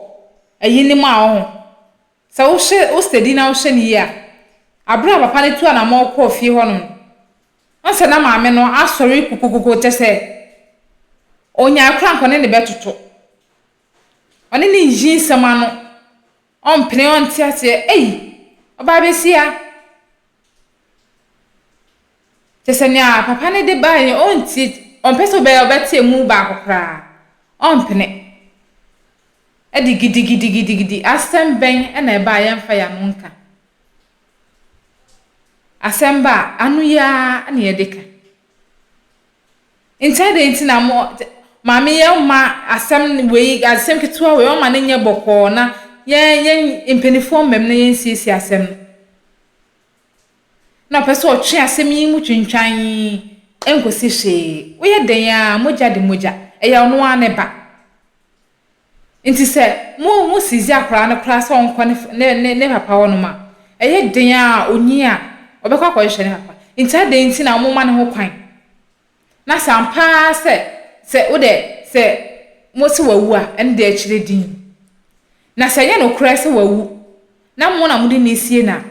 ayi no mu a ɔho. Sɛ wohwɛ wo steady na wohwɛ no yie a. Aberɛ a papa no tuu anammɔn kɔɔ fie hɔnom no, ɔhu sɛ na maame no asɔre kokokoko kyerɛ sɛ ɔnyae koraa anka ɔne no bɛtoto. Ɔne no nyi nsɛm ano, ɔmpene, ɔnte aseɛ. Ei! Ɔbaa bɛsia. Kyerɛ sɛ nea papa no de baeɛ no, ɔntie, ɔmpɛ sɛ ɔbɛ ɔbɛte emu baako koraa. Ɔmpene. Ɛde gidigidigidigidi, asɛm bɛn na ɛba a yɛmfa yɛn ano nka? Asɛm ba a, ano yi ara na yɛde ka. Nti adɛn nti na mo maame yɛn mma asɛm wei asɛm ketewa wei ɔma no nyɛ bɔkɔɔ na yɛn yɛn mpanimfoɔ mmam na yɛnsiesie asɛm no. Na ɔpɛ sɛ ɔtwe asɛm yi mu twintwan nkosi hwee. Woyɛ dɛn ara mogya de mogya, ɛyɛ ɔno ara ne ba. Nti sɛ mo mo sisi akwadaa no koraa sɛ ɔnkɔ ne ne ne papa hɔnom a, ɛyɛ den ara a onyin a, ɔbɛkɔ akɔhwehwɛ ne papa. Nti adɛn nti na moma ne ho kwan? Na sɛ ampa ara sɛ sɛ wo dɛ sɛ mose wawu a, ɛno deɛ ɛkyerɛ din. Na sɛ ɛnyɛ nokorɛ sɛ wawu na mo na mode no resie no a,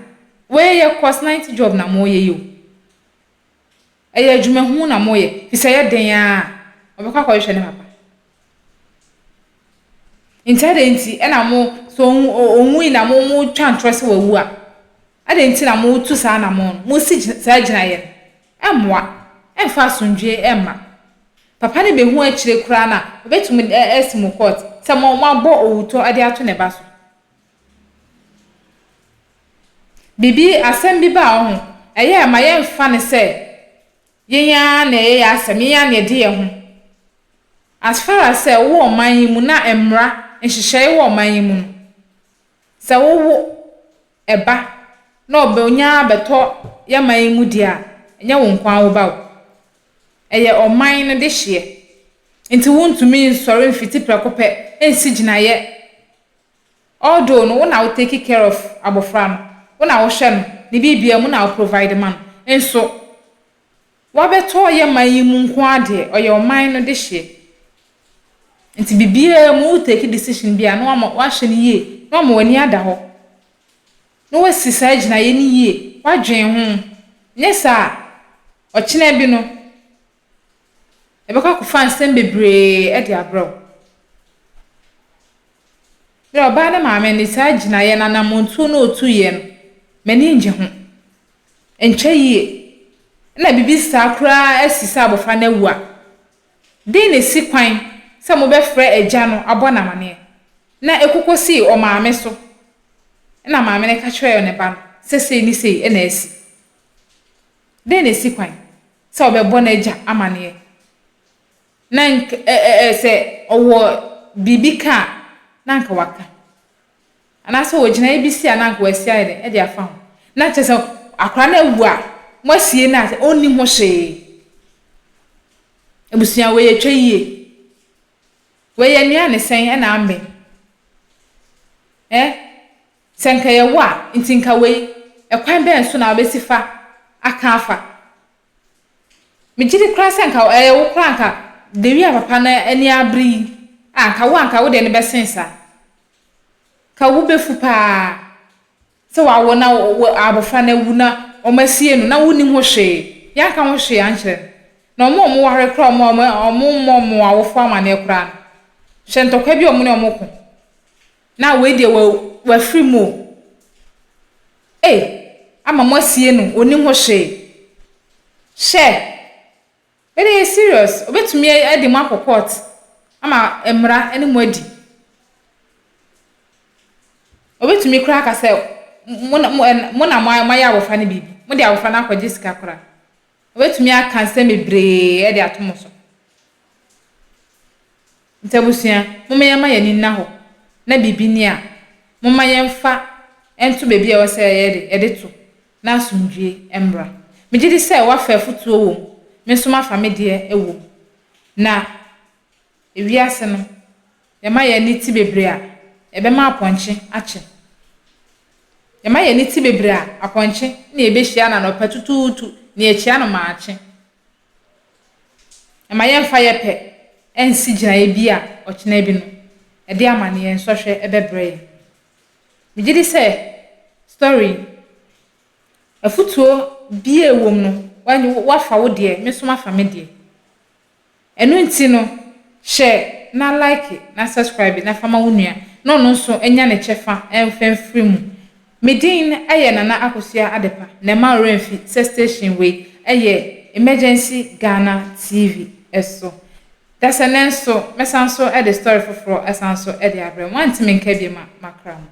wei yɛ cost 90 job na moreyɛ yi o. Ɛyɛ adwuma hunu na moreyɛ, firi sɛ ɛyɛ den ara a, ɔbɛkɔ akɔhwehwɛ ne papa. Nti adɛn nti na mo, sɛ ɔnwui na mo motwa ntorɔ sɛ wawu a, adɛn nti na motu saa anammɔn no, mosi saa gyinaeɛ no? Ɛmmoa, ɛmfa asomdwoeɛ mma. Papa no bɛhu akyire koraa no a, ɔbɛtumi asi mo court sɛ moabɔ owutɔ de ato ne ba so. Biribi, asɛm bi ba a ɔho, ɛyɛ a ma yɛmfa no sɛ yɛn ara na ɛyɛ yɛn asɛm, yɛn ara na yɛde yɛn ho. As far as sɛ wowɔ ɔman yi mu na mmara, nhyehyɛe wɔ ɔman yi mu no, sɛ wowo ɛba na ɔbɛ ɔnya ara bɛtɔ yɛn man yi mu deɛ a, ɛnyɛ wo nko ara wo ba o. Ɛyɛ ɔman no dehyeɛ. Nti wontumi nsɔre mfiti prɛko pɛ nsi gyinaeɛ. Although no wo na wo take care of abɔfra no, wo na wohwɛ no, ne biribiara mu na wo provide ma no, nso wabɛtɔ yɛn man yi mu nko ara deɛ, ɔyɛ ɔman no dehyeɛ. Nti biribiara mu wo take decision bi a na wama wahwɛ no yie, na wama w'ani ada hɔ, na wasi saa gyinaeɛ no yie, wadwen ho. Nyɛ saa a, ɔkyena bi no, ɛbɛkɔ akɔfa nsɛm bebree de abrɛ wo. Berɛ a ɔbaa ne maame no saa gyinaeɛ no anammɔntuo no a ɔtuiɛ no, m'ani nnye ho. Ɛntwa yie. Ɛna biribi saa koraa asi sɛ abɔfra no awu a, dɛn na ɛsi kwan sɛ mobɛfrɛ agya no abɔ no amaneɛ? Na ɛkɔkɔsii ɔmaame so. Ɛna maame no ka kyerɛɛ ne ba no sɛ sei ne sei na asi. Dɛn na ɛsi kwan sɛ ɔbɛbɔ n'agya amaneɛ? Na nk ɛ ɛ ɛ sɛ ɔwɔ biribi ka a, na anka waka. Anaasɛ ɔwɔ gyinaeɛ bi si a, na anka wasi ayɛ dɛn de afa ho. Na kyerɛ sɛ akwadaa no awu a, moasie no a, ɔnnim ho hwee. Abusua, wei atwa yie. Wei yɛ nnuane sɛn na amben? Ɛ? Sɛ nka ɛyɛ wo a, nti nka wei, ɛkwan bɛn so na wobɛsi fa aka afa? Megye di koraa sɛ nka ɛyɛ wo koraa nka the way a papa no ani abere yi a nka wo a nka wo deɛ no bɛsen saa. Nka wo bo bɛfu paa sɛ wawo na abɔfra no awu na wɔasie no na wonnim ho hwee. Yɛanka ho hwee ankyerɛ no. Na wɔn a wɔware koraa a wɔn wɔmmɔ wɔn awofoɔ amaneɛ koraa no, hwɛ ntɔkwa bi a wɔne wɔn ko. Na wei deɛ wa wafiri mu o. Ei! Ama moasie no, ɔnnim ho hwee. Hyɛ! Wei deɛ ɛyɛ serious. Ɔbɛtumi de mo akɔ court ama mmara ne mo adi. Ɔbɛtumi koraa aka sɛ mo na mo mo na moayɛ abɔfra no biribi. Mode abɔfra no akɔgye sika koraa. Ɔbɛtumi aka nsɛm bebree de ato mo so. Nti abusua, momma yɛmma yɛn ani nna hɔ na biribi ni a, momma yɛmfa nto baabi a ɛwɔ sɛ yɛyɛ de, yɛde to, na asomdwoeɛ mmra. Megye di sɛ woafa afotuo wɔ mu, me nso mafa me deɛ wɔ mu. Na ewiase no, yɛma yɛn ani te bebree a, ɛbɛma apɔnkye akye. Yɛma yɛn ani te bebree a, apɔnkye na yɛbɛhyia no anɔpa tutuutu, na yɛakyia no maakye. Mma yɛmmfa yɛn pɛ nnsi gyinaeɛ bi a ɔkyena bi no, ɛde amaneɛ, nsɔhwɛ bɛbrɛ yɛn. Megye di sɛ story yi, Afutuo biaa ɛwom no, woafa wo deɛ, me nso mafa me deɛ. Ɛno nti no, hyɛ na like na subscribe na fa ma wo nua na ɔno nso nya ne kyɛfa mfa mfiri mu. Me din yɛ Nana Akosua Adepa na mma wo werɛ mfi sɛ station wei yɛ Emergency Ghana TV so. Dasɛ nnɛ nso mɛsan nso de story foforɔ asan nso de abrɛ mo. Moante me nka biom a, makra mo.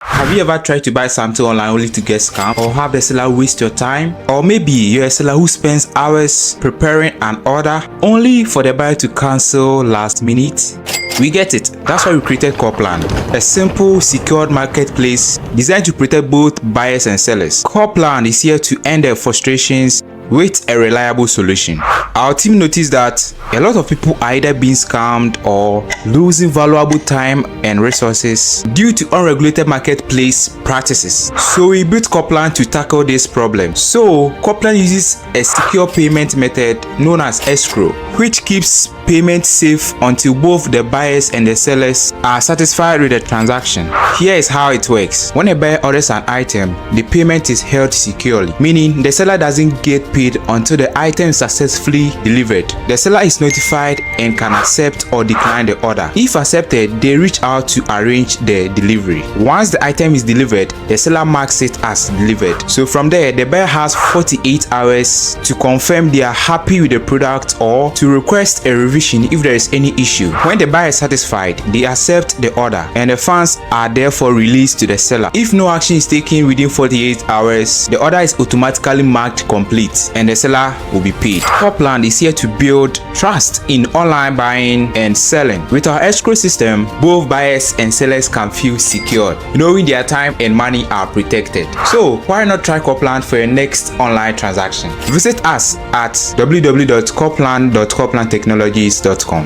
Have you ever tried to buy something online only to get scammed or have the seller waste your time? Or maybe you're a seller who spends hours preparing an order only for the buyer to cancel last minute? We get it. That's why we created Corplan, a simple, secured marketplace designed to protect both buyers and sellers. Corplan is here to end their frustrations with a reliable solution. Our team noticed that a lot of people are either being scammed or losing valuable time and resources due to unregulated marketplace practices. So we built Coplan to tackle this problem. So Coplan uses a secure payment method known as escrow, which keeps payment safe until both the buyers and the sellers are satisfied with the transaction. Here is how it works. When a buyer orders an item, the payment is held securely, meaning the seller doesn't get paid until the item is successfully delivered. The seller is notified and can accept or decline the order. If accepted, they reach out to arrange the delivery. Once the item is delivered, the seller marks it as delivered. So from there, the buyer has 48 hours to confirm they are happy with the product or to request a revision if there is any issue. When the buyer is satisfied, they accept the order and the funds are therefore released to the seller. If no action is taken within 48 hours, the order is automatically marked complete and the seller will be paid. Copland is here to build trust in online buying and selling. With our escrow system, both buyers and sellers can feel secured, knowing their time and money are protected. So why not try Copland for your next online transaction? Visit us at www.copland.coplandtechnologies.com.